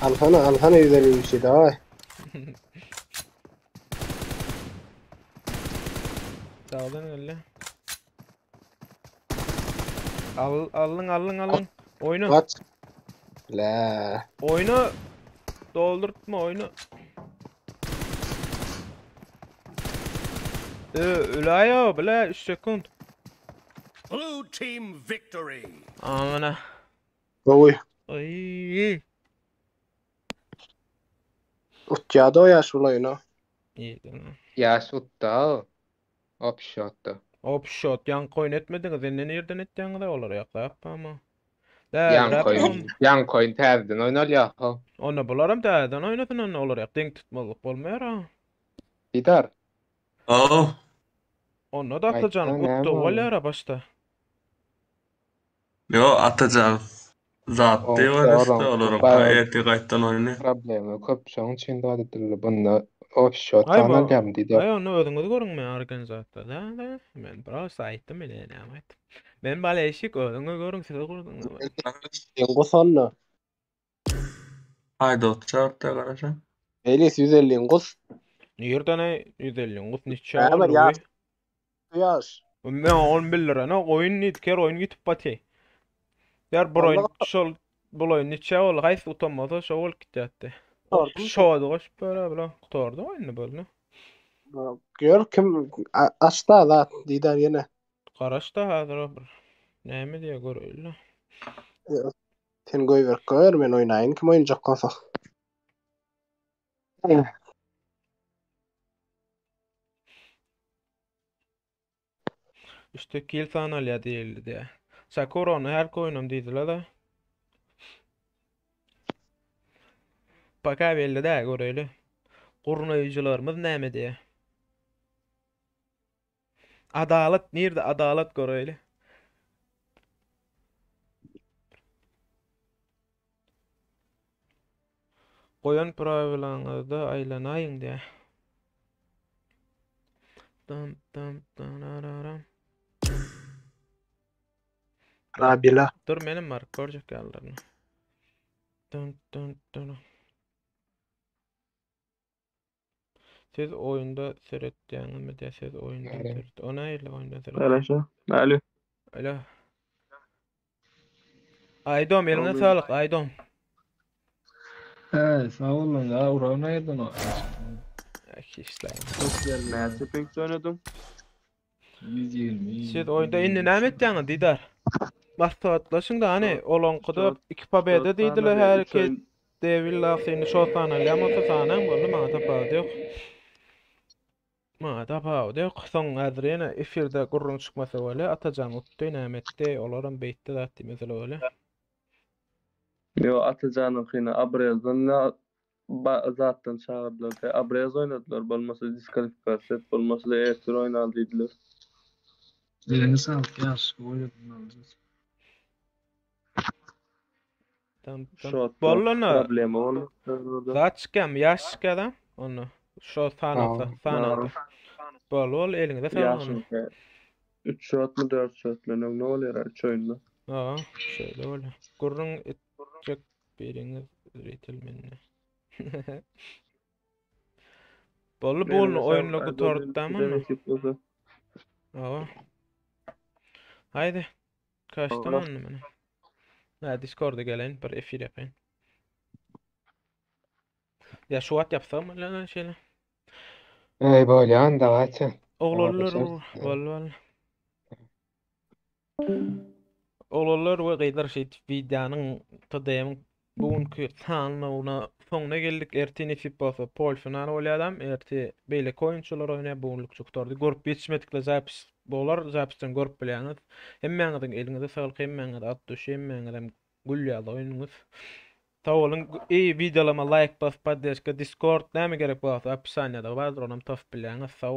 alsana alsana 153 daway. Dağdan öyle. Al, alın alın alın. Oyunu. Kaç. La. Oyunu doldurtma oyunu. Ee, Ulayo bile 3 sekund. Blue team victory. Amına. Oy. Ay. Utýady o ýaş ul oýunu. İyi tamam. Yaş utda. Op shotda. Hop shot yan coin etmediniz. Eline nereden etdiňiz olar ýaklap ama. Yan Däl, coin. Yan coin täzeden oýnalýar. ha. Onda bularam täzeden oýnasyn onda olar ýak deň tutmalyk bolmaýar ha. Didar. Oh. Onda da Atajan Aýtsaň näme gutdy boldy? bolýar başda. Yo Atajan zat diýip işte olaryň erti gaýtdan oýny. Problema köp şoň üçin zat edildi. Bunda op shot Ay bu. sanalýar Didar. Ay onu özüňiz görüň men organizatör. Da, da. Men biraz aýtdym men näme aýtdym. Men bala eşik özüňiz görüň siz gurduňyz. Gusanda. Haydi otur garaşa. Elis 150 gus. Nereden ay 150 gut niçe Näme boldy? ýaş? Ýaş. Men 10 lira ne oyun nitker oyun gitip baty. Der bir oyun şol bul oyun niçe boldy? Haýsy utanmasa şol bolup gitýärdi. Gutardy. Şody goşup böyle bile gutardy oyunu böyle. Gör kim açda zat Didar ýene. Garaş da hazır o bir. Näme diýe göreýli. Sen goýber gör men oýnaýyn kim oýnajak bolsa. İşte kill sanalýa diýildi diýe. Sakura onu her koyunum diýdiler de. Baka belli de göreýli. Gurnaýjylarymyz näme diýe. Adalet nirde adalet göreýli. Goýan prawilaňyzda aýlanaýyň diýe. Dam dam darararam. Rabila. Dur benim var görjek ýerlerini. Dun dun dun. Siz oyunda seyretýäňizmi diýe siz oyunda Alo. seyret. O nähili oyunda seyret? Garaşa. Alo. Alo. Aydom eline Alo. sağlık Aydom. He sağ olun ya uran nereden o? İşte. Çok güzel. Näçe pek oynadım? 120. Siz oyunda indi näme etýäňiz Didar? Maslahatlaşyň da hani olankyda Dört- iki pobeda dört diýdiler tane her üç ki oyun. Devil seni şo sanalýam olsa sanaň boldy maňa tapawudy ýok. Maňa tapawudy ýok. Soň häzir ýene efirde gurrun çykmasa bolýar. Atajan utdy, näme etdi? Olaram beýtdi zat diýmesele bolýar. Yo Atajan'ın Abrez'den ne ba zattan çağırdılar. Abrez oynadılar. Bolmasa diskalifikasyon, bolmasa da ertir oynadıydılar. Eline sağlık ya. Oynadın alacağız. Tam tam. Şot Boldy problemi oldu. Orada. Zat çykýam, ýaş çykýadam onu. Şo sanalsa, Aa. sanaldy. Bol bol eliňize sağlık onu. Yaşın 3 şot mu 4 şot mu ne oluyor 3 oyunda? Aa, şeýle bolýar. Gurrun etjek biriňiz reýtelmenli. Boldy Benim bolny mesela oýunla Aydın gutardy size mı? nasip olsa. Aa. Haydi. Kaçtım Tamam. onu meni. Ha Discord'a geleyin bir efir yapayım. Ya şu at yapsam mı lan şeýle? Ey bolýan dawayça. Oglanlar Habarlaşarys. wal wal. Oglanlar we gyzlar şeýdip wideonyň TDM-iň bugünkü sanlawyna soňuna geldik. Erti nesip bolsa pol final bolýadam. Erti beýleki oýunçylar oýnaýar. Bugünlük çykdardy. Görüp ýetişmedikler zapis bolar. Zapisden görüp bilýäňiz. Hemmäňiziň eliňize saglyk, hemmäňize at düşi, hemmäňizem gül ýaly oýnuňyz. Sag boluň. Iyi wideolama like bas, poddeşka, Discord näme gerek bolsa opisaniýada bardyr, onam tapyp bilýäňiz. Sag.